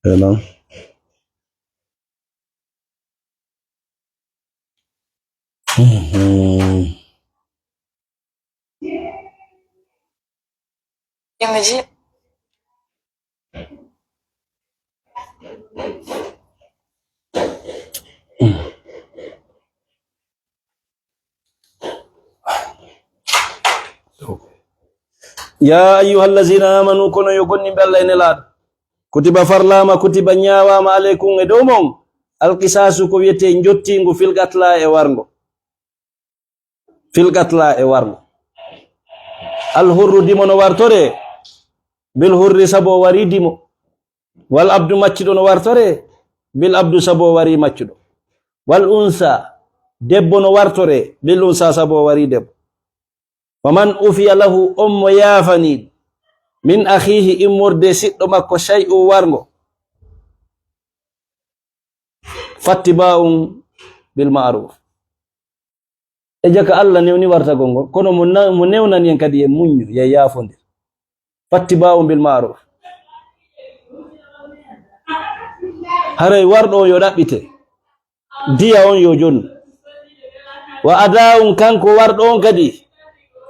Hello. Mhm. Yamaji. Yaa ayyuhal laziina aamanu, kono yo gomɗimɓe Allah e Nelaaɗo. Kutiba farlaama, kutiba ñaawaama aleykum e dow mon. Alqisaasu ko wiyetee njottiingu fil qatla e warngo. Fil qatla e warngo. Al hurru dimo no wartore, bil hurri sabo wari dimo. Wal abdu maccuɗo no wartore, bil abdu sabo wari maccuɗo. Wal unsa, debbo no wartore, bil unsa sabo wari debbo. Wa man ufiya lahu, on mo yaafani min akhihi, immorde siɗɗo makko, shay'un warngo. Fattiba'un bil ma'ruf. E jaka Allah newni wartagol ngol, kono mo na-, mo newnani en kadi e muñño, ye yaafondir. Fattiba'un bil ma'ruf. Haray warɗo on yo ɗaɓɓite. Diya on yo jonnu. Wa ada'un, kanko warɗo on kadi,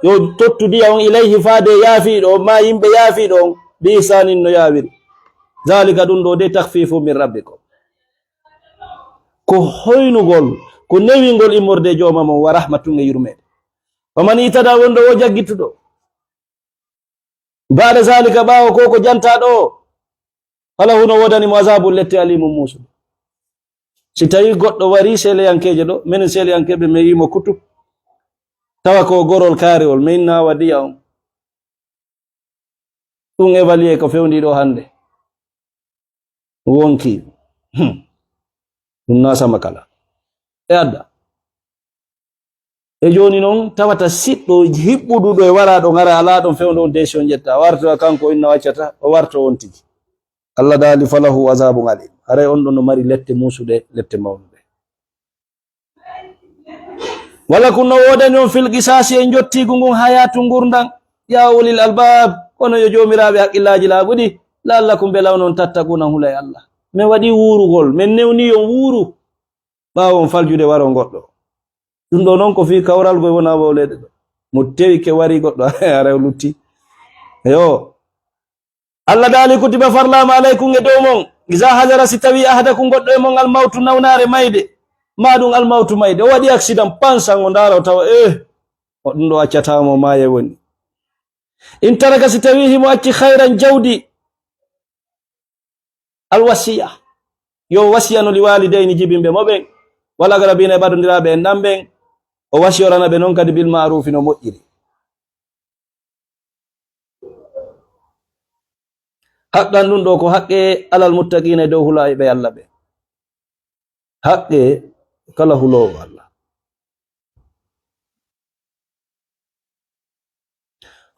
yo tottu diya on ilayhi faade yaafiiɗo on, maa yimɓe yaafiiɗo on, bi ihsanin no yaawiri. Zalika ɗum ɗo de takhfifun min rabbikum. Ko hoynugol, ko newingol immorde e jooma mon, wa rahmatun e yurmeende. Wa man itada wonɗo o jaggituɗo. Ba'da zalika ɓaawo ko ko jantaaɗo o. Falahu no woodani mo azabun lette alimun muusuɗo. Si tawi goɗɗo wari seleyankeejo ɗo, menen seleyankeeɓe men yimo kutu. Tawa ko gorol kaariwol, men nawa diya on. Ɗum évaluer ko fewndi ɗo hannde. Wonki. Hmm. Ɗum na sama kala. E adda. E jooni noon tawata siɗɗo hiɓɓuduɗo e waraaɗo ngara alaa ɗon fewndo on décision ƴetta. Wartoya kanko inna waccata, o warto on tigi. Allah daali falahu azabun alim. Haray on ɗon no mari lette muusuɗe, lette mawnuɗe. Wala kun no woodani on fil qisasi e njottiigu ngun hayatu ngurndan. Ya ulil albab, kono yo joomiraaɓe haqqillaaji laaɓuɗi, la'allakum bela onon tattaquna hula e Allah. Men waɗi wuurugol, men newni on wuuru. Ɓaawo on faljude waro goɗɗo. Ɗum ɗo noon ko fii kawral goy wona wowleede ɗo. Mo tewi ke wari goɗɗo, ara o lutti. Yo. Allah daali kutiba farlaama alaykum e dow mon. Iza hadara si tawi ahadakum goɗɗo e mon al mawtu nawnaare mayde. Ma ɗum al mawtu mayde. O waɗi accident pansan o ndaara o tawa, eh, o ɗum ɗo accata mo maaye woni. In taraka si tawi himo acci khayran jawdi. Alwasiya. Yo wasiyano li walidayni jibinɓe mo ɓen. Wal aqrabina e ɓadondiraaɓe en ɗan ɓen. O wasiyorana ɓe noon kadi bil ma'rufi no moƴƴiri. Haqqan ɗum ɗo ko haqqe alal muttaqiina e dow hulaaɓe Allah ɓe. Haqqe kala huloowo Allah.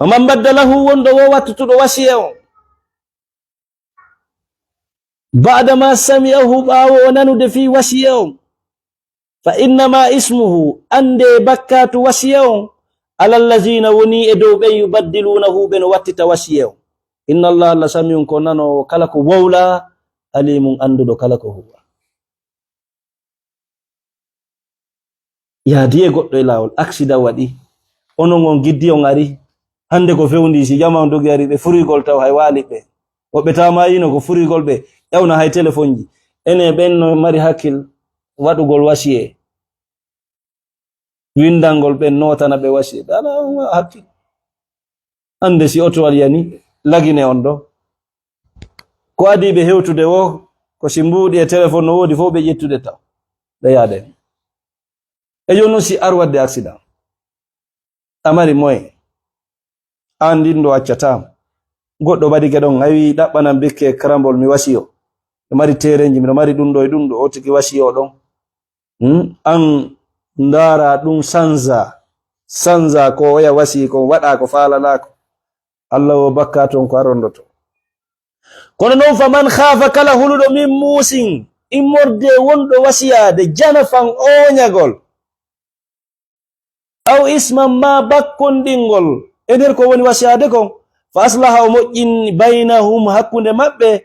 Wa man baddalahu wonɗo wo wattutuɗo wasiya on. Ba'da ma sami'ahu ɓaawo o nanude fii wasiya on. Fa innama ismuhu, annde bakkaatu wasiya on, alallazina woni e dow ɓen yubaddilunahu ɓe no wattita wasiya on. Inna Allah, Allah sami'un ko nanoowo kala ko wowla, alimun annduɗo kala ko huwa. Yaadi e goɗɗo e laawol, aksida waɗi. Onon on giddi on ari. Hannde ko fewndi si jama on dogi ari ɓe furigol taw hay waali ɓe. Woɓɓe tamayino ko furigol ɓe ƴawna hay telefonji. Ene ɓen no mari hakkil waɗugol wasiye. Winndangol ɓen nootana ɓe wasiye. Ɓe alaa hakkil. Annde si oto wal yani, lagine on ɗo. Ko adii ɓe hewtude wo, ko si mbuuɗi e telefon no woodi fof ɓe ƴettude taw. Ɓe yaade. E jooni noon si ar waɗde accident. A mari moyen. Aan ndin ɗo accataa. Goɗɗo ɓadike ɗon, a wi ɗaɓɓanan bikke karambol mi wasiyo. Miɗo mari terenji, miɗo mari ɗum ɗo e ɗum ɗo, o tigi wasiyo ɗon. Hmm? An ndaara ɗum sanza. Sanza ko oya wasi ko waɗa ko faalalaako. Allah o bakka toon ko a rondoto. Kono noon fa man khaafa kala huluɗo min muusin immorde wonɗo wasiyaade janafan ooñagol. Aw isman ma bakkonɗingol e nder ko woni wasiyaade kon. Fa aslaha o moƴƴin baynahum hakkunde maɓɓe.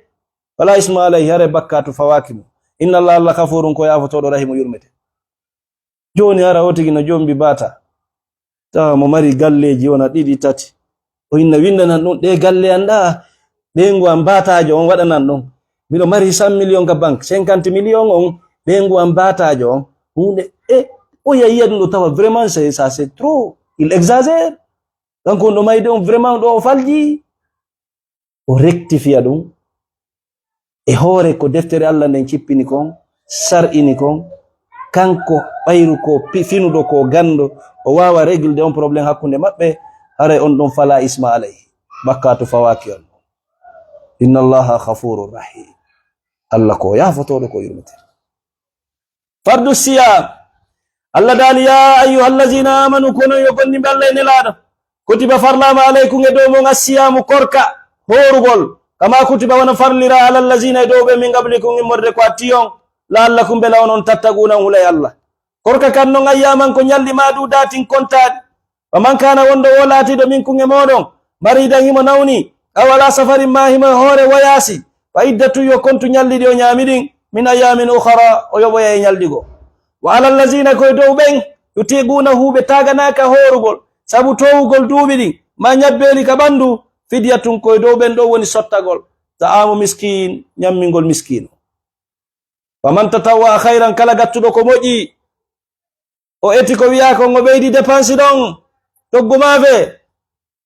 Fala isma alayhi hare bakkatu fawaaki mo. Inna Allah Allah kafurun ko yaafotooɗo rahimu yurmete. Jooni hara o tigi no jombi baata. Tawa mo mari galleeji wona ɗiɗi, tati. O inna winndanan ɗum, ɗe galle an ɗa, ɓeyngu an baataajo on waɗanan ɗum. Miɗo mari cent millions ka banque, cinquante millions on, ɓeyngu an baataajo on. Huunde, e, o yiya ɗum ɗo tawa vraiment, c'est, ça, c'est trop. Il exagère. Kanko on ɗo mayde on vraiment ɗo o falji. O rectifiya ɗum e hoore ko deftere Allah nden cippini kon, sar'ini kon, kanko ɓayru ko pi-, finuɗo ko ganndo, o waawa réglude on problème hakkunde maɓɓe, haray on ɗon fala isma alayhi, bakkatu fawaaki on. Inna Allaha ghafurur rahim. Allah ko yaafotooɗo ko yurmete. Fardu siyam. Allah daali, "Ya ayyuhallazina amanu, kono yo gomɗimɓe Allah e Nelaaɗo, kutiba farlaama alaykum e dow mon assiyamu korka, hoorugol, kama kutiba wano farlira alallazina e dow ɓe min qablikum immorde ko atti on, la'allakum bela onon tattaquna on hulay Allah." Korka kan non ayyaman ko ñalɗi maadudatin kontaaɗi. Wa man kana wonɗo wo laatiiɗo minkum e mooɗon, maridan himo nawni, aw ala safarin ma himo e hoore wayaasi, fa iddatu yo kontu ñalɗi ɗi o ñaami ɗin, min ayyamin ukhara o yoɓoya e ñalɗi goo. Wa ala allazina ko e dow ɓen, yutiqunahu ɓe taaganaaka hoorugol, sabu toowugol duuɓi ɗin, ma ñabbeeli ka ɓandu, fidyatun ko e dow ɓen ɗon woni sottagol, ta'amu miskin, ñammingol miskiino. Wa man tatawwa khayran kala gattuɗo ko moƴƴi, o eti ko wiyaa kon o ɓeydi dépense ɗon, toggu maafe,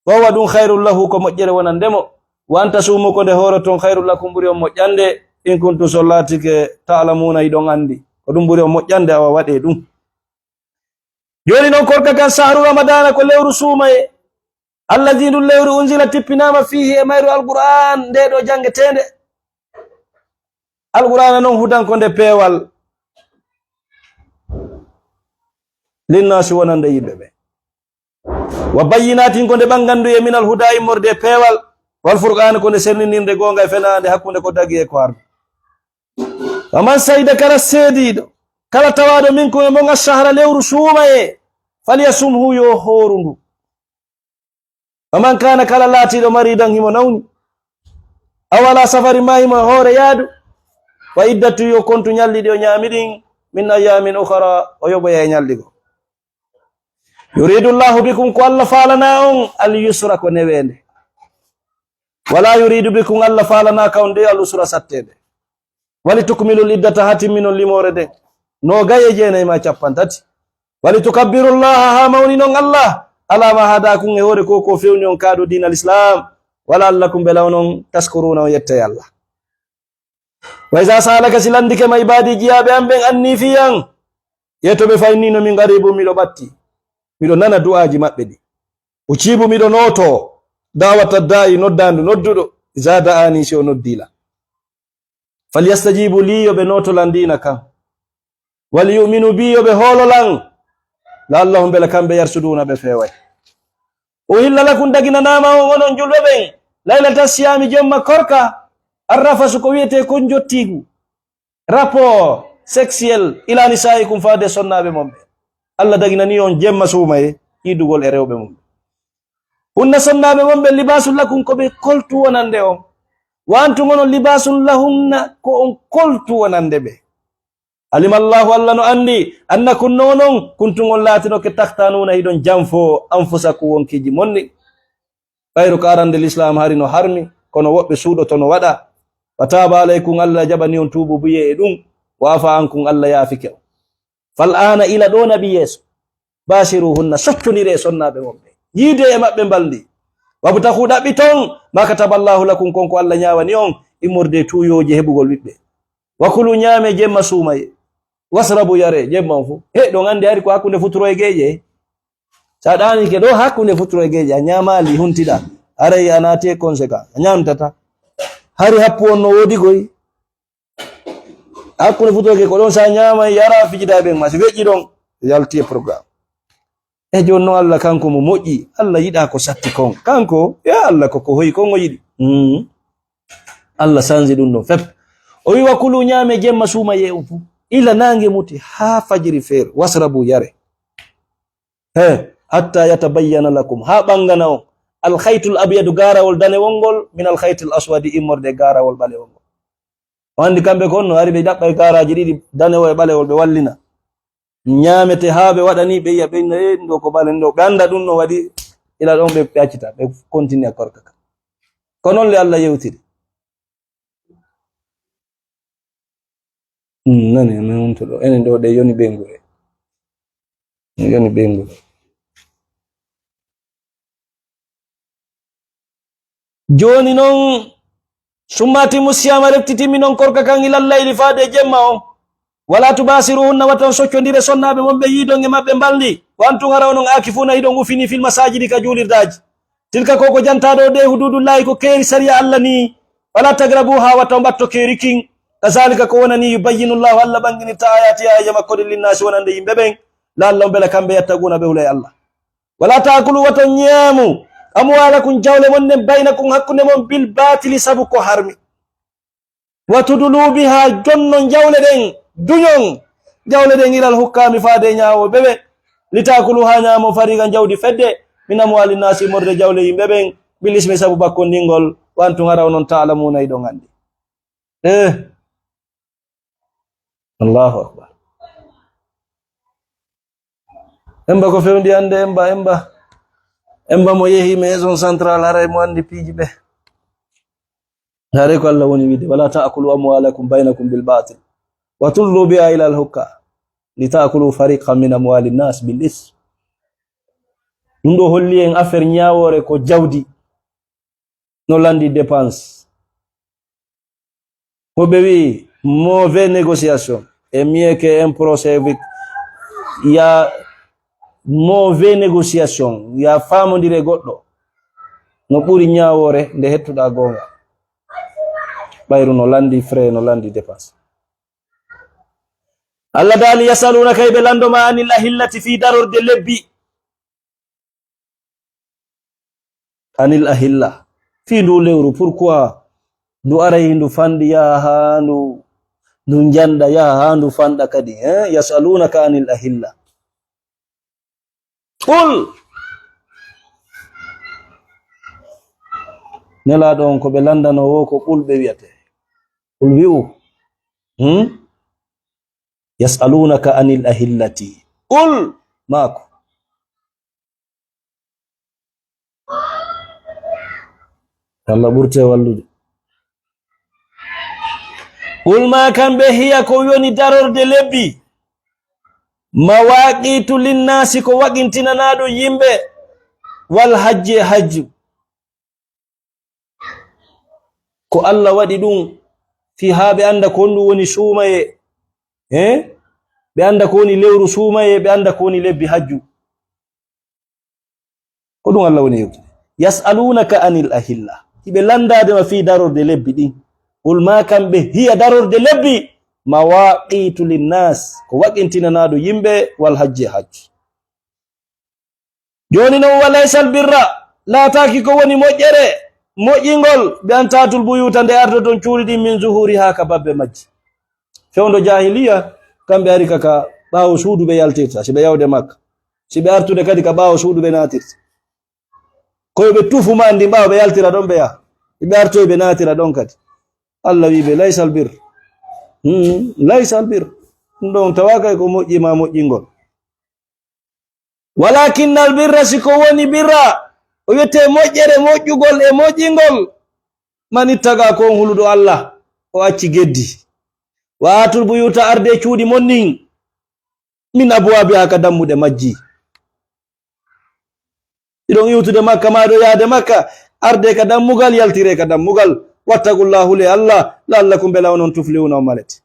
fa huwa ɗum khayrun lahu ko moƴƴere wonande mo. Wa an tasumu ko nde hooroton khayrun lakum ɓuri on moƴƴande, in kuntum so laatike ta'lamuna hiɗon anndi. Ko ɗum ɓuri on moƴƴande awa waɗee ɗum. Jooni non korka kan sahru ramadana ko lewru suumaye. Allazi ndun lewru unzila tippinaama fiihi e mayru alquran nde ɗo janngeteende. Alqur'aana non hudan ko nde peewal linnaasi wonande yimɓe ɓe. Wa bayyinaatin ko nde ɓannganduye minal hudaa immorde e peewal, wal furqaani ko nde serninirnde goonga e fenaande hakkunde ko dagi e ko ardi. Wa man sayida kala seediiɗo, kala tawaaɗo minkum e mon ashahra lewru suumayee, falyasumhu yo hoorundu. Wa man kaana kala laatiiɗo mariidan himo nawni, aw ala safari ma himo hoore yaadu, wa iddatu yo kontu ñalɗi ɗi o ñaami ɗin, min ayyaamin ukhara o yoɓoya e ñalɗi goo. Yuridu Allahu bikum ko Allah faalana on al yusra ko neweende. Wala yuridu bikum Allah faalana ka on de al usra satteende. Wali tukmilul iddata haa timminon limoore nden. Noogay e jeenay ma cappan tati. Wali tukabbirullaha haa mawninon Allah. Ala ma hadakum e hoore ko ko fewni on kaado diina l'islam. Wala allakum bela onon tashkuruna on yetta e Allah. Wa iza sa'alaka si landike ma ibadi jiyaaɓe am ɓen anni fii an. Yeto ɓe fa inni no min qaribun miɗo ɓatti. Miɗo nana du'aaji maɓɓe ɗi. Ujibu miɗo nooto. Da'wata da'i noddaandu nodduɗo. Iza da'ani si o noddila. Falyastajibu li, yo ɓe nootolan diina kan. Wal yu'minu bi, yo ɓe hoololan. La'allahum bela kamɓe yarsuduuna ɓe feeway. Uhilla lakum daginanaama on onon julɓe ɓen. Laylata siyami jemma korka. Arrafasu ko wiyetee kon jottiigu. Rapport sexuel ila nisaikum faade sonnaaɓe mon ɓe. Allah daginani on jemma suumaye yiidugol e rewɓe mum. Hunna sonnaaɓe mon ɓe libaasun lakum ko ɓe koltu wonande on. Wa antum onon libaasun lahunna ko on koltu wonande ɓe. Alima Allahu Allah no anndi annakum no onon kuntum on laatinoke takhtanuuna hiɗon janfo anfusakum wonkiiji mon ɗin. Ɓayru ko arande l'islam hari no harmi. kono woɓɓe suuɗoto no waɗa. Wa taaba alaykum, Allah jaɓani on tuubu biyee e ɗum. Wa afa ankum, Allah yaafike on. Fal aana, ila ɗo naɓi yeeso. Baashiruhunna, soccondiree sonnaaɓe mon ɓe. Yiidee e maɓɓe mbalndi. Wabtahu, ɗaɓɓiton, ma kataba Allahu lakum, kon ko Allah ñaawani on, immorde e tuuyooji heɓugol ɓiɓɓe. Wa kulu, ñaamee, jemma suumayee. Wasrabu, yaree, jemma on fof. He, ɗon anndi hari ko hakkunde futuro e geeƴe. Sa ɗaanike ɗo hakkunde futuro e geeƴe, a ñaamaali, huntiɗaa. Haray a naati e conséquence, a ñaamtata. Hari happu on no woodi koy. Hakkunde futuro e geeƴe ko ɗon sa ñaamay, yara, fijida e ɓen ma. Si feƴƴi ɗon, yalti e programme. E jooni noon Allah kanko mo moƴƴi, Allah yiɗaa ko satti kon. Kanko, ya Allah, ko ko hoyi kon o yiɗi. Mm. Allah sanzi ɗum ɗon fep. O wi, wa kulu, ñaamee, jemma suumayee on fof. Ila naange muti haa fajiri feer, wasrabu, yare. He, hatta yatabayyana lakum, haa ɓangana on, al khaytul abyadu, gaarawol danewol ngol, min al khaytil aswadi, immorde e gaarawol ɓalewol ngol. O anndi kamɓe ko honno, hari ɓe ɗaɓɓa e gaaraaji ɗiɗi, danewol e ɓalewol, ɓe wallina. Ñaamete haa ɓe waɗa ni, ɓe yiya ɓe, "Eh, ɗum ɗo ko ɓale, ɗum ɗo." Ɓe annda ɗum no waɗi, ila ɗon ɓe, ɓe accita, ɓe continue korka ka. Ko noon le Allah yewtiri. Hmm, nani, mi wonto ɗo. Enen ɗo ɗe yoni ɓeynguure. Yoni ɓeynguure. Jooni noon, summa atimmu siyama, reftitimmi noon korka kan ilal layli faade e jemma on. Wala tubasiruhunna, wata on soccondire sonnaaɓe mon ɓe yiidon e maɓɓe mbalndi. Wa antum, hara onon, aakifuna, hiɗon ufini, fil masajidi, ka juulirdaaji. Tilka, ko ko jantaaɗo de, hududullahi, ko keeri sariya Allah ni. Wala tagrabuha, wata on ɓatto keeri kin. Kazalika, ko wonani, yubayyinu Allahu, Allah ɓanginirta, ayati, aayeeje makko ɗin, linnaasi, wonande yimɓe ɓen, la'allahum, bela kamɓe, yattaquna, ɓe hula e Allah. Wala taakulu, wata on ñaamu, amwaalakum, jawle mon ɗen, baynakum, hakkunde mon, bil baatili, sabu ko harmi. Wa tudlu biha, jonnon jawle ɗen, duñon jawle ɗen, ilal hukkaami, faade e ñaawooɓe ɓe, li taakulu, haa ñaamon, fariqan, jawdi fedde, min amwaali naasi, immorde jawle yimɓe ɓen, bil ismi, sabu bakkondingol, wa antum, hara onon, ta'lamuuna, hiɗon anndi. Eh. Allahu akbar. Emba ko fewndi hannde, emba, emba. Emba mo yehi maison centrale, haray mo anndi piiji ɓe. Haray ko Allah woni wiide, "Wala ta'kulu amwalakum baynakum bil batil. Wa tudlu biha ila al hukka. Li ta'kulu fariqan min amwali nas bil ism." Ɗum ɗo holli en affaire ñaawoore ko jawdi. No lanndi dépense. Ko ɓe wi'i, mauvaise négociation est mieux qu'un procès avec, ya mauvaise négociation, ya faamondire goɗɗo no ɓuri ñaawoore nde hettuɗaa goonga. Ɓayru no lanndi frais, no lanndi dépense. Allah daali, "Yasalunaka", ɓe lanndo ma, "anil ahillati", fii darorde lebbi. Anil ahilla. Fii ndu lewru, pourquoi ndu aray ndu fanɗi yaha haa ndu, ndu njanɗa yaha haa ndu fanɗa kadi, eh? Yasalunaka anil ahilla. Qul. Nelaaɗo on ko ɓe lanndano wo ko qul ɓe wi'ate. Qul wi'u. Hmm? Yasalunaka anil ahillati. Qul. Maako. Allah ɓurte wallude. Qul ma kamɓe hiya ko woni darorde lebbi. Mawaqitu linnaasi ko waqintinanaaɗo yimɓe. Wal hajji e hajju. Ko Allah waɗi ɗum fii haa ɓe annda ko honɗum woni suumaye. Eh? Ɓe annda ko woni lewru suumaye, ɓe annda ko woni lebbi hajju. Ko ɗum Allah woni yewtude. Yas'alunaka anil ahilla. Hiɓe lanndaade ma fii darorde lebbi ɗin. Qul ma kamɓe hiya darorde lebbi. Mawaqitu linnas. Ko waqintinanaaɗo yimɓe wal hajji e hajju. Jooni non, wa laysal birra. Laataaki ko woni moƴƴere, moƴƴingol, bi an taatul buyuta nde ardoton cuuɗi ɗin min zuhuriha ka babbe majji. Fewndo jaahiliya, kamɓe ari ka, ka ɓaawo suudu ɓe yaltirta, si ɓe yawde Makka. Si ɓe artude kadi ka ɓaawo suudu ɓe naatirta. Ko yo ɓe tufu ma ndi ɓaawo ɓe yaltira ɗon ɓe yaha. Si ɓe artoy ɓe naatira ɗon kadi. Allah wi ɓe, "Laysal bir." Hmm, laysal bir. Ɗum ɗon tawa kay ko moƴƴi ma moƴƴingol. Walakinnal birra, si ko woni birra, o wiyete moƴƴere, moƴƴugol e moƴƴingol. Man ittaqa, ko on huluɗo Allah, o acci geddi. Wa atul buyuta, arde cuuɗi mon ɗin, min abwaabiha, ka dammuɗe majji. Hiɗon iwtude Makka, maa ɗo yaade Makka, arde ka dammugal, yaltire ka dammugal. Wattaqullah, hule Allah, la'allakum, bela onon, tuflihuna, on malete.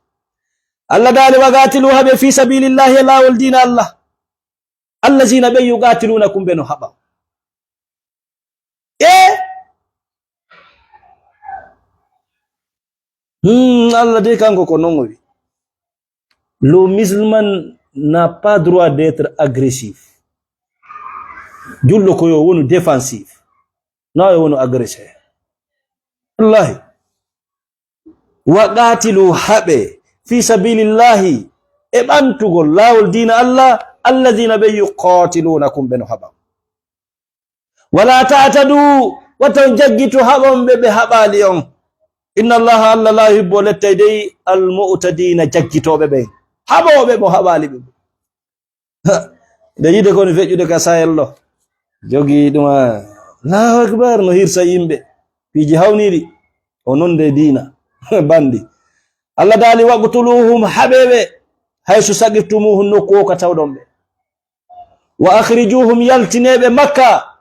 Allah daali, wa qatilu, haɓe fi sabilillahi, e laawol diina Allah. Allazina, ɓe, yuqatilunakum, ɓe no haɓa. E Hmm, Allah de kanko ko non o wi. Le musulman n'a pas droit d'être agressif. Julɗo ko yo wonu défensif. Na yo wonu agresseur. Wallahi. Wa qatilu, haɓe, fi sabilillahi, e ɓantugol laawol diina Allah, alladhina, ɓe, yuqatilunakum, ɓe no haɓa. Wala ta'tadu, wata on jaggitu haɓon ɓe ɓe haɓaali on. Inna Allaha, Allah, la yuhibbu, o lettay dey, al mu'tadina, jaggitooɓe ɓen. Haɓooɓe mo haɓaali ɓe. Ha, nde yiide ko woni feƴƴude ka Sahel ɗo. Jogii ɗum, a, Allahu Akbar, no hirsa yimɓe. Piiji hawniiɗi. O non nde diina. Bandi. Allah daali, waqtuluhum, haɓee ɓe. Haysu saqiftumuhum, nokku o ka tawɗon ɓe. Wa akhrijuhum, yaltinee ɓe Makka.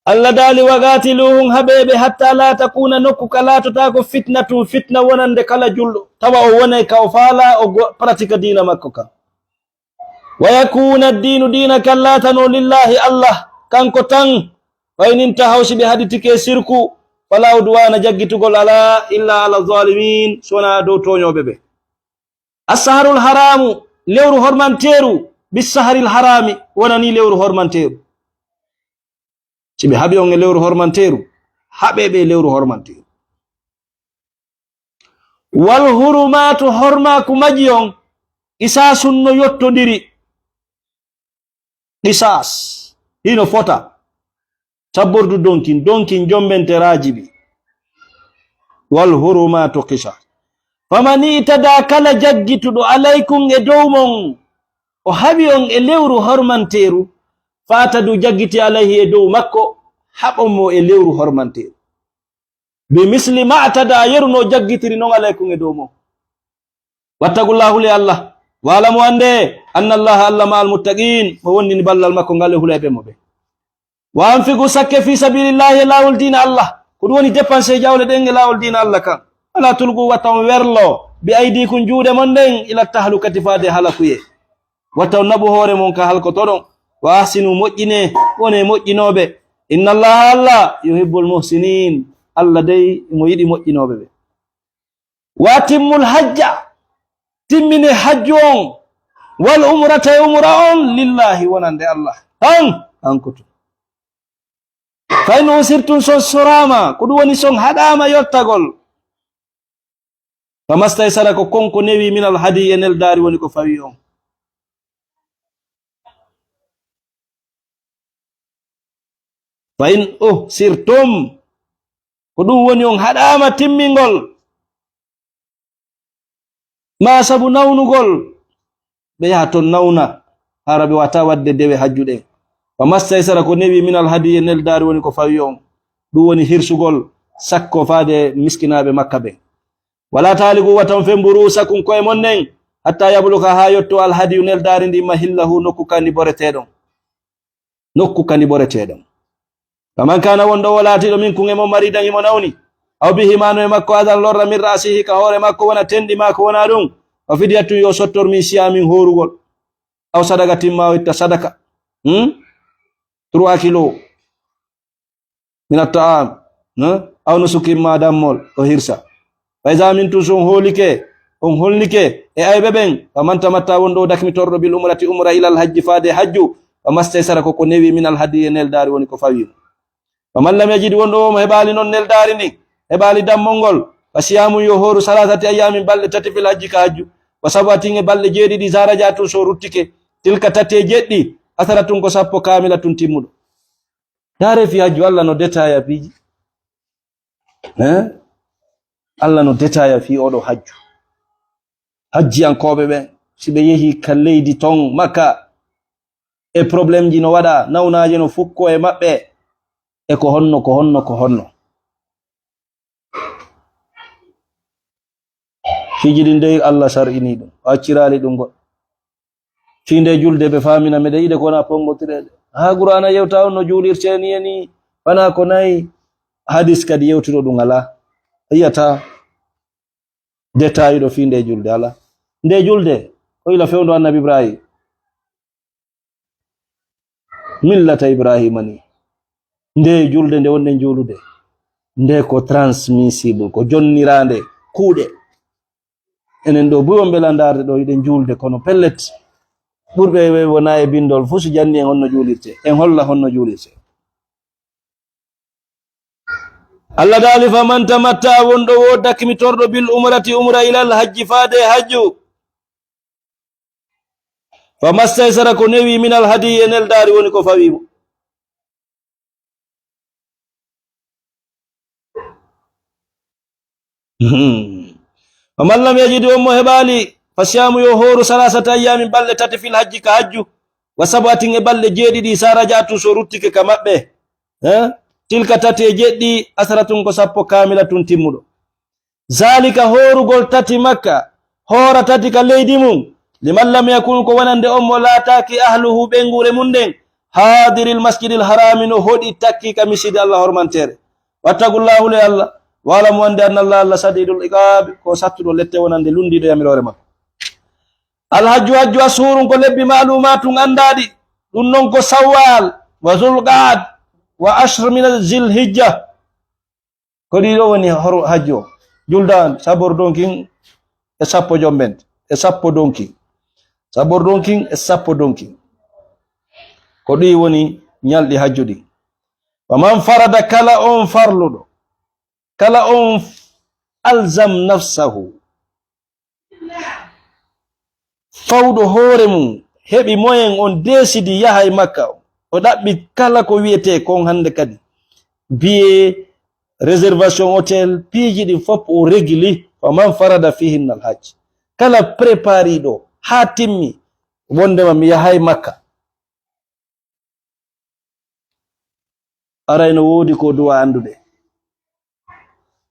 Allah daali, wa qatiluhum, haɓee ɓe, hatta la takuna, nokku ka laatotaako, fitnatun, fitna wonande kala julɗo, tawa o wonay ka o faala, o go-, pratika diina makko kan. Wa yakuna diinu, diina kan laatanoo, lillahi, Allah, kanko tan. Fa in intahaw, si ɓe haɗitike sirku, fala udwana, jaggitugol alaa, illa ala zalimin, so wonaa dow tooñooɓe ɓe. Assaharul haramu, lewru hormanteeru, bissaharil harami, wonanii lewru hormanteeru. Si ɓe haɓi on e lewru hormanteeru, haɓee ɓe e lewru hormanteeru. Wal hurumaatu, hormaaku maji on, qisaasun, no yottondiri. Qisaas, hino fota. Sabbordu donkin, donkin jombente raajibi. Wal hurumaatu qisaas. Faman i'tadaa, kala jaggituɗo, alaykum, e dow mon, o haɓi on e lewru hormanteeru, fa'tadu, jaggiti, alayhi, e dow makko, haɓon mo e lewru hormanteeru. Bi misli ma'tadaa, yeru no jaggitiri non alaykum, e dow mon. Wattaqullah, hule Allah. Wa'lamu, annde, anna Allaha, Allah, ma'al muttaqin, mo wondini ballal makko ngal e hulayɓe mo ɓe. Wa anfiqu, sakke, fi sabilillahi, e laawol diina Allah. Ko ɗum woni dépense jawle ɗen e laawol diina Allah kan. Wala tulqu, wata on werlo, bi aydikum, juuɗe mon ɗen, ila tahlukati, faade halakuyee. Wata on naɓu hoore mon ka halkotoɗon. Wa ahsinu, moƴƴinee, wonee moƴƴinooɓe. Inna Allaha, Allah, yuhibbul muhsinin. Allah dey, mo yiɗi moƴƴinooɓe ɓe. Wa atimmul hajja, timmine hajju on, wal umrata, e umra on, lillahi, wonande Allah tan, hanko tun. Fa in usirtum, son soraama, ko ɗum woni son haɗaama yottagol. Famastaysara, ko kon ko newi, minal hadi, e neldaari woni ko fawi on. Fa in uhsirtum, ko ɗum woni on haɗaama timmingol. Ma sabu nawnugol, ɓe yaha ton nawna, hara ɓe wata wadde dewe hajju ɗen. Fa mastaysara, ko newi, minal hadiyi, e neldaari woni ko fawi on. Ɗum woni hirsugol sakko faade miskinaaɓe Makka ɓen. Wala taaligu, wata on femmbu ru'usakum, ko'e mon ɗen, hatta yabluga, haa yotto, al hadiyu, neldaari ndin, mahillahu, nokku ka ndi boreteɗon. Nokku ka ndi boreteɗon. Faman kana, wonɗo o laatiɗo, minkum, e mon, maridan, himo nawni, aw bihi, maa no e makko, adan, lorra, min ra'sihi, ka hoore makko, wona tenɗi maako, wona ɗum, fa fidyatun, yo sottor, min siyamin, hoorugol, aw sadaqatin, maa o itta sadaka, hmm? Trois kilos. Min at-ta'am, eh? Aw nusukin, maa dammol, o hirsa. Fa iza amintum, so on hoolike, on holnike e ayɓe ɓen, faman tamatta, wonɗo o dakmitorɗo, bil umrati, umra, ilal hajji, faade hajju, fa mastaysara, ko ko newi, minal hadiyi, e neldaari woni ko fawi mo. Faman lam yajid, wonɗo o mo heɓaali non neldaari ndin, heɓaali dammol ngol, fa siyamun, yo hooru, salasati ayyamin, balɗe tati, fil hajji, ka hajju, wa sab'atin, e balɗe jeeɗiɗi, iza raja'tum, so ruttike, tilka, tati e jeɗɗi, asaratun, ko sappo, kamilatun, timmuɗo. Ndaaree fii hajju, Allah no détailla piiji. Eh? Allah no détailla fii oɗo hajju. Hajjiyankooɓe ɓen, si ɓe yehii ka leydi ton, Makka, e problème ji no waɗa, nawnaaje no fukko e maɓɓe, e ko honno, ko honno, ko honno. Piiji ɗin dey, Allah sar'inii ɗum, o acciraali ɗum goɗɗo. Fii nde julde, ɓe faamina, meɗen yiɗe ko wona ponngotireede. Haa Qur'aana yewta on no juulirtee ni e ni, wanaa ko nayi. Hadis kadi yewtuɗo ɗum alaa. A yi'ataa détail ɗo fii nde julde alaa. Nde julde, ko ila fewndo Annabi Ibrahim. Millata Ibrahima ni. Nde julde nde wonɗen juulude, nde ko transmissible, ko jonniraande kuuɗe. Enen ɗo buy on mbela ndaarde ɗo, hiɗen juulde, kono pellet, ɓurɓe we wona e bindol fuu, si janni en honno juulirte, en holla honno juulirte. Allah daali, "Faman tamatta", wonɗo wo dakmitorɗo, "bil umrati", umra, "ilal hajji", faade hajju, "famastaysara", ko newi, "minal hadiyi", e neldaari woni ko fawi mo. "Faman lam yajid", on mo heɓaali, "fasiyamu", yo hooru, "salasata ayyamin", balɗe tati, "fil hajji", ka hajju, "wa sab'atin", e balɗe jeeɗiɗi, "iza raja'tum", so ruttike ka maɓɓe. Eh? "Tilka", tati e jeɗɗi, "asaratun", ko sappo, "kamilatun", timmuɗo. "Zalika", hoorugol tati Makka, hoora tati ka leydi mum, "liman lam yakun", ko wonande on mo laataaki, "ahluhu", ɓeynguure mum nden, "hadiril masjidil harami", no hoɗi takki ka misidi Allah hormanteere. "Wattaqullah", hule Allah, "wa'lamu", wonde, "anna Allah", Allah, "shadidul iqabi", ko sattuɗo lette wonande lunndiiɗo yamiroore makko. "Alhajju", hajju, "ashhurun", ko lebbi, "ma'lumatun", anndaaɗi, ɗum non ko Sawwal, wa Zulqa'ad, wa ashr min Zilhijja. Ko ɗiɗo woni hor-, hajju o. Juldan, sabor donkin e sappo jombent, e sappo donkin. Sabor donkin e sappo donkin. Ko ɗi woni ñalɗi hajju ɗin. "Wa man farada", kala on farluɗo, kala on f-, alzam nafsahu, fawɗo hoore mum, heɓi moyen on, décidi yahay Makka, o ɗaɓɓi kala ko wiyetee kon hannde kadi, billet, réservation hôtel, piiji ɗin fof o régli, "wa man farada fihinna al hajj", kala prépariɗo haa timmi, wondema mi yahay Makka. Aray no woodi ko duwa anndude.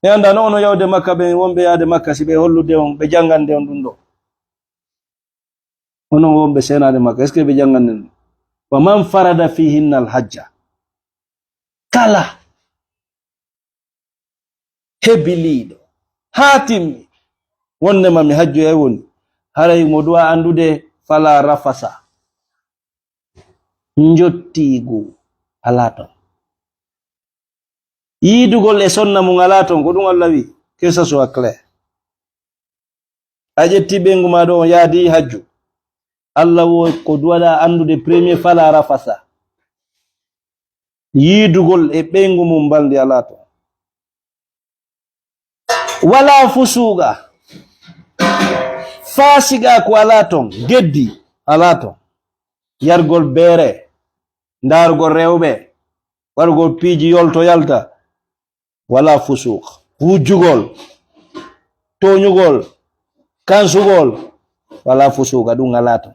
Mi anndaa no ono yawde Makka, ɓen wonɓe yaade Makka, si ɓe hollude on, ɓe janngande on ɗum ɗo. Onon wonɓe seenaade Makka, est-ce que ɓe janngande on? "Wa man farada fihinna al hajja." Kala hebiliiɗo haa timmi, wondema mi hajjoyay woni, haray mo duwa anndude, "fala rafasa", njottiigu alaa ton. Yiidugol e sonna mum alaa ton, ko ɗum Allah wi, que ça soit clair. A ƴetti ɓeyngu ma ɗo, on yaadi hajju. Allah wo ko duwaɗa anndude premier, "fala rafasa". Yiidugol e ɓeyngu mum mbalndi alaa ton. "Wala fusuqa". Faasiqaaku alaa ton, geddi alaa ton. Yargol beere, ndaarugol rewɓe, waɗugol piiji yolto yalta. "Wala fusuq". Wujjugol, tooñugol, kansugol, "wala fusuqa", ɗum alaa ton.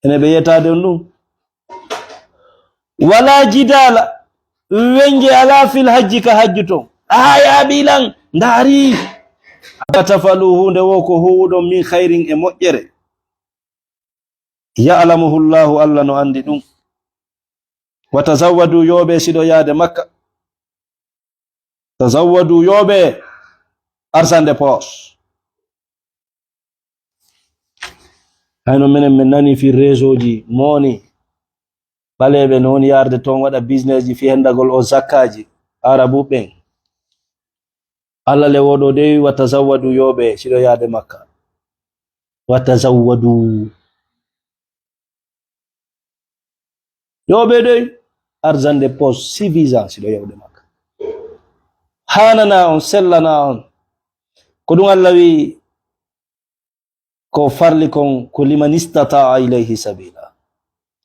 Ene ɓe yetaade on ɗum. Wala jidala, weñje ala fil hajji ka hajju ton. Aa, yaaɓi lan, ndaari. Tafalu, huunde wo ko huuwuɗon min khayrin e moƴƴere. Ya'lamuhu Allahu, Allah no anndi ɗum. Wa tazawwadu, yooɓe siɗo yaade Makka. Tazawwadu, yooɓe arsande poos. Hayno menen min nani fi réseau ji moni. Ɓaleeɓe no woni yaarde toon waɗa business ji fii hendagol o zakkaji Arabu ɓen. Allah le woɗo dey, wa tazawwadu, yooɓe siɗo yaade Makka. Wa tazawwadu. Yooɓe dey, argent de poche suffisant siɗo yawde Makka. Haanana on, sellana on. Ko ɗum Allah wi ko farli kon ko liman istata'a ilayhi sabila.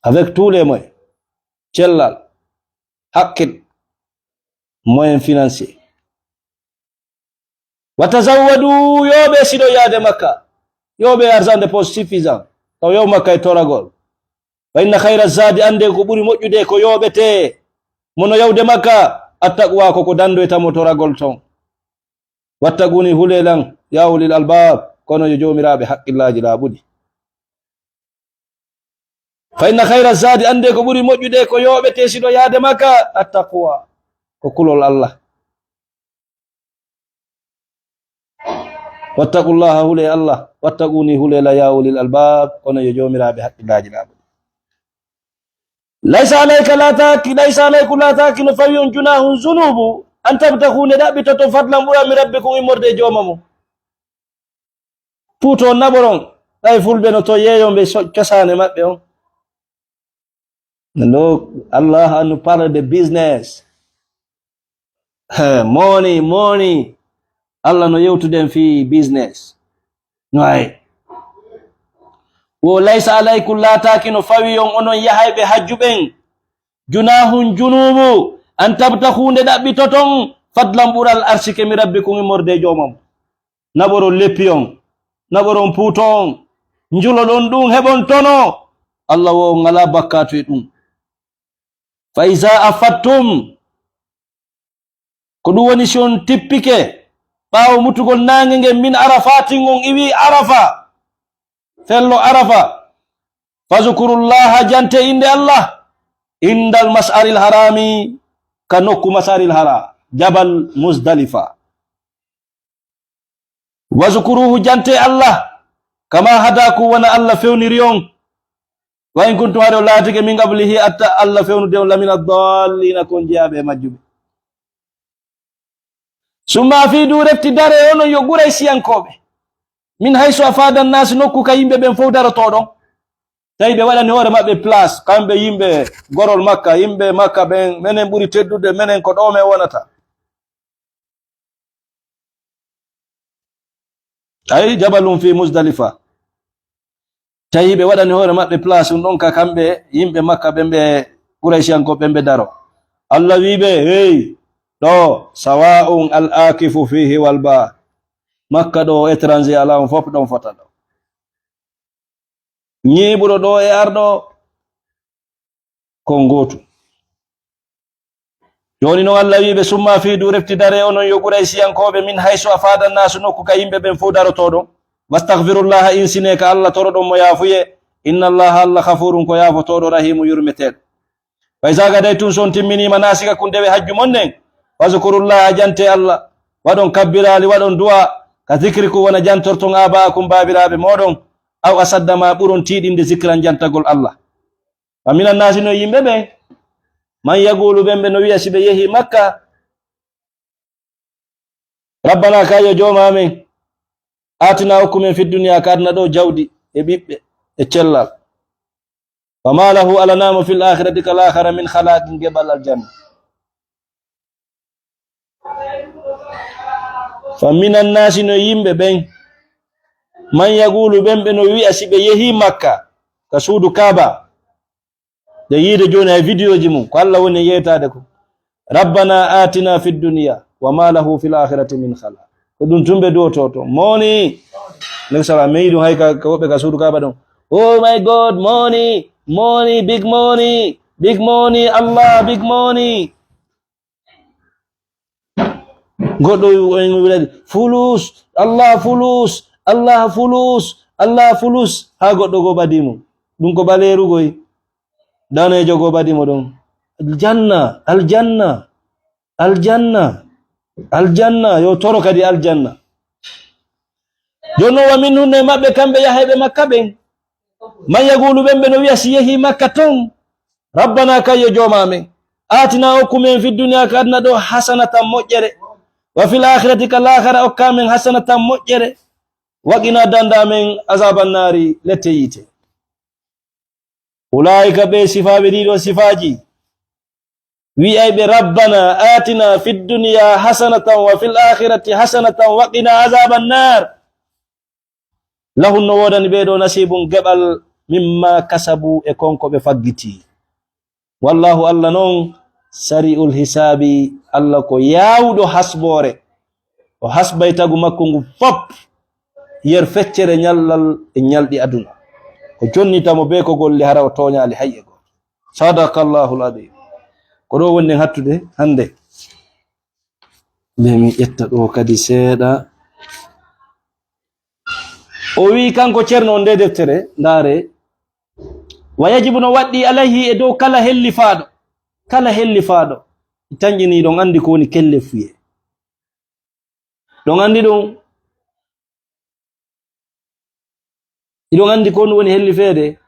Avec tous les moyens. Cellal, hakkil, moyen financier. Wa tazawwadu, yooɓe siɗo yaade Makka. Yooɓe argent de poche suffisant. Taw yaw Makka e toragol. Fa inna khayra zadi, annde ko ɓuri moƴƴude ko yooɓete. Mono yawde Makka, attaqwa ko ko dandoyta mo toragol ton. Wattaquni, hule lan, ya ulil albab, kono yo joomiraaɓe haqqillaaji laaɓuɗi. Fa inna khayra zadi, annde ko ɓuri moƴƴude ko yooɓete siɗo yaade Makka, attaqwa, ko kulol Allah. Wattaqullaha, hule Allah, wattaquni, hule la ya ulil albab, kono yo joomiraaɓe haqqillaaji laaɓuɗi. Laysa alayka la taki, laysa alaykum la taki, no fawi on junahun zunubu, an tabtahu, nde ɗaɓɓitoto fadlan ɓural mi rabbikum immorde e jooma mo. Puuto on naɓoron, ɓay fulɓe no to yeeyo ɓe so-, cosaane maɓɓe on. No Allah nous parle de business. He, money, money. Allah no yewtuden fii business. No ay. Wo laysa alaykum laataaki no fawi on onon yahayɓe hajju ɓen. Junahun junuubu. An tabtahu nde ɗaɓɓitoton. Fadlan ɓural arsike mi rabbikum immorde e joomam. Naɓoron leppi on. Naɓoron puuto on. Njuloɗon ɗum heɓon tono. Allah wo on alaa bakkaatu e ɗum. Fa iza afattum. Ko ɗum woni si on tippike ɓaawo mutugol naange ngen min Arafatin on iwi Arafa. Fello Arafa. Fazkurullaha jante innde Allah. Indal mas'aril harami ka nokku mas'aril hara. Jabal Muzdalifa. Wazkuruhu jante Allah. Kama hadakum wona Allah fewniri on. Wa in kuntum hari on laatike min qablihi atta Allah fewnude on lamina dallina kon jeyaaɓe e majjuɓe. Summa afidu refti dare onon yo Quraysiyankooɓe. Min haysu afada naasi nokku ka yimɓe ɓen fof darotoo ɗon. Tawi ɓe waɗani hoore maɓɓe place, kamɓe yimɓe gorol Makka, yimɓe Makka ɓen, menen ɓuri teddude, menen ko ɗo men wonata. Ay, jabalun fi Muzdalifa. Tawi ɓe waɗani hoore maɓɓe place ɗum ɗon ka kamɓe yimɓe Makka ɓen ɓe Quraysiyankooɓe ɓen ɓe daro. Allah wi ɓe, hey, ɗo, sawa'un al-akifu fihi wal ba. Makka ɗo étranger alaa on fof ɗon fota ɗo. Ñiiɓuɗo ɗo e arɗo ko ngootu. Jooni non Allah wi'i ɓe, "Summa afiidu, refti daree onon yo Quraysiyankooɓe, min haysu afaada naasu, nokku ka yimɓe ɓen fow darotoo ɗon. Wastaghfirullaha, insinee ka Allah, toroɗon mo yaafuyee. Innallaha, Allah, ghafuurun, ko yaafotooɗo, rahiimu, yurmeteeɗo." Fa izaa gadaytum, so on timminiima, naasikakum, dewe hajju mon nden, fazkurullaha, jantee Allah, waɗon kabbiraali, waɗon du'a, ka zikrikum, wona jantorton aaba'akum, baabiraaɓe mooɗon, aw asadda, maa ɓuron tiiɗinde, zikran, jantagol Allah. Wa minan naasi, no yimɓe ɓen, man yaqulu, ɓen ɓe no wi'a si ɓe yehi Makka, "Rabbana, ka yo Jooma amen, aatina, okku men, fid dunya, ka aduna ɗo, jawdi e ɓiɓɓe e cellal. Wa ma lahu, alanaa mo, fil aakhirati, ka laakhara, min khalaaqin, geɓal aljanna." Fa minan naasi, no yimɓe ɓen, man yaqulu, ɓen ɓe no wi'a si ɓe yehi Makka, ka suudu Kaaba, de yiide jooni hay vidéo ji mum, ko Allah woni e yeytaade ko, "Rabbana atina fid dunya wa ma lahu fil akhirati min khalaq." Ko ɗum tun ɓe du'otoo to. Money. Nek sala, meyi ɗum hay ka, ka woɓɓe ka suudu Kaaba ɗon. "Oh my God, money, money, big money, Big money, Allah, big money. Goɗɗo wi-, o wi'ata, "Fulus, Allah, fulus, Allah, fulus, Allah, fulus." Haa goɗɗo go ɓadi mo. Ɗum ko ɓaleeru goy. Daneejo go ɓadi mo ɗon. Aljanna, aljanna, aljanna, aljanna. Yo toro kadi aljanna. Jooni non, wa minhum, e maɓɓe kamɓe yahayɓe Makka ɓen. Man yaqulu, ɓen ɓe no wi'a si yehi Makka ton, "Rabbana, kayyo Jooma amen, atina, okku men, fi dunya, ka aduna ɗo, hasanatan, moƴƴere, wa fil akhirati, ka laakara, okka men hasanatan, moƴƴere, wa qina, danda men, azaban naari, lette yiite." Ulaa'ika, ɓe sifaaɓe ɗiɗo sifaaji, wi'ayɓe, "Rabbana atina fid dunya hasanatan wa fil akhirati hasanatan wa qina azaban nar." Lahum, no woodani ɓe ɗo nasibun, geɓal, mimma kasabu, e kon ko ɓe faggiti. Wallahu, Allah non, sari'ul hisaabi, Allah ko yaawuɗo hasboore. O hasbay tagu makko ngu fop, yer feccere ñallal e ñalɗi aduna. O jonnita mo bee ko golli, hara o tooñaali hay e gooto. Sadaqallahul adim. Ko ɗo wonɗen hattude hannde. Nde mi ƴetta ɗo kadi seeɗa. O wi'i kanko Ceerno on, nde deftere, ndaare. Wa yajibu, no waɗɗi, alayhi, e dow kala hellifaaɗo. Kala hellifaaɗo. Tanƴini, ɗon anndi ko woni kellefuyee. Ɗon anndi ɗum. Iɗon anndi ko ɗum woni hellifeede?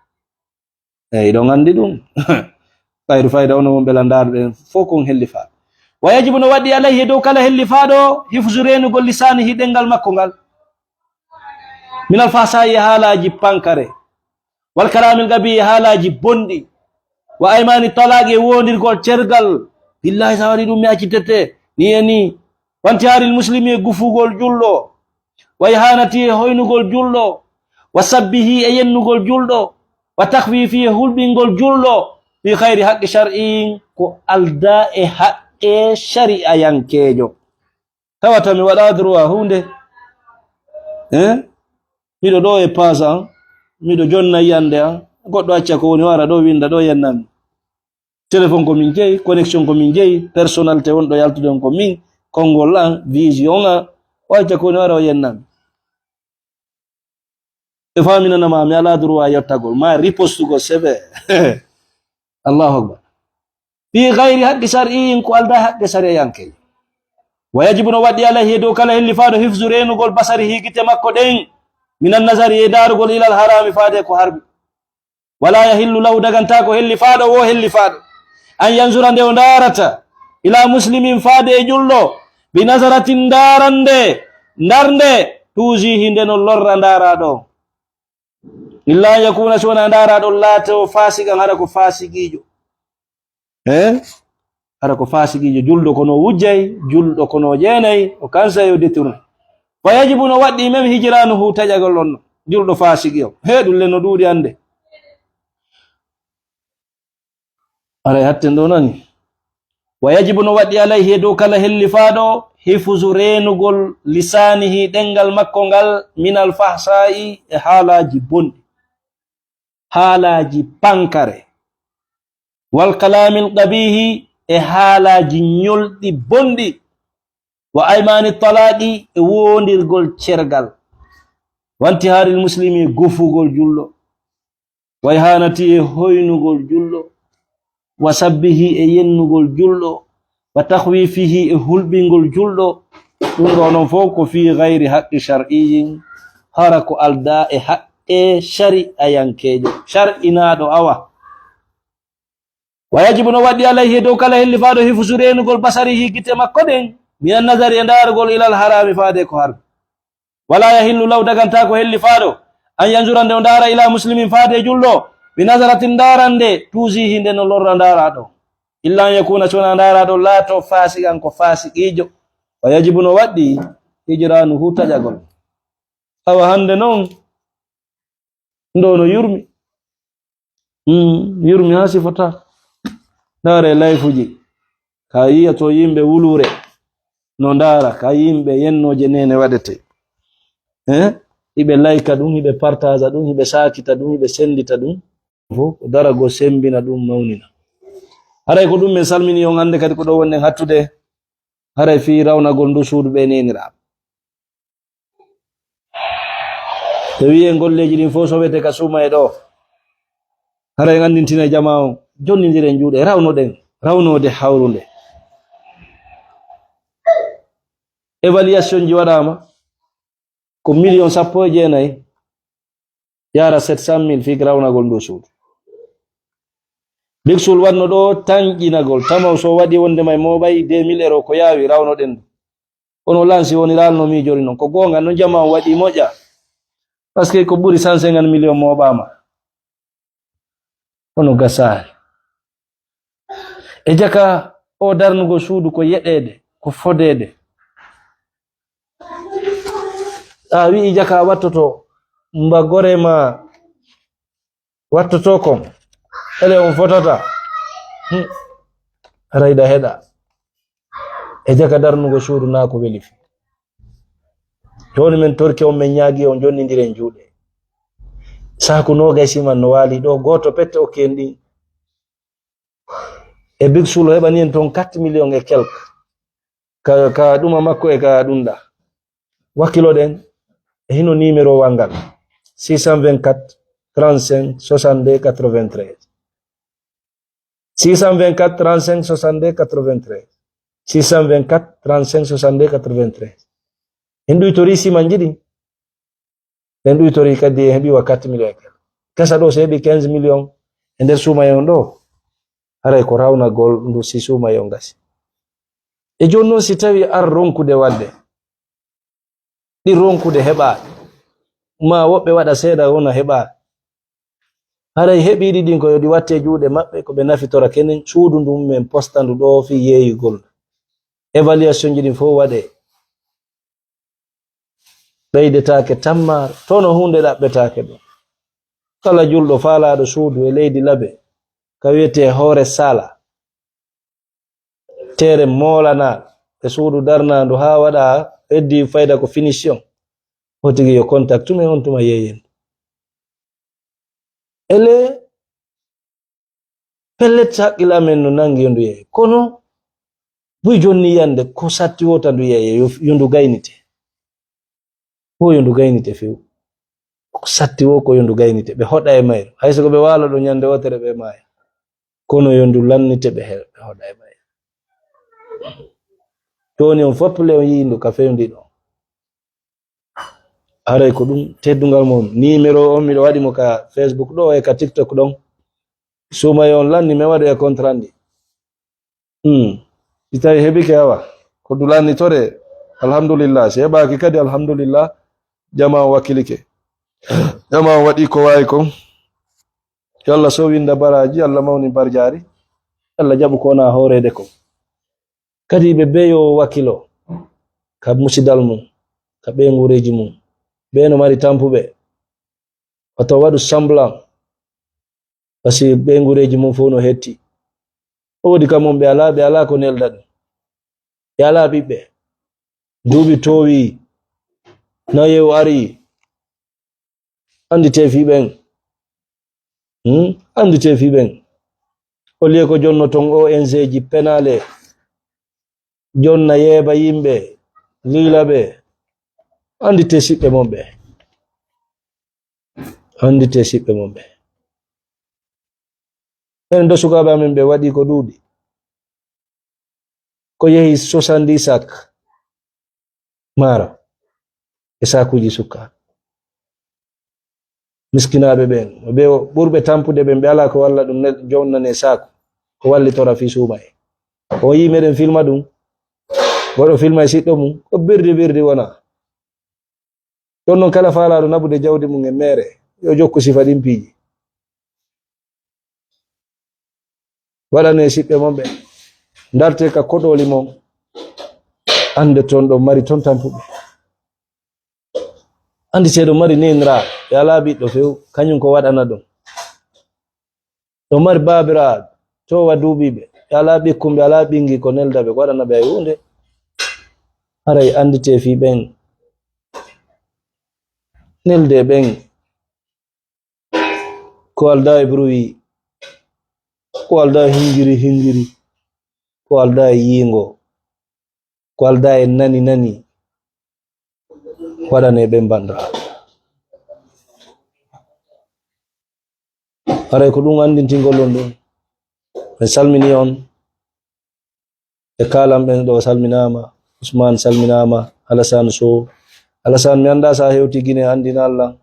Eey, iɗon anndi ɗum. Kayru fayda ono won ɓe lanndaaɗo ɓen fof kon hellifaaɗo. Wa yajibu, no waɗɗi, alayhi, e dow kala hellifaaɗo, hifzu, reenugol, lisaanihi, ɗenngal makko ngal. Minal fahsaa'i, e haalaaji pankare. Wal kalaamil gabii, e haalaaji bonɗi. Wa aymaani talaaqi, e woondirgol cergal. Billaahi, so a waɗii ɗum, mi accitete. Nii e nii. Wa intihaaril muslimi, e gufugol julɗo. Wa ihaanati, e hoynugol julɗo. Wa sabbihi, e yennugol julɗo. Wa takhwiifi, e hulɓingol julɗo. Fi khayri haqqi shar'iyyin, ko aldaa e haqqe shari'ayankeejo. Tawata mi waɗaa droit huunde. Eh? Miɗo ɗo e paas an, miɗo jonna yiyannde an. Goɗɗo acca ko woni, wara ɗo, winnda ɗo, yennami. Téléphone ko min jeyi, connexion ko min jeyi, personnalité wonɗo yaltude on ko min, konngol an, vision an, o acca ko woni, wara o yennami. E faaminana ma, mi alaa droit yottagol, ma ripostugol C V. Allahu akbar. Fi gayri haqqi shar'iyyin, ko aldaa haqqe sariyayanke. Wa yajibu, no waɗɗi, alayhi, e dow kala hellifaaɗo, hifzu, reenugol, basarihi, gite makko ɗen, minan nazari, e daarugol, ilal haraami, faade ko harmi. Wala yahillu lahu, dagantaako hellifaaɗo wo hellifaaɗo, an yanzura, nde o ndaarata, ila muslimin, faade e julɗo, bi nazaratin, ndaarande, ndarnde, tuuzihi, nde no lorra ndaaraaɗo on. Illa an yakuna, si wonaa ndaaraaɗo on laato faasiqan, hara ko faasiqiijo. Eh? Hara ko faasiqiijo, julɗo kono wujjay, julɗo kono jeenay, o kansa yo détourné. Fa yajibu, no waɗɗi men hijraanuhu, taƴagol on, julɗo faasiqi on. He, ɗum le no ɗuuɗi annde. Aray hatten ɗo nani. Wa yajibu, no waɗɗi, alayhi, e dow kala hellifaaɗo, hifuzu, reenugol, lisaanihi, ɗenngal makko ngal, minal fahsaa'i, e haalaaji bonɗi, haalaaji pankare, wal kalaamil qabiihi, e haalaaji ñolɗi bonɗi, wa aymaani talaaqi, e woondirgol cergal, wa intihaaril muslimi, e gufugol julɗo, wa ihaanati, e hoynugol julɗo, wa sabbihi, e yennugol julɗo, wa takhwifihi, e hulɓingol julɗo. Ɗum ɗo noon fof ko fii gayri haqqi shar'iyyin, hara ko aldaa e haqqe shari'ayankeejo, shar'inaaɗo awa. Wa yajibu, no waɗɗi, alayhi, e dow kala hellifaaɗo, hifzu, reenugol, basarihi, gite makko ɗen, minan nazari, e ndaarugol, ilal haraami, faade ko harmi. Wala yahillu lahu, dagantaako hellifaaɗo, an yanzura, nde o ndaara, ila muslimin, faade e julɗo, bi nazaratin, ndaarande, tuuzihi, nde no lorra ndaaraaɗo. Illa an yakuna, si wonaa ndaaraaɗo laato, faasiqan, ko faasiqiijo. Wa yajibu, no waɗɗi, hijraanuhu, taƴagol. Awa hannde noon, ɗo no yurmi. Mm, yurmi haa sifotaako. Ndaare layfuji. Ka yiya to yimɓe wuluure no ndaara, ka yimɓe yennooje neene waɗete. Eh? Hiɓe layka ɗum, hiɓe partaaja ɗum, hiɓe saakita ɗum, hiɓe senndita ɗum. Fof ko darago semmbina ɗum, mawnina. Haray ko ɗum min salmini on hannde kadi ko ɗo wonɗen hattude. Haray fii rawnagol ndu suudu ɓe neeniraaɓe. Te wi'en golleeji ɗin fof sowete ka suuma e ɗo. Haray en anndintina jamaa on, jonnindiren juuɗe, rawnoɗen, rawnoode hawrunde. Évaluation ji waɗaama, ko million sappo e jeenayi yaara sept cent mille fii rawnagol ndu suudu. Big Sul waɗno ɗo tanƴinagol, tamaw so waɗi wonde may mo ɓay deux mille euro ko yaawi rawnoɗen ndu. Kono lansi woni raalno miijori non. Ko goonga non jamaa on waɗi moƴƴa. Parce que ko ɓuri cent cinquante million mooɓaama. Kono gasaali. E jaka o darnugo suudu ko yeɗeede, ko fodeede. A wi'i jaka wattoto mba gore ma wattoto kon. Ele on fotata. Hmm. Rayda heɗa. E jaka darnugo suudu naa ko weli fi. Jooni men torke on, men ñaagi on jonnindiren juuɗe. Saaku noogay siman no waali ɗo, gooto pette okken ɗin. E Big Sul heɓani en toon quatre millions et quelques. Ka, ka ɗuma makko e ka ɗum ɗa. Wakkiloɗen e hino numéro wal ngal. Six cent vingt-quatre, trente-cinq, soixante-deux, quatre-vingt-treize. Six cent vingt-quatre, trente-cinq, soixante-deux, quatre-vingt-treize. Six cent vingt-quatre, trente-cinq, soixante-deux, quatre-vingt-treize. En ɗuytori siman jiɗi. Ɓen ɗuytori kadi en heɓi wa quatre millions e quelques. Kesa ɗo so heɓi quinze millions e nder suumaye on ɗo, haray ko rawnagol ndu si suumaye on gasi. E jooni noon si tawi ar ronkude waɗde, ɗi ronkude heɓaade, ma woɓɓe waɗa seeɗa wona heɓaade. Haray heɓiiɗi ɗin ko yo ɗi watte juuɗe maɓɓe, ko ɓe nafitora kenen suudu ndun men posta ndu ɗo fii yeeyugol. Évaluation ji ɗin fof waɗee. Ɓeydetaake tammaare, tono huunde ɗaɓɓetaake ɗo. Kala julɗo faalaaɗo suudu e leydi Labe, ka wiyetee Hoore Sala, teere moolanaaɗo e suudu darnaandu haa waɗa, heddi fayda ko finition. O tigi yo contact men on tuma yeeyen. Ele pellet, haqqille amen no nangi yo ndu yeeye. Kono buy jonni yande, ko satti wo ta ndu yeeye, yo, yo ndu gaynite. Wo yo ndu gaynite few. Ko satti wo ko yo ndu gaynite. Ɓe hoɗa e mayru. Hay so ko ɓe waalo ɗo ñande wootere ɓe maaya. Kono yo ndu lannite ɓe he-, ɓe hoɗa e mayru. Jooni on fof le on yii ndu ka fewndi ɗo. Haray ko ɗum teddungal mon. Numéro on miɗo waɗi mo ka Facebook ɗo e ka TikTok ɗon. Suumaye on lanni, mi waɗoya contrat ndi. Hmm. Si tawi heɓike, awa, ko ndu lannitore, alhamdulillah. Si heɓaaki kadi, alhamdulillah, jamaa on wakkilike. Jamaa on waɗi ko waawi kon. Yo Allah sowinda baraaji, Allah mawni barjaari, Allah jaɓu ko wona hooreede kon. Kadi ɓe bee yo wakkilo ka musidal mum, ka ɓeynguureeji mum. Ɓe no mari tampuɓe. Wata waɗu semblant. Parce que ɓeynguureeji mum fof no hetti. O woodi ka mum ɓe alaa, ɓe alaa ko nelda ɗum. Ɓe alaa ɓiɓɓe. Duuɓi toowi. Nayewu ari. Annditee fii ɓen. Hmm? Annditee fii ɓen. Au lieu ko jonno ton O N G ji penale, jonna yeeba yimɓe, liila ɓe. Annditee siɓɓe mon ɓe. Annditee siɓɓe mon ɓe. Ɓen ɗo sukaaɓe amen ɓe waɗi ko ɗuuɗi. Ko yehi soixante-dix sacs maaro e saakuuji sukka. Miskinaaɓe ɓen, ɓe ɓurɓe tampude ɓen, ɓe alaa ko walla ɗum ne, jonnane saaku, ko wallitora fii suumaye. On yii meɗen filma ɗum, waɗo filma e siɗɗo mum, ko birdi birdi wona. Ɗon non kala faalaaɗo naɓude jawdi mum e meere, yo jokku sifa ɗin piiji. Waɗanee siɓɓe mon ɓe. Ndarte ka koɗooli mon. Annde ton ɗo mari ton tampuɓe. Annditee ɗo mari neeniraaɓe, ɓe alaa ɓiɗɗo few, kañum ko waɗana ɗum. Ɗo mari baabiraaɓe, to wa duuɓiiɓe, ɓe alaa ɓikkumɓe, alaa ɓinngi ko nelda ɓe, ko waɗana ɓe hay huunde. Haray annditee fii ɓen. Neldee ɓen. Ko aldaa e bruit. Ko aldaa e hinjiri hinjiri. Ko aldaa e yiingo. Ko aldaa e nani nani. Waɗanee ɓen bandiraa. Haray ko ɗum anndintingol on ɗum. Mi salmini on. E kaalan ɓen ɗo salminaama. Usmaan salminaama. Alasan Sow. Alasan, mi anndaa so a hewti Gine, anndin Allah.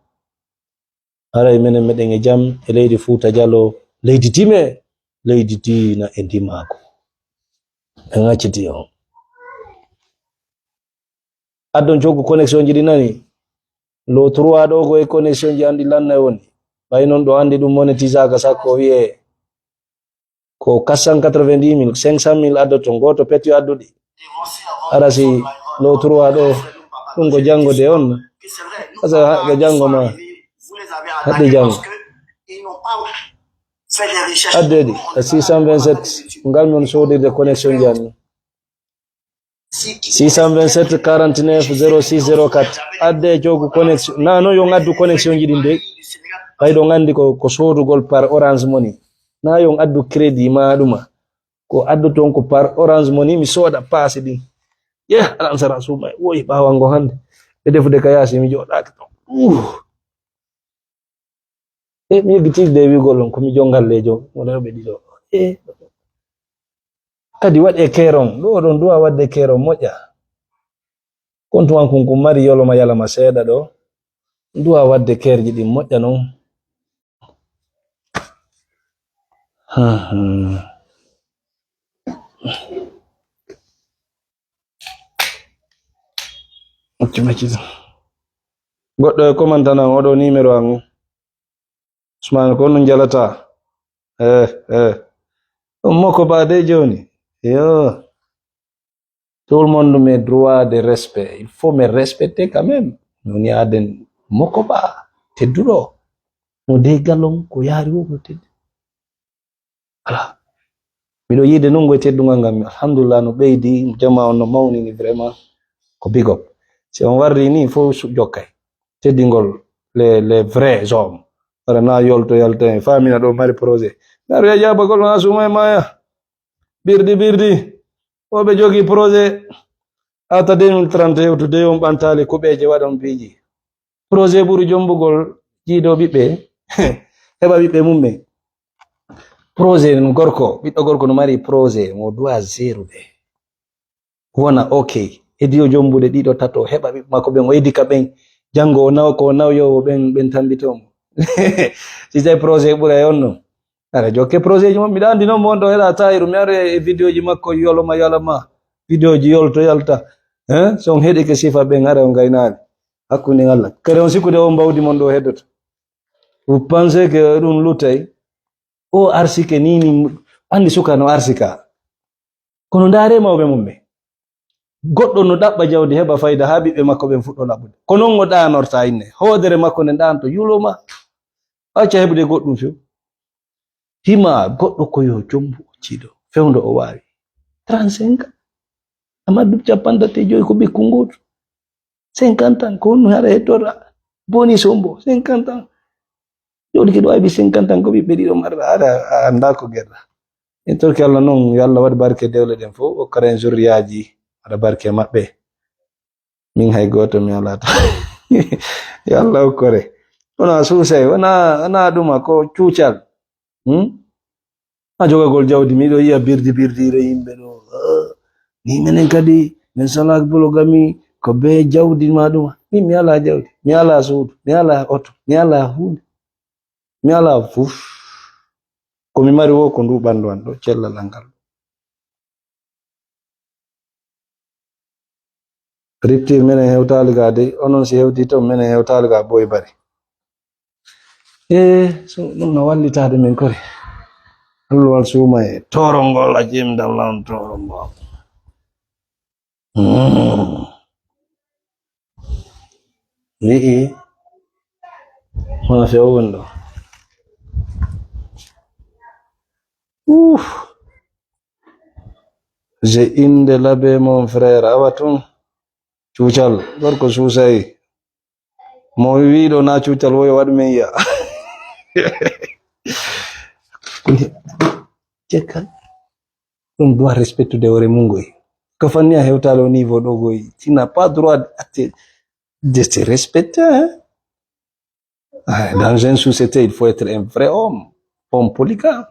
Haray menen meɗen e jam e leydi Fuuta Jaloo, leydi Dime, leydi diina e ndimaagu. En acciti on. Addon coggu connexion ji ɗi nani. Lo trois ɗo ko e connexion ji anndi lanna e woni. Ɓay non ɗo anndi ɗum monetisaaka sakko o wi'e ko quatre cent quatre-vingt-dix mille, cinq cent mille addoton, gooto peti adduɗi. Ara si lo trois ɗo, ɗum ko janngo de on. Parce que ha-, ko janngo ma. Haɗde janngo. Addeɗi, six cent vingt-sept, ngal mon soodide connexion ji anni. Six cent vingt-sept quarante-neuf zéro six zéro quatre. Adde coggu connexion. Na non, yo on addu connexion ji ɗin de. Ɓay ɗon anndi ko, ko soodugol par Orange Money. Na yo on addu crédit ma ɗuma. Ko addoton ko par Orange Money, mi sooda paasi ɗin. Yeh, alansara suuma. Woy, ɓaawango hannde. E defude ka yaasi, mi jooɗaaki ɗon. Uh. E mi yejjiti de wi'ugol on ko mi jonngalleejo, mo rewɓe ɗiɗo. E kadi waɗee keeron, ɗo oɗon duwa waɗde keeron moƴƴa. Kontu an kun, kun mari yoloma yalama seeɗa ɗo. Duwa waɗde keerji ɗin moƴƴa non. Accu, accu. Goɗɗo e komantanan oɗo numéro an. Usmaan, ko no njalata? Eh, eh. Ɗum moko ba de jooni. Yo. Tout le monde met droit de respect. Il faut me respecter quand même. Noni aden moko ba. Tedduɗo. No de galon ko yaari wo ko teddi. Ala. Miɗo yiide nungo e teddungal ngal. Alhamdulillah, no ɓeydi, jama on no mawnini vraiment. Ko big up. Si on warri ni, fof su-, jokkay. Teddingol les, les vrais hommes. Wara na yolto yalta en. Famina ɗo mari projet. Naru ya jaabagol na suma e maya. Birdi, birdi. Woɓe jogi projet. Ata deux mille trente yewtude on ɓantaali kuɓeeje waɗon piiji. Projet ɓuri jombugol jiido ɓiɓɓe. Heɓa ɓiɓɓe mum ɓe. Projet no gorko, ɓiɗɗo gorko no mari projet, mo doit gérude. Wona ok. Edi o jombude ɗiɗo, tato, heɓa ɓiɓɓe makko ɓen, o edika ɓen. Janngo o naw-, ko o nawyowo ɓen, ɓen tambito mo. Si tawi projet ɓuray on non. Ara jokke projet ji mon. Miɗa andi non mo on ɗo heɗa Tahiru. Mi ara e vidéo ji makko yoloma yalama. Vidéo ji yolto yalta. Hein? So on heɗike sifa ɓen, ara on gaynaali. Hakkunde Allah. Kadi on sikkude on mbawdi mon ɗo heddoto. Vous pensez que ɗum luttay? O arsike ni, ni, andi suka no arsika. Kono ndaare mawɓe mum ɓe. Goɗɗo no ɗaɓɓa jawdi heɓa fayda haa ɓiɓɓe makko ɓen fuɗɗo laɓude. Ko non o ɗaanorta inne. Hoodere makko nden ɗaanto yuloma. Acca heɓude goɗɗum few. Hima goɗɗo ko yo jombu o ciido. Fewndo o waawi. Trente-cinq ans. Amma ɗum capanɗe tati e joyi ko ɓikku ngootu. Cinquante ans, ko honno hara hettorɗa? Boni sombo, cinquante ans. Jooɗi kiɗo aybi cinquante ans, ko ɓiɓɓe ɗiɗo marɗa, aɗa a annda ko gerɗa. En torki Allah non, yo Allah waɗ barke dewle ɗen fof, okkara en zurriyaaji, waɗa barke maɓɓe. Min hay gooto mi alaa to. Yo Allah okkore. Wona suusay, wona, wona ɗuma, ko cuucal. Hmm? A jogagol jawdi, miɗo yiya birdi birdiire yimɓe ɗo. Ah, ni menen kadi, min salak bologami, ko be jawdi ma ɗuma. Min mi alaa jawdi, mi alaa suudu, mi alaa oto, mi alaa huunde. Mi alaa fuf. Ko mi mari wo ko ndu ɓandu an ɗo, cellal an ngal. Riptir menen hewtaali ga de, onon si hewti ton menen hewtaali ga boy bari. E, so ɗum no wallitaade min kori. Alluwal suuma e toorongol a jimdal lan toorongol. Mm. Wi'i, ma fewndo. Uff. J'ai une de l'abbé, mon frère. Awa tun. Cuucal. Gorko suusay. Mo wiiɗo na cuucal woyo waɗ men yiya. Jekka ɗum doit respectude hoore mum ngoy. Ko fanni a hewtaali o niveau ɗo ngoy, tu n'as pas droit de, de se respecter, hein? Ah, dans une société, il faut être un vrai homme, homme polygame.